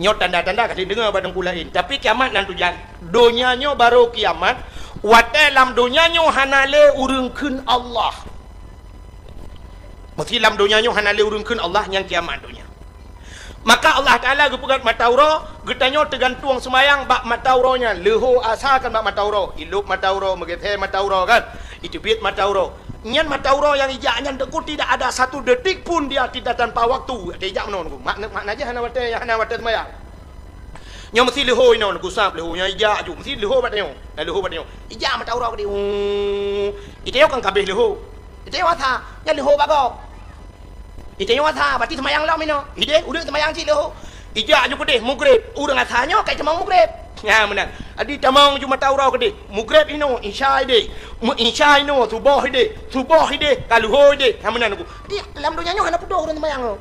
Nyoe tanda-tanda ka jideungoe bak teungku laén, tapi kiamat nan tujan. Donya nyoe barô kiamat, watée lam donya nyoe hana lé ureuëng kheun Allah. Meusé lam donya nyoe hana lé ureuëng kheun Allah, nyan kiamat donya. Maka Allah Taala geupeugét mata uroe, geutanyoe teugantueng seumayang bak mata uroe nyan. Leuho asa kan bak mata uroe, ilop mata uroe, meugeusé mata uroe kan, iteubiet mata uroe. Nyan mata uroe nyang ijak nyan Teungku tidak ada satu detik pun dia tidak tanpa waktu. Watée ijak meunoe Teungku. Makna, makna jih hana watée, hana watée seumayang. Nyoe meusé leuho inoe, neugusab leuho, nyan ijak ju, meusé leuho bak tanyoe. Nah, leuho bak tanyoe. Ijak mata uroe keudeh. Uu. Itanyoe kan ka abéh leuho. Itanyoe asa, nyan leuho bak gob. Itanyoe asa, berarti seumayang lom inoe. Ideh, ureuëng seumayang cit leuho. Ijak ju keudeh, mugreb. Ureuëng asa nyoe ka itamong mugreb. Nyan meunan. Adi tamong ju mata uroe keudeh. Mugreb inoe, isya ideh. Meu-, isya inoe, suboh ideh. Suboh ideh, ka leuho ideh. Nyan meunan Teungku. Di lam donya nyoe hana putôh ureuëng seumayang nyoe.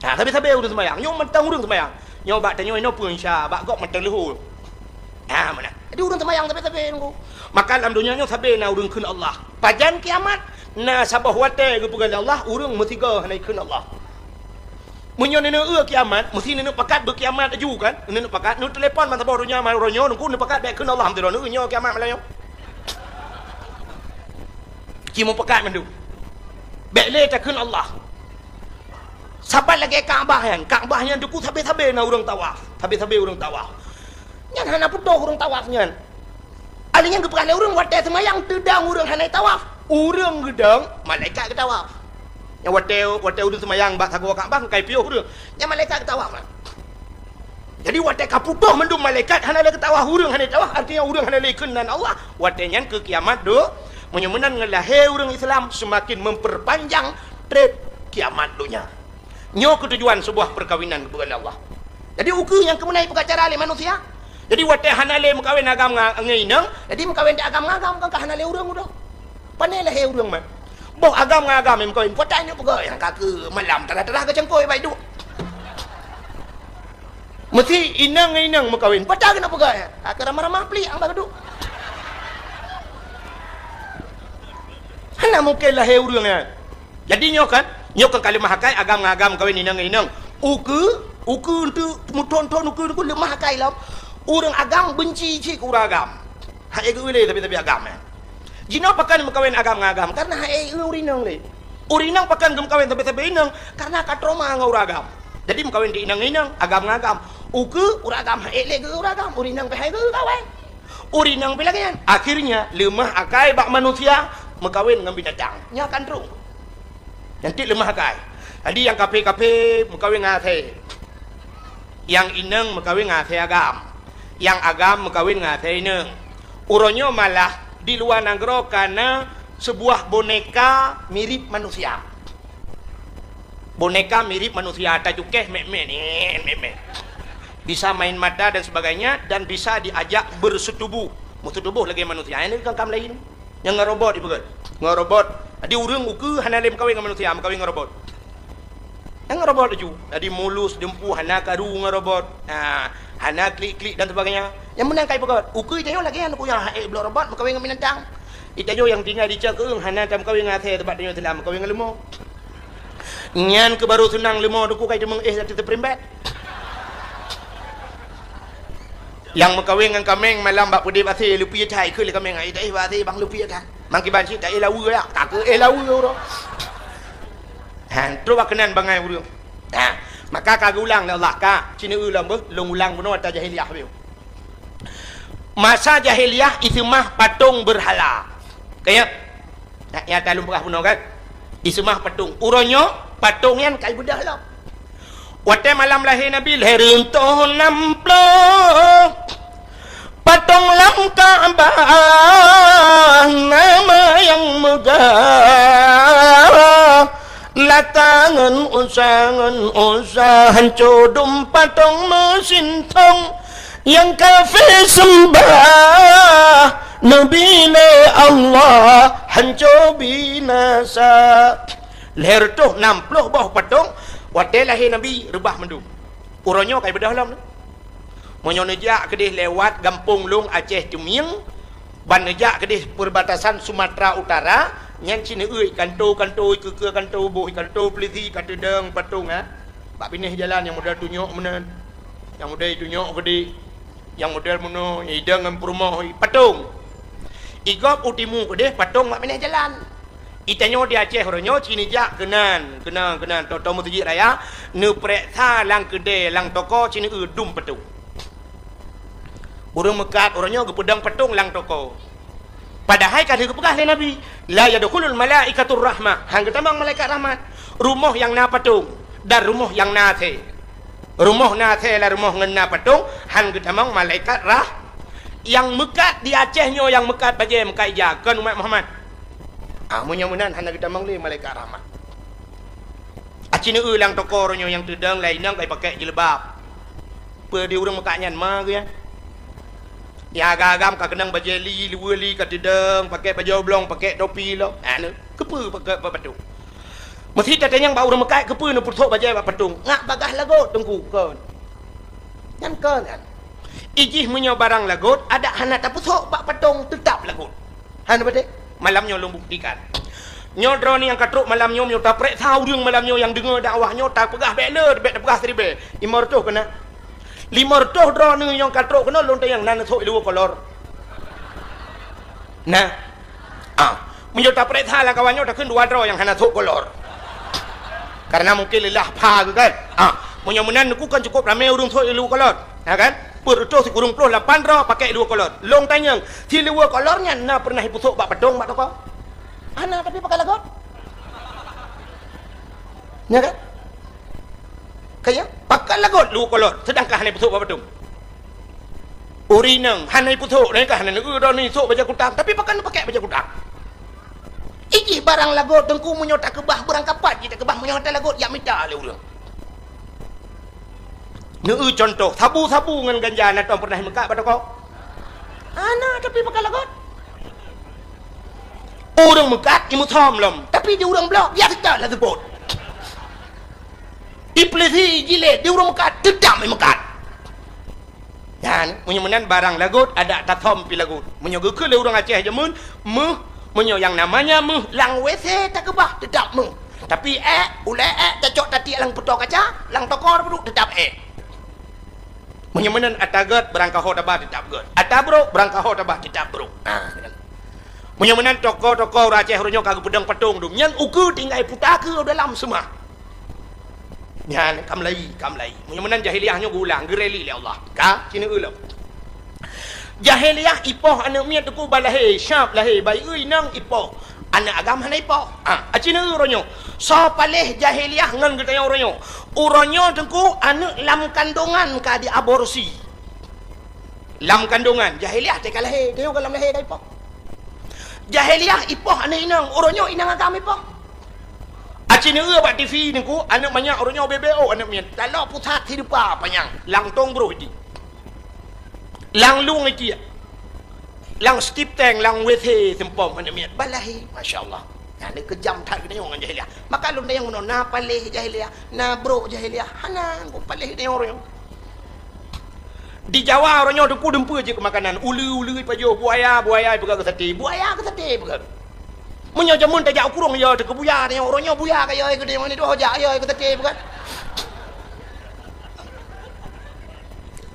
Ha, sabe-sabe ureuëng seumayang. Nyoe mantong ureuëng seumayang. Nyoe bak tanyoe inoe peue isya, bak gob mantong leuho. Ha, meunan. Jadi ureuëng seumayang sabe-sabe Teungku. Maka lam donya nyoe sabe na ureuëng kheun Allah. Pajan kiamat, na saboh watée geupeugah lé Allah, ureuëng meusigoe hana ikheun Allah. Meunyoe neuneuk eu kiamat, meusé neuneuk pakat beukiamat laju kan? Neuneuk pakat, neutelepon ban saboh donya, uroe nyoe Teungku neupakat bék kheun Allah, meusidroe neueu nyoe kiamat malam nyoe. Ci meupakat mandum. Bék lé takheun Allah. Saban lagée Ka'bah nyan, Ka'bah nyan Teungku sabe-sabe na ureuëng tawaf, sabe-sabe ureuëng tawaf. Nyan hana putôh ureuëng tawaf nyan. Ahli nyan geupeugah lé ureuëng watée seumayang teudong ureuëng hana tawaf. Ureuëng geudong, malaikat geutawaf. Nyan watée, watée ureuëng seumayang bak sagoe Ka'bah, ka ipiôh ureuëng. Nyan malaikat geutawaf. Jadi watée ka putôh mandum malaikat hana lé geutawaf ureuëng hana tawaf, artinya ureuëng hana lé kheun nan Allah. Watée nyan keu kiamat do, meunyoe meunan ngon lahé ureuëng Islam seumaken memperpanjang treb kiamat donya. Nyoe keutujuan seubuah peukawinan geupeugah lé Allah. Jadi ukeue nyang keumeunai peugah cara lé manusia. Jadi watée hana lé meukawen agam ngon inong, jadi meukawen di agam ngon agam, kan ka hana lé ureuëng udoe. Pane lahé ureuëng man. Boh agam ngon agam nyang meukawen, pata nyoe peugah nyang ka keu malam tarah-tarah geucangkôi bai duek. Meusi inong ngon inong meukawen, pata keuneuk peugah nyang ka keu ramah-ramah plik nyang ba geuduek. Hana mungken lahé ureuëng nyan. Jadi nyoe kan, nyoe kan ka leumah akai agam ngon agam meukawen inong ngon inong. Ukeue, ukeue untuk meuthon-thon ukeue, ukeue leumah akai lom. Ureuëng agam benci cit keu ureuëng agam. Hai geu lé tapi-tapi agam nyan. Jinoe pakon meukawen agam ngon agam, karena hai ureuëng inong lé. Ureuëng inong pakon geumeukawen sabe-sabe inong, karena ka trauma ngon ureuëng agam. Jadi meukawen di inong ngon inong, agam ngon agam. Ukeue ureuëng agam hai lé geu ureuëng agam, ureuëng inong pih hai geu kawen. Ureuëng inong pih lagée nyan. Akhirnya leumah akai bak manusia meukawen ngon binatang. Nyan kan trok. Nyan cit leumah akai. Jadi nyang kaphé-kaphé meukawen ngon asèe. Nyang inong meukawen ngon asèe agam. Nyang agam meukawen ngon asèe inong. Uroe nyoe malah di luwa nanggroe ka na seubuah boneka mirip manusia. Boneka mirip manusia, tacukéh mèk-mèk, nèk, mèk-mèk. Bisa main mata dan sebagainya dan bisa diajak bersetubuh. Meusetubuh lagèe manusia, nyan ka kam laén. Nyang ngon robot ipeugah. Ngon robot. Jadi ureueng ukeue hana lé meukawen ngon manusia, meukawen ngon robot. Nyang ngon robot laju. Jadi mulus, dumpeue hana karu ngon robot. Ha, hana klik-klik dan sebagainya. Nyang meunan ka ipeugah. Ukeue tanyoe lagèe nyan, ukeue nyang hana bloe robot meukawen ngon binatang. Di tanyoe nyang tinggai di Cot Keueung hana tameukawen ngon asèe, teumpat tanyoe Islam meukawen ngon leumo. Nyan keuh baru seunang leumo, duku kai teumeung éh ateueh teuprimbet. Nyang meukawen ngon kaméng malam bak peudép asèe, leupie that keu lé kaméng, ai taéh bak asèe bang leupie that. Mangkiban cit taéh laweue ya, ka keuh éh laweue uroe. Ha, trok bak keunan bangai ureueng. Ha, maka ka geuulang lé Allah ka, ci neueu lom beuh, lôn ulang bunoe ata jahiliyah beuh. Masa jahiliyah iseumah patong beurhala. Kaya, na, nyata lôn peugah bunoe kan? Iseumah patong. Uroe nyoe patong nyan ka ibeudôh lom. Watèe malam lahé Nabi, lahé reuntoh nam ploh. Patong lam Ka'bah nama nyang meugah, Lata ngon Uzza ngon Uzza, hanco dum patong meusintong, nyang kafé seumbah Nabi lé Allah hanco binasa. Lhèe reutôh nam ploh boh patong watèe lahé Nabi reubah mandum. Uroe nyoe ka ibeudôh lom. Meunyoe neujak keudeh lewat gampông lôn Aceh Teumieng, ban neujak keudeh perbatasan Sumatera Utara, nyan cit neueu kanto-kanto, ikeue-keue kanto, boh kanto polisi ka teudong patong, ha. Bak binéh jalan nyang model tunyok meunan, nyang model tunyok keudeh, nyang model meunoe, idong ngon peurumoh, patong. Igob u timu keudeh patong bak binéh jalan. Itanyoe di Aceh uroe nyoe cit neujak keunan, keunan, keunan, tô-tô meuseujid raya, neupareksa lam keudè, lam toko cit neueu dum patong. Ureueng meukat uroe nyoe geupeudong patong lam toko. Padahai ka lheueh geupeugah lé Nabi, "La yadkhulul malaikatur rahmah," han geutamong malaikat rahmat. Rumoh nyang na patong dan rumoh nyang na asèe. Rumoh na asèe lam rumoh ngon na patong, han geutamong malaikat rah-, nyang meukat di Aceh nyoe, nyang meukat bajèe, meukat ija, kon umat Muhammad. Ah, meunyoe meunan hana geutamong lé malaikat rahmat. Aci neueu lam toko uroe nyoe nyang teudong laén inong ka ipakék jilbab. Peue di ureueng meukat nyan ma geuh nyan? Nyang agam-agam ka keunong bajèe li, luweue li ka teudong, pakék bajèe oblong, pakék topi lom. Ah, neu, keupeue pakék bak patong? Meusti tatanyong bak ureueng meukat, keupeue neupeusok bajèe bak patong? Ngat bagaih lagot, Teungku, kon. Nyan kon nyan. Ijih meunyoe barang lagot, adak hana tapeusok bak patong, teutab lagot. Hana beutôi? Malam nyoe lôn buktikan. Nyoe droeneuh nyang ka trok malam nyoe, meunyoe tapareksa ureueng malam nyoe nyang deungoe dakwah nyoe, tapeugah bèk le, bèk tapeugah siribèe. Limong reutôh keunan. Limong reutôh droeneuh nyang ka trok keunoe lôn tanyong na neusok i luweue kolor. Nah. Ah, meunyoe tapareksa lam kawan nyoe takheun dua droe nyang hana sok kolor. Karena mungkin leulah pha geuh kan. Ah, meunyoe meunan Teungku kan cukup ramé ureueng sok i luweue kolor. Ha kan? Peuet reutôh sikureueng ploh lapan droe pakék luweue kolor. Lôn tanyong, si luweue kolor nyan na peureunah ipeusok bak patong bak toko? Hana, tapi pakat lagot. Nya kan? Kaya, pakat lagot luweue kolor, seudangkan hana ipeusok bak patong. Ureueng inong hana ipeusok, nyan ka hana neueu droeneuh isok bajèe kutang, tapi pakat neupakék bajèe kutang. Ijih barang lagot Teungku meunyoe takeubah, beurangkapat jih takeubah meunyoe hana talagot, jak mita lé ureueng. Neueu cuntoh, sabu-sabu ngon ganja na tom peureunah imeukat bak toko? Hana, tapi pakat lagot. Ureueng meukat imeusom lom, tapi di ureueng bloe biasa that laju bot. Ipeulisi jilét di ureueng meukat, teutab imeukat. Nyan, meunyoe meunan barang lagot, adak tasom pih lagot. Meunyoe geukheun lé ureueng Aceh jameun, meuh, meunyoe nyang namanya meuh lam W C takeubah, teutab meuh. Tapi èk, ulèe èk tacok tatiek lam peutoe kaca, lam toko tapeuduk, teutab èk. Meunyoe meunan ata gèt, beurangkaho taba teutab gèt. Ata brok, beurangkaho taba teutab brok. Ah, meunyoe meunan toko-toko ureueng Aceh uroe nyoe ka geupeudong patong dum. Nyan ukeue tinggai puta keue dalam seumah. Nyan ka meulayi, ka meulayi. Meunyoe meunan jahiliyah nyoe geuulang, geureli lé Allah. Ka, sinoe lom. Jahiliyah ipoh aneuk miet Teungku ban lahé, syab lahé, bayeue inong ipoh. Aneuk agam hana ipoh. Ah, aci neueu uroe nyoe. Soe paléh jahiliyah ngon geutanyoe uroe nyoe? Uroe nyoe Teungku aneuk lam kandongan ka diaborsi. Lam kandongan, jahiliyah teuka lahé, tanyoe ka lam lahé ka ipoh. Jahiliyah ipoh aneuk inong, uroe nyoe inong agam ipoh. Aci neueu bak T V Teungku, aneuk manyak uroe nyoe B B O aneuk miet. Taloe pusat hidupa panyang, lam tong broh di. Lam lueng itiek. Lam stip tank, lam W C seumpom aneuk miet. Ban lahé, masya Allah. Nyan keujam that geutanyoe ngon jahiliyah. Maka lôn tanyong bunoe, na paléh jahiliyah, na brok jahiliyah. Hana, kok paléh geutanyoe uroe nyoe. Di Jawa uroe nyoe Teungku dumpeue jeuet keu makanan. Uleue, uleue ipajoh, buaya, buaya ipeugöt keu saté. Buaya keu saté ipeugöt. Meunyoe jameun tajak u kurong, yo teuh keu buya, tanyoe uroe nyoe buya ka yo keu tanyoe, ni tuho jak yo keu saté ipeugöt.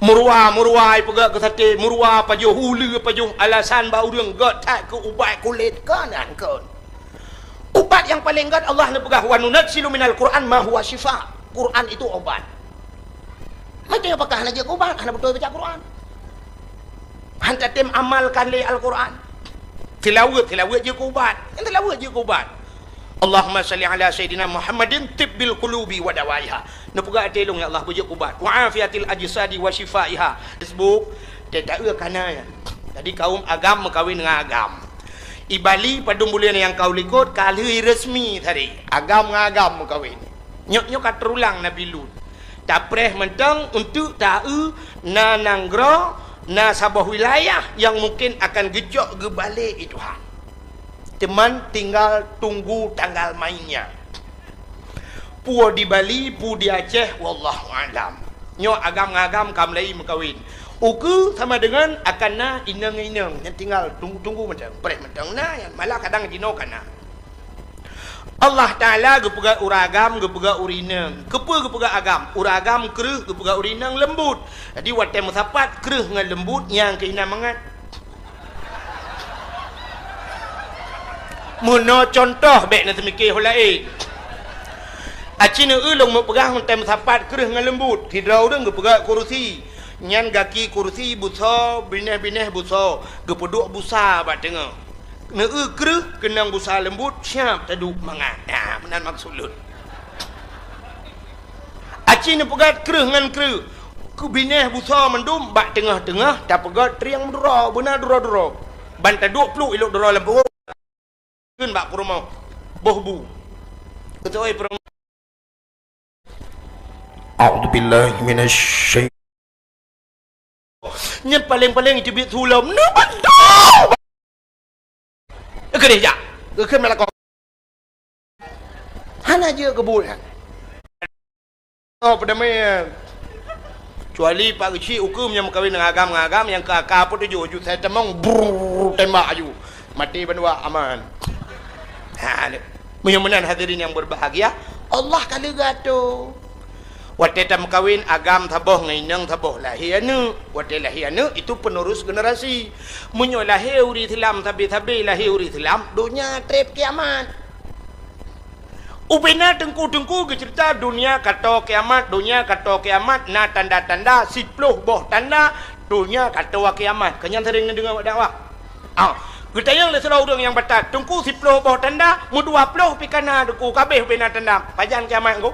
Meuruwa, meuruwa ipeugöt keu saté, meuruwa pajoh, uleue pajoh, alasan bak ureueng göt that keu ubat kulét, kon nyan kon. Ubat nyang paleng göt Allah neupeugah, "Wa nunazzilu minal Qur'an ma huwa syifa." Quran itu obat. Maka pakon hana jeuet keu ubat, hana beutôi baca Quran. Han tatem amalkan lé Al-Quran. Tilaweuet, tilaweuet jeuet keu ubat. Nyang tilaweuet jeuet keu ubat. Allahumma shalli ala sayyidina Muhammadin tibbil qulubi wa dawaiha. Neupeugah até lôn, ya Allah, beujeuet keu ubat. Wa afiatil ajsadi wa syifaiha. Facebook, Teuta eu kana nyan. Jadi kaum agam meukawen ngon agam. I Bali padum buleuen nyang ka u likot ka lheueh resmi tadi. Agam ngon agam meukawen. Nyoe, nyoe ka teurulang Nabi Lut. Tapreh mantong untuk ta eu na nanggroe, na saboh wilayah nyang mungken akan geucok geubalek i Tuhan. Teuma tinggal tunggu tanggal mainnya. Peue di Bali, peue di Aceh, wallahu a'lam. Nyoe agam ngon agam ka mulai meukawen. Ukeue sama deungon akan na inong ngon inong. Nyan tinggal tunggu-tunggu mantong, preh mantong na, nyan malah kadang jinoe ka na. Allah Taala geupeugah ureueng agam, geupeugah ureueng inong. Keupeue geupeugah agam? Ureueng agam kreueh, geupeugah ureueng inong leumbut. Jadi watée meusapat kreueh ngon leumbut, nyang keuh inan mangat. Meunoe cuntoh, bék na teumike ho laén. Aci neu-eu lôn meupeugah meutem sapat kreueh ngon leumbut, sidroe ureuëng geupeugah kurusi. Nyan gaki kurusi busoe, binéh-binéh busoe, geupeuduek busa bak teungoh. Neu-eu kreueh keunong busa leumbut, siab taduek mangat. Nah, meunan maksud lôn. Aci neupeugah kreueh ngon kreueh. Keu binéh busoe mandum bak teungoh-teungoh tapeugah trieng meuduro, beuna duro-duro. Ban taduek pluek ilok duro lam peuruet. Kheun bak peurumoh. Boh bu. Beutôi peurumoh. A'udzubillahi minasy syaithan. Nyan paléng-paléng itu biet sulom. Neubantu. Keudeh jak. Kheun malakot. Hana jeuet keu buet nyan. Oh, peudamé. Kecuali Pak Geuchik ukeue nyang meukawen ngon agam-agam nyang keu aka peutujoh ju sai tamong, brrrr, tembak aju. Maté bandua aman. Ha, ni. Meunyoe meunan hadirin yang berbahagia, Allah ka leuga tu. Watée tameukawen agam saboh ngon inong saboh lahé aneuëk. Watée lahé aneuëk itu penerus generasi. Meunyoe lahé ureuëng Islam sabe-sabe lahé ureuëng Islam, donya treb kiamat. Ubena teungku-teungku geuceurita donya kato kiamat, donya kato kiamat na tanda-tanda siploh boh tanda donya kato kiamat. Keu nyan sering neudeungoe bak dakwah. Ah, geutanyong lé sidroe ureuëng nyang batat, "Teungku siploh boh tanda, meudua ploh pih kana teungku, kabeh ubena tanda. Pajan kiamat teungku?"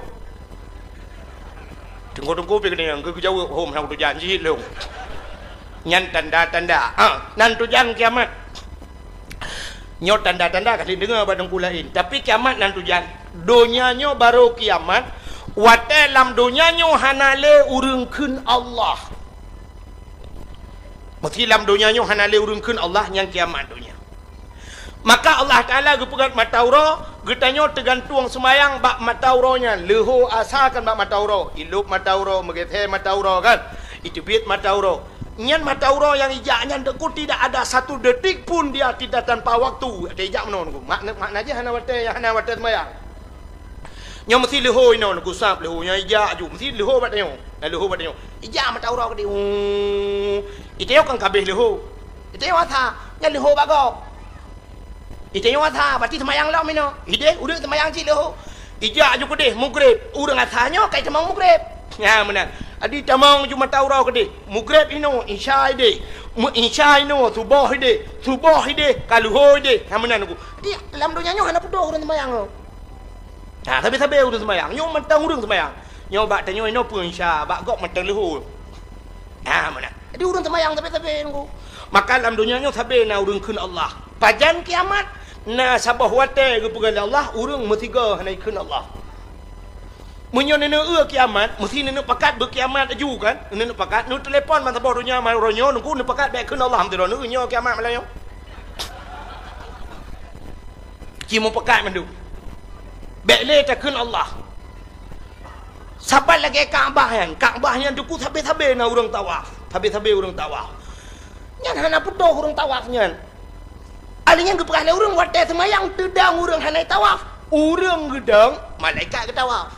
Teungku-teungku pih geudeungoe, geujaweueb, "Hom, hana kutujan cit lôn." Nyan tanda-tanda. Ah, nan tujan kiamat. Nyoe tanda-tanda ka lheueh deungoe bak teungku laén. Tapi kiamat nan tujan. Donya nyoe barô kiamat, watée lam donya nyoe hana lé ureuëng kheun Allah. Meusé lam donya nyoe hana lé ureuëng kheun Allah, nyan kiamat donya. Maka Allah Taala geupeugah mata uroe, geutanyoe teugantueng seumayang bak mata uroe nyan. Leuho asa kan bak mata uroe, ilop mata uroe, meugeusé mata uroe kan, iteubiet mata uroe. Nyan mata uroe nyang ijak nyan teungku tidak ada satu detik pun dia tidak tanpa waktu. Ada ijak meunoe teungku. Makna, makna jih hana watée, hana watée seumayang. Nyoe meusi leuho inoe, neugusab leuho, nyoe ijak aju, meusi leuho bak tanyoe. Na leuho bak tanyoe. Ijak mata uroe keudeh. Uu. Itanyoe kan kabeh leuho. Itanyoe asa, nyan leuho bak gob. Itanyoe asa, berarti seumayang lom inoe. Ideh, ureuëng seumayang cit leuho. Ijak aju keudeh, mugreb. Ureuëng asa nyoe kai tamong mugreb. Nyan meunan. Adi tamong aju mata uroe keudeh. Mugreb inoe, isya ideh. Meu isya inoe, suboh ideh. Suboh ideh, ka leuho ideh. Nyan meunan teungku. Adi lam donya nyoe hana putôh ureuëng seumayang nyoe. Ha, sabe-sabe ureuëng seumayang. Nyoe mantong ureuëng seumayang. Nyoe bak tanyoe inoe peue isya, bak gob mantong leuho. Ha, meunan. Jadi ureuëng seumayang sabe-sabe teungku. Maka lam donya nyoe sabe na ureuëng kheun Allah. Pajan kiamat, na saboh watée geupeugah lé Allah, ureuëng meusigoe hana jikheun Allah. Meunyoe neuneuk eu kiamat, meusi neuneuk pakat beukiamat aju kan? Neuneuk pakat, neutelepon ban saboh donya, uroe nyoe, neungku neupakat bék kheun Allah, meusidroe neueu nyoe kiamat malam nyoe. Ci meupakat mandum. Bék lé takheun Allah. Saban lagée Ka'bah nyan, Ka'bah nyan teungku sabe-sabe na ureuëng tawaf, sabe-sabe ureuëng tawaf. Nyan hana putôh ureuëng tawaf nyan. Ahli nyan geupeugah lé ureuëng watée seumayang teudong ureuëng hana tawaf. Ureuëng geudong, malaikat geutawaf.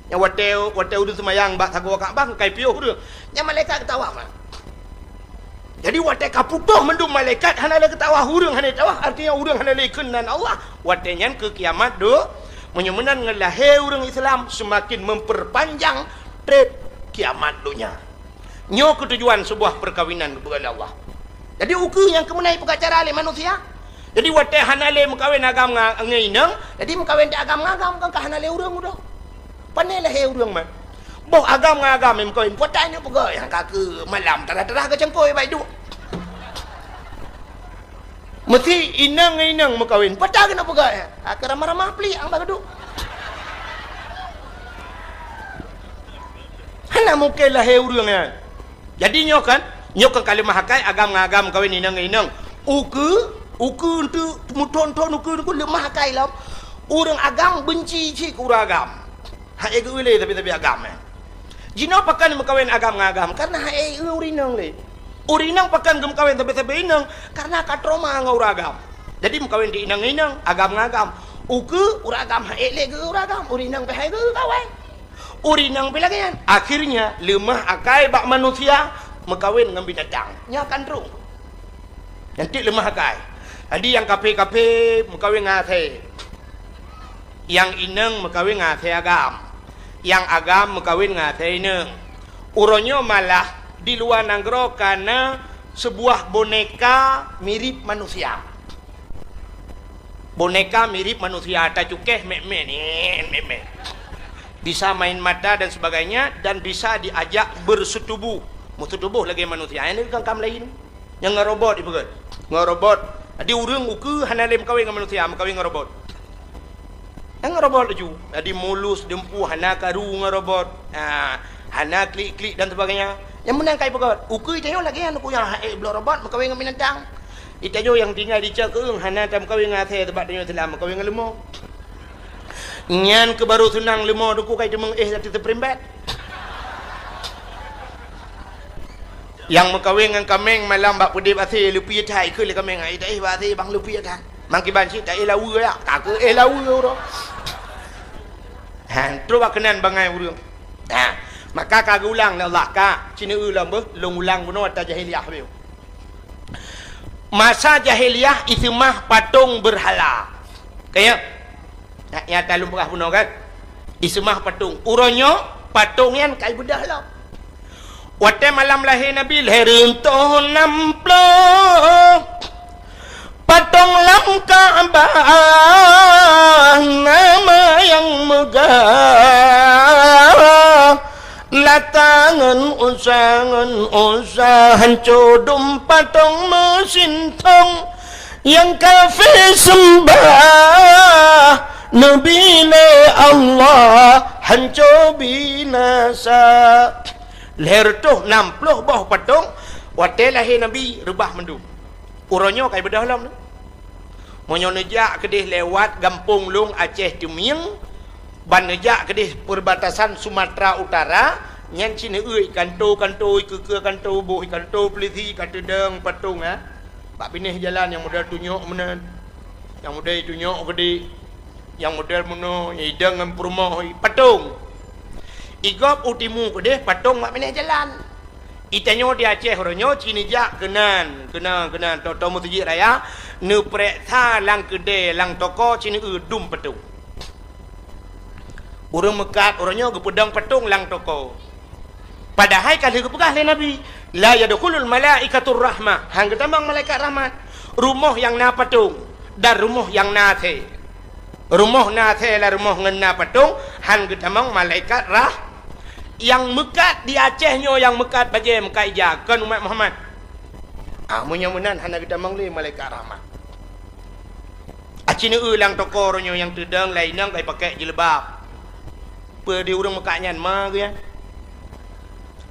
Nyan watée, watée ureuëng seumayang bak sagoe Ka'bah kai piôh ureuëng. Nyan malaikat geutawaf. Jadi watée ka putôh mandum malaikat hana lé geutawaf ureuëng hana tawaf, artinya ureuëng hana lé kheun nan Allah. Watée nyan keu kiamat do, meunyoe meunan ngon lahé ureuëng Islam seumaken memperpanjang treb kiamat donya. Nyoe keutujuan seubuah peukawinan geupeugah lé Allah. Jadi ukeue nyang keumeunai peugah cara lé manusia. Jadi watée hana lé meukawen agam ngon inong, jadi meukawen di agam ngon agam kan ka hana lé ureuëng udoe. Pane lahé ureuëng man. Boh agam ngon agam meukawen, peue ata neuk peugah nyang ka keu malam, tarah-tarah geucangkôi bak iduek. Meusi inong ngon inong meukawen, peue ata keuneuk peugah nyan? Ka keu ramah-ramah plik nyang bak geuduek. Hana mungken lahé ureuëng nyan. Jadi nyoe kan, nyoe kan ka leumah akai agam ngon agam meukawen, inong ngon inong. Ukeue, ukeue eunteuk meuthon-thon ukeue, ukeue leumah akai lom. Ureuëng agam beunci cit keu ureuëng agam. Hana geu-eu lé sabe-sabe agam, eh. Jinoe pakon meukawen agam ngon agam, kareuna hana geu-eu ureuëng inong lé. Ureuëng inong pakon geumeukawen sabe-sabe inong, kareuna ka trauma ngon ureuëng agam. Jadi meukawen di inong ngon inong, agam ngon agam. Ukeue ureuëng agam hana lé geu-eu ureuëng agam, ureuëng inong pih hana geu-eu kawen. Ureuëng inong pih lagée nyan. Akhirnya leumah akai bak manusia meukawen ngon binatang. Nyan kan trueng. Nyan cit leumah akai. Jadi nyang kaphé-kaphé meukawen ngon asèe. Nyang inong meukawen ngon asèe agam. Nyang agam meukawen ngon asèe inong. Uroe nyoe malah di luwa nanggroe ka na seubuah boneka mirip manusia. Boneka mirip manusia, tacukéh mèk-mèk, nyen mèk-mèk. Bisa main mata dan sebagainya, dan bisa diajak bersetubuh. Meusetubuh lagèe manusia. Nyan kan kam laén. Nyang ngon robot ipeugah. Ngon robot. Jadi ureuëng ukeue hana lé meukawen ngon manusia, meukawen ngon robot. Nyang ngon robot laju. Jadi mulus, dumpeue hana karu ngon robot. Ha, hana klik-klik dan sebagainya. Nyang meunan ka ipeugah. Ukeue tanyoe lagèe nyan, ukeue nyang hana ék bloe robot meukawen ngon binatang. Itanyoe nyang tinggai di cot keueung hana tameukawen ngon asèe, sabab tanyoe Islam meukawen ngon leumo. Nyan keuh barô seunang leumo, teungku, ka iteumeung éh lam teuteuprimbet. Nyang meukawen ngon kaméng malam bak peudép asèe, leupie that, ikheun lé kaméng, "Ai, taéh bak asèe bang, leupie that." Mangkiban cit taéh laweue, ya, ka keuh éh laweue uroe. Ha, trok bak keunan bangai ureuëng. Ha, maka ka geulang lé Allah, ka, ci neu-eu lom beuh, lôn ulang bunoe ata jahiliyah beuh. Masa jahiliyah iseumah patong beurhala. Ka ya? Nyak nyata lôn peugah bunoe kan? Iseumah patong. Uroe nyoe patong nyan ka ibeudôh lom. Watèe malam lahé Nabi, lhèe reutôh nam ploh, patong lam Ka'bah na ma nyang meugah. Lata ngon Uzza, ngon Uzza, hanco dum patong meusintong. Nyang kafé seumbah Nabi lé Allah, hanco binasa. Lhèe reutôh nam ploh boh patong, watèe lahé Nabi reubah mandum. Uroe nyoe ka ibeudôh lom. Meunyoe neujak keudeh lewat gampông lôn Aceh Teumieng, ban neujak keudeh perbatasan Sumatera Utara, nyan ci neu-eu ikanto-kanto, ikeue-keue kanto, boh ikanto peulisi ka teudong patong, ha. Bak binéh jalan nyang model tunyok meunan, nyang model tunyok keudeh, nyang model meunoe, nyang idong ngon peurumoh, patong. Igob u timu keudeh, patong bak binéh jalan. Itanyoe di Aceh uroe nyoe ci neujak keunan, keunan, keunan, tô-tô meuseujid raya, neupeureksa lam keudè, lam toko ci neu-eu dum patong. Ureuëng meukat uroe nyoe geupeudong patong lam toko. Padahai ka lheueh geupeugah lé Nabi, "La yadkhulul malaikatur rahmah," han geutamong malaikat rahmat, rumoh nyang na patong dan rumoh nyang na asèe. Rumoh na asèe lam rumoh ngon na patong, han geutamong malaikat rah-, nyang meukat di Aceh nyoe, nyang meukat bajèe, meukat ija, kon umat Muhammad. Ah, meunyoe meunan hana geutamong lé malaikat rahmat. Aci neu-eu lam toko uroe nyoe nyang teudong lé inong ka ipakék jilbab. Peue di ureuëng meukat nyan ma geuh nyan?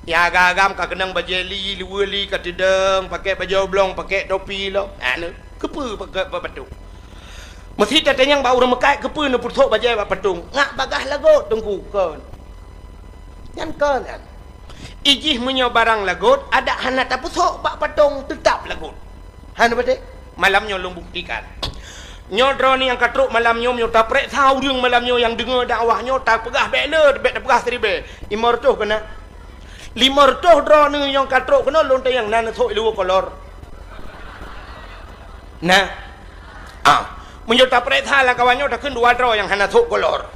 Nyang agam-agam ka keunong bajèe li, luweue li ka teudong, pakék bajèe oblong, pakék topi lom. Anu, keupeue pakék bak patong? Meusi tatanyong bak ureuëng meukat, keupeue neupeusok bajèe bak patong? Ngat bagaih lagot, Teungku, kon. Nyan kon nyan. Ijih meunyoe barang lagot, adak hana tapeusok bak patong, teutab lagot. Hana beutôi? Malam nyoe lôn buktikan. Nyoe droeneuh nyang ka trok malam nyoe, meunyoe tapeuriksa ureuëng malam nyoe nyang deungoe dakwah nyoe, tapeugah bèk le, bèk tapeugah siribèe. Limong reutôh keunan. Limong reutôh droeneuh nyang ka trok keunoe lôn tanyong na neusok iluweue kolor. Nah. Ah, meunyoe tapeuriksa lam kawan nyoe takheun dua droe nyang hana sok kolor.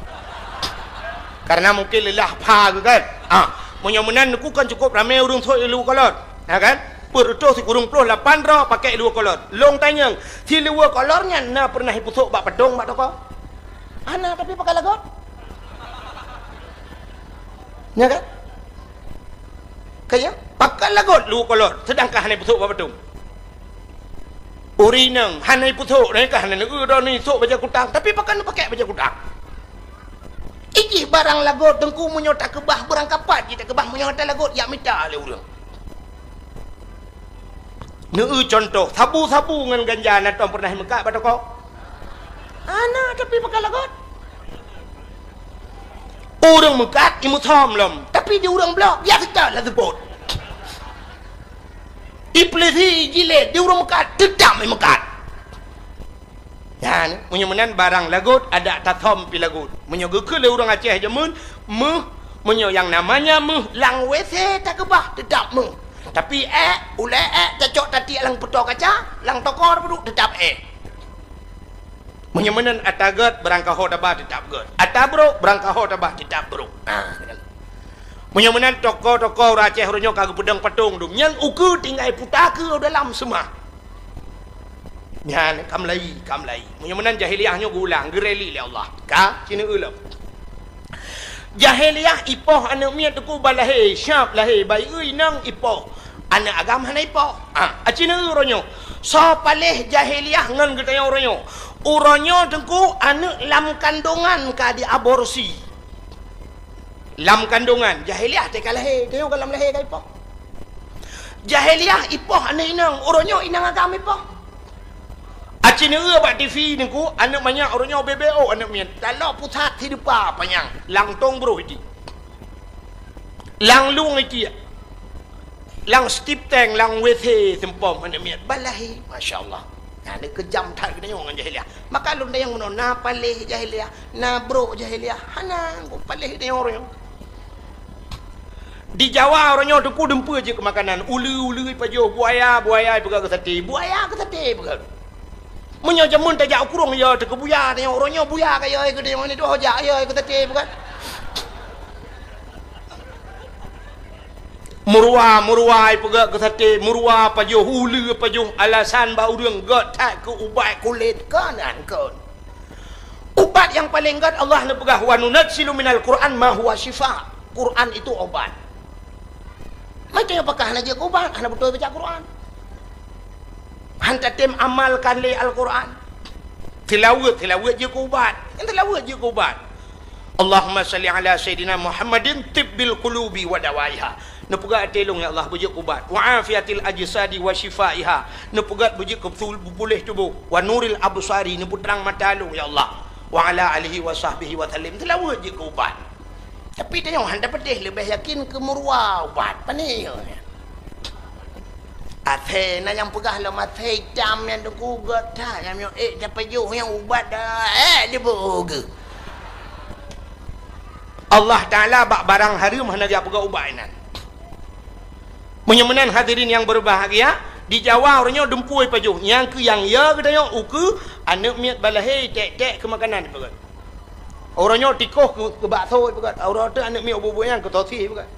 Karena mungkin leulah pha geuh kan. Ah, meunyoe meunan neukheun kan cukup ramé ureuëng sok iluweue kolor. Ya kan? Peuet reutôh sikureueng ploh lapan droe pakék iluweue kolor. Lôn tanyong, siluweue kolor nyan na peureunah ipeusok bak patong bak toko? Hana, tapi pakai lagot. Nya kan? Kaya, pakon lagot lu kolot, seudangkan hana ipeusok bak batong. Ureueng inong hana ipeusok, nyan ka hana neueu droeneuh isok bajèe kutang, tapi pakon neupakèk bajèe kutang. Ijih barang lagot teungku, meunyoe takeubah, beurangkapat jih takeubah, meunyoe hana lagot, jak mita lé ureueng. Neueu cuntoh, sabu-sabu ngon ganja na tom peureunah imeukat bak toko? Hana, tapi pakon lagot. Ureueng meukat imeusom lom, tapi di ureueng bloe, biasa that lôn seubut. Ipeulisi jilét di ureueng meukat, teutap imeukat. Nyan, meunyoe meunan barang lagot, adak tasom pih lagot. Meunyoe geukheun lé ureueng Aceh jameun, méuh, meunyoe nyang namanya méuh, lam WC takeubah, teutap méuh. Tapi èk, ulèe èk, tacok tatiek lam peutoe kaca, lam toko tapeuduek, teutap èk. Meunyoe meunan ata gèt, beurangkaho taba, teutap gèt. Ata brok, beurangkaho taba, teutap brok. Ah, meunyoe meunan toko-toko ureueng Aceh uroe nyoe ka geupeudong patong dum, nyan ukeue tinggai puta keue dalam seumah. Nyan, ka meulayi, ka meulayi. Meunyoe meunan jahiliyah nyoe geuulang, geureli lé Allah. Ka, ci neueu lom. Jahiliyah ipoh aneuk miet teungku bak lahé, siap lahé, bayeue inong ipoh. Aneuk agam hana ipoh. Ah, ci neueu uroe nyoe. Soe paléh jahiliyah ngon geutanyoe uroe nyoe? Uroe nyoe teungku aneuk lam kandongan ka diaborsi. Lam kandongan, jahiliyah teuka lahé, tanyoe ka lam lahé ka ipoh. Jahiliyah ipoh aneuk inong, uroe nyoe inong agam ipoh. Aci neueu bak TV teungku, aneuk manyak uroe nyoe beubeue aneuk miet. Talok pusat hidupa panyang, lam tong broh iti. Lam lueng iti. Lam stip tank, lam WC seumpom aneuk miet. Balahi, masya Allah. Nah, ni keujam that geutanyoe ngon jahiliyah. Maka lôn tanyong bunoe, na paléh jahiliyah, na brok jahiliyah. Hana, kok paléh geutanyoe uroe nyoe. Di Jawa uroe nyoe teungku dumpeue jeuet keu makanan. Uleue, uleue ipajoh, buaya, buaya ipeugah keu saté. Buaya keu saté ipeugah. Meunyoe jameun tajak u krueng, ya, teuka buya, tanyoe uroe nyoe buya ka ya keu tanyoe ni, tuha jak ya keu saté ipeugah. Meuruwa, meuruwa ipeugah keu saté, meuruwa pajoh, uleue pajoh, alasan bak ureueng gèt that keu ubat kulét, kon nyan kon. Ubat nyang paleng gèt Allah neupeugah, "Wa nunazzilu minal Qur'an ma huwa syifa." Quran itu obat. Maka pakon hana jeuet keu ubat, hana beutôi baca Quran. Han tatem amalkan lé Al-Quran. Tilaweuet, tilaweuet jeuet keu ubat. Nyang tilaweuet jeuet keu ubat. Allahumma salli ala Sayyidina Muhammadin tibbil qulubi wa dawaiha. Neupeugah até lôn, ya Allah, beujeuet keu ubat. Wa afiatil ajsadi wa syifaiha. Neupeugah beujeuet keu beutôi puléh tuboh. Wa nuril absari, neupeutrang mata lôn, ya Allah. Wa ala alihi wa sahbihi wa sallim. Tilaweuet jeuet keu ubat. Tapi tanyoe han tapeudeh, leubeh yakin keu meuruwa ubat. Pane nyoe? Asèe na nyang peugah lom, asèe itam nyang teuku gèt that, nyang miyueb ék tapajoh nyang ubat dah, ék diboh geuh. Allah Taala bak barang hareuem hana geupeugah ubat inan. Meunyoe meunan hadirin nyang berbahagia, di Jawa uroe nyoe dumpeue ipajoh, nyang keu nyang ya geutanyoe ukeue aneuk miet balahé tek-tek keu makanan ipeugah. Uroe nyoe tikoh keu, keu bakso ipeugah, uroe teuk aneuk miet ubeut-ubeut nyang keu sosis ipeugah.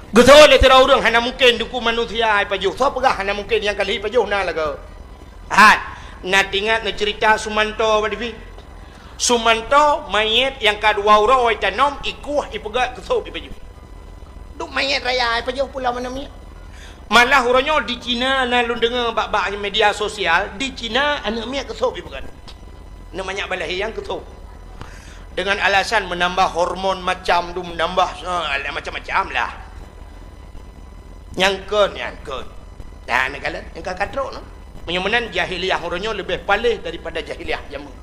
Geusoe lé sidroe ureueng hana mungken dukung manusia ipajoh. Soe peugah hana mungken nyang ka lheueh ipajoh na lagoe? Hat, na teuingat neuceurita Sumanto bak TV? Sumanto manyét nyang ka dua uroe itanom, ikueh, ipeugah, geusôb ipajoh. Duek manyét raya ipajoh pulang aneuk miet. Malah uroe nyoe di Cina na lôn deungoe bak, bak media sosial, di Cina aneuk miet geusôb ipeugah. Aneuk manyak balahé nyang geusôb. Dengan alasan menambah hormon macam tu, menambah, eh, macam-macam lah. Nyang kon, nyang kon. Nah, neukalon, nyang ka katrok nyoe. Meunyoe meunan jahiliyah uroe nyoe leubeh paléh daripada jahiliyah jameun.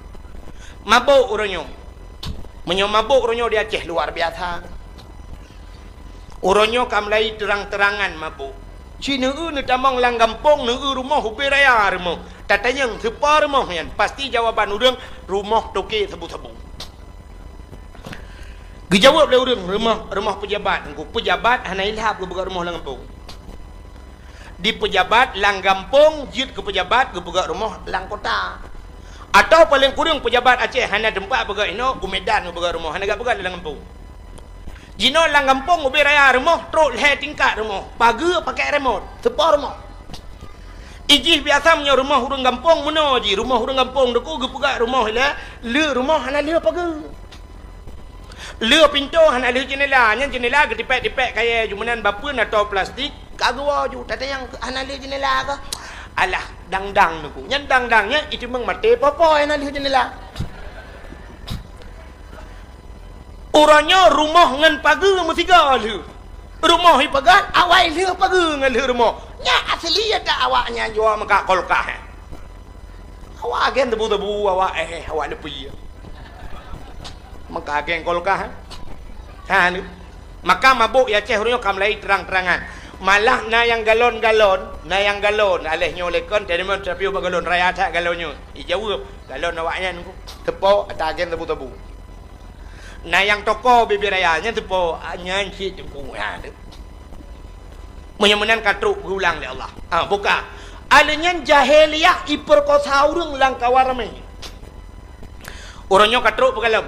Mabök uroe nyoe. Meunyoe mabök uroe nyoe di Aceh luar biasa. Uroe nyoe ka mulai terang-terangan mabök. Ci neueu neutamong lam gampông, neueu rumoh ubé raya rumoh. Tatanyong sipa rumoh nyan, pasti jawaban ureueng rumoh toke sabu-sabu. Geujaweueb lé ureueng, rumoh, rumoh peujabat. Engko peujabat hana ilhab geupeugah rumoh lam gampông. Di peujabat lam gampông jeuet keu peujabat geupeugah rumoh lam kota. Atawa paleng kureueng peujabat Aceh hana teumpat peugah inoe, u Medan geupeugah rumoh, hana geupeugah lam gampông. Jinoe lam gampông ubé raya rumoh trok lhèe tingkat rumoh, pageue pakèk remot, seupôt rumoh. Ijih biasa meunyoe rumoh ureueng gampông meunoe jih, rumoh ureueng gampông teuku geupeugah rumoh ilèe, le rumoh hana le pageue. Lheueh pintoe hana lheueh jeundela, nyan jeundela geutipék-tipék kayée ju meunan bapeue na tô plastik, ka geuwoe ju, tatanyong hana lheueh jeundela kah? Alah, dang-dang neuku. Nyan dang-dang nyan iteumeung maté popo hana lheueh jeundela. Uroe nyoe rumoh ngon pageue meusigoe lheueh. Rumoh ipeugah, awai lheueh pageue ngon lheueh rumoh. Nyan asli ata awak nyan jua meuka kulkas. Awak agen tebu-tebu, awak eh, awak leupie. Meuka agen kulkas. Ha ni. Maka mabök i Aceh uroe nyoe ka mulai terang-terangan. Malah na nyang galon-galon, na nyang galon, aléh nyoe lekon, teurimong tapi ubak galon raya that galon nyoe. Ijaweueb, galon awak nyan ku. Teupo ata agen tebu-tebu. Na nyang toko bibir raya nyan teupo, nyan cit teungku nyan. Meunyoe meunan ka trok geulang lé Allah. Ha, buka. Akhé nyan jahiliyah ipeurkosa ureuëng lam kawan ramé. Uroe nyoe ka trok peugalom.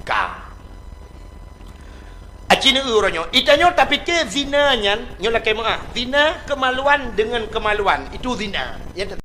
Ka. Aci neu uroe nyoe. Itanyoe tapike zina nyan, nyoe lakée meuah. Zina kemaluan dengan kemaluan. Itu zina. Nyan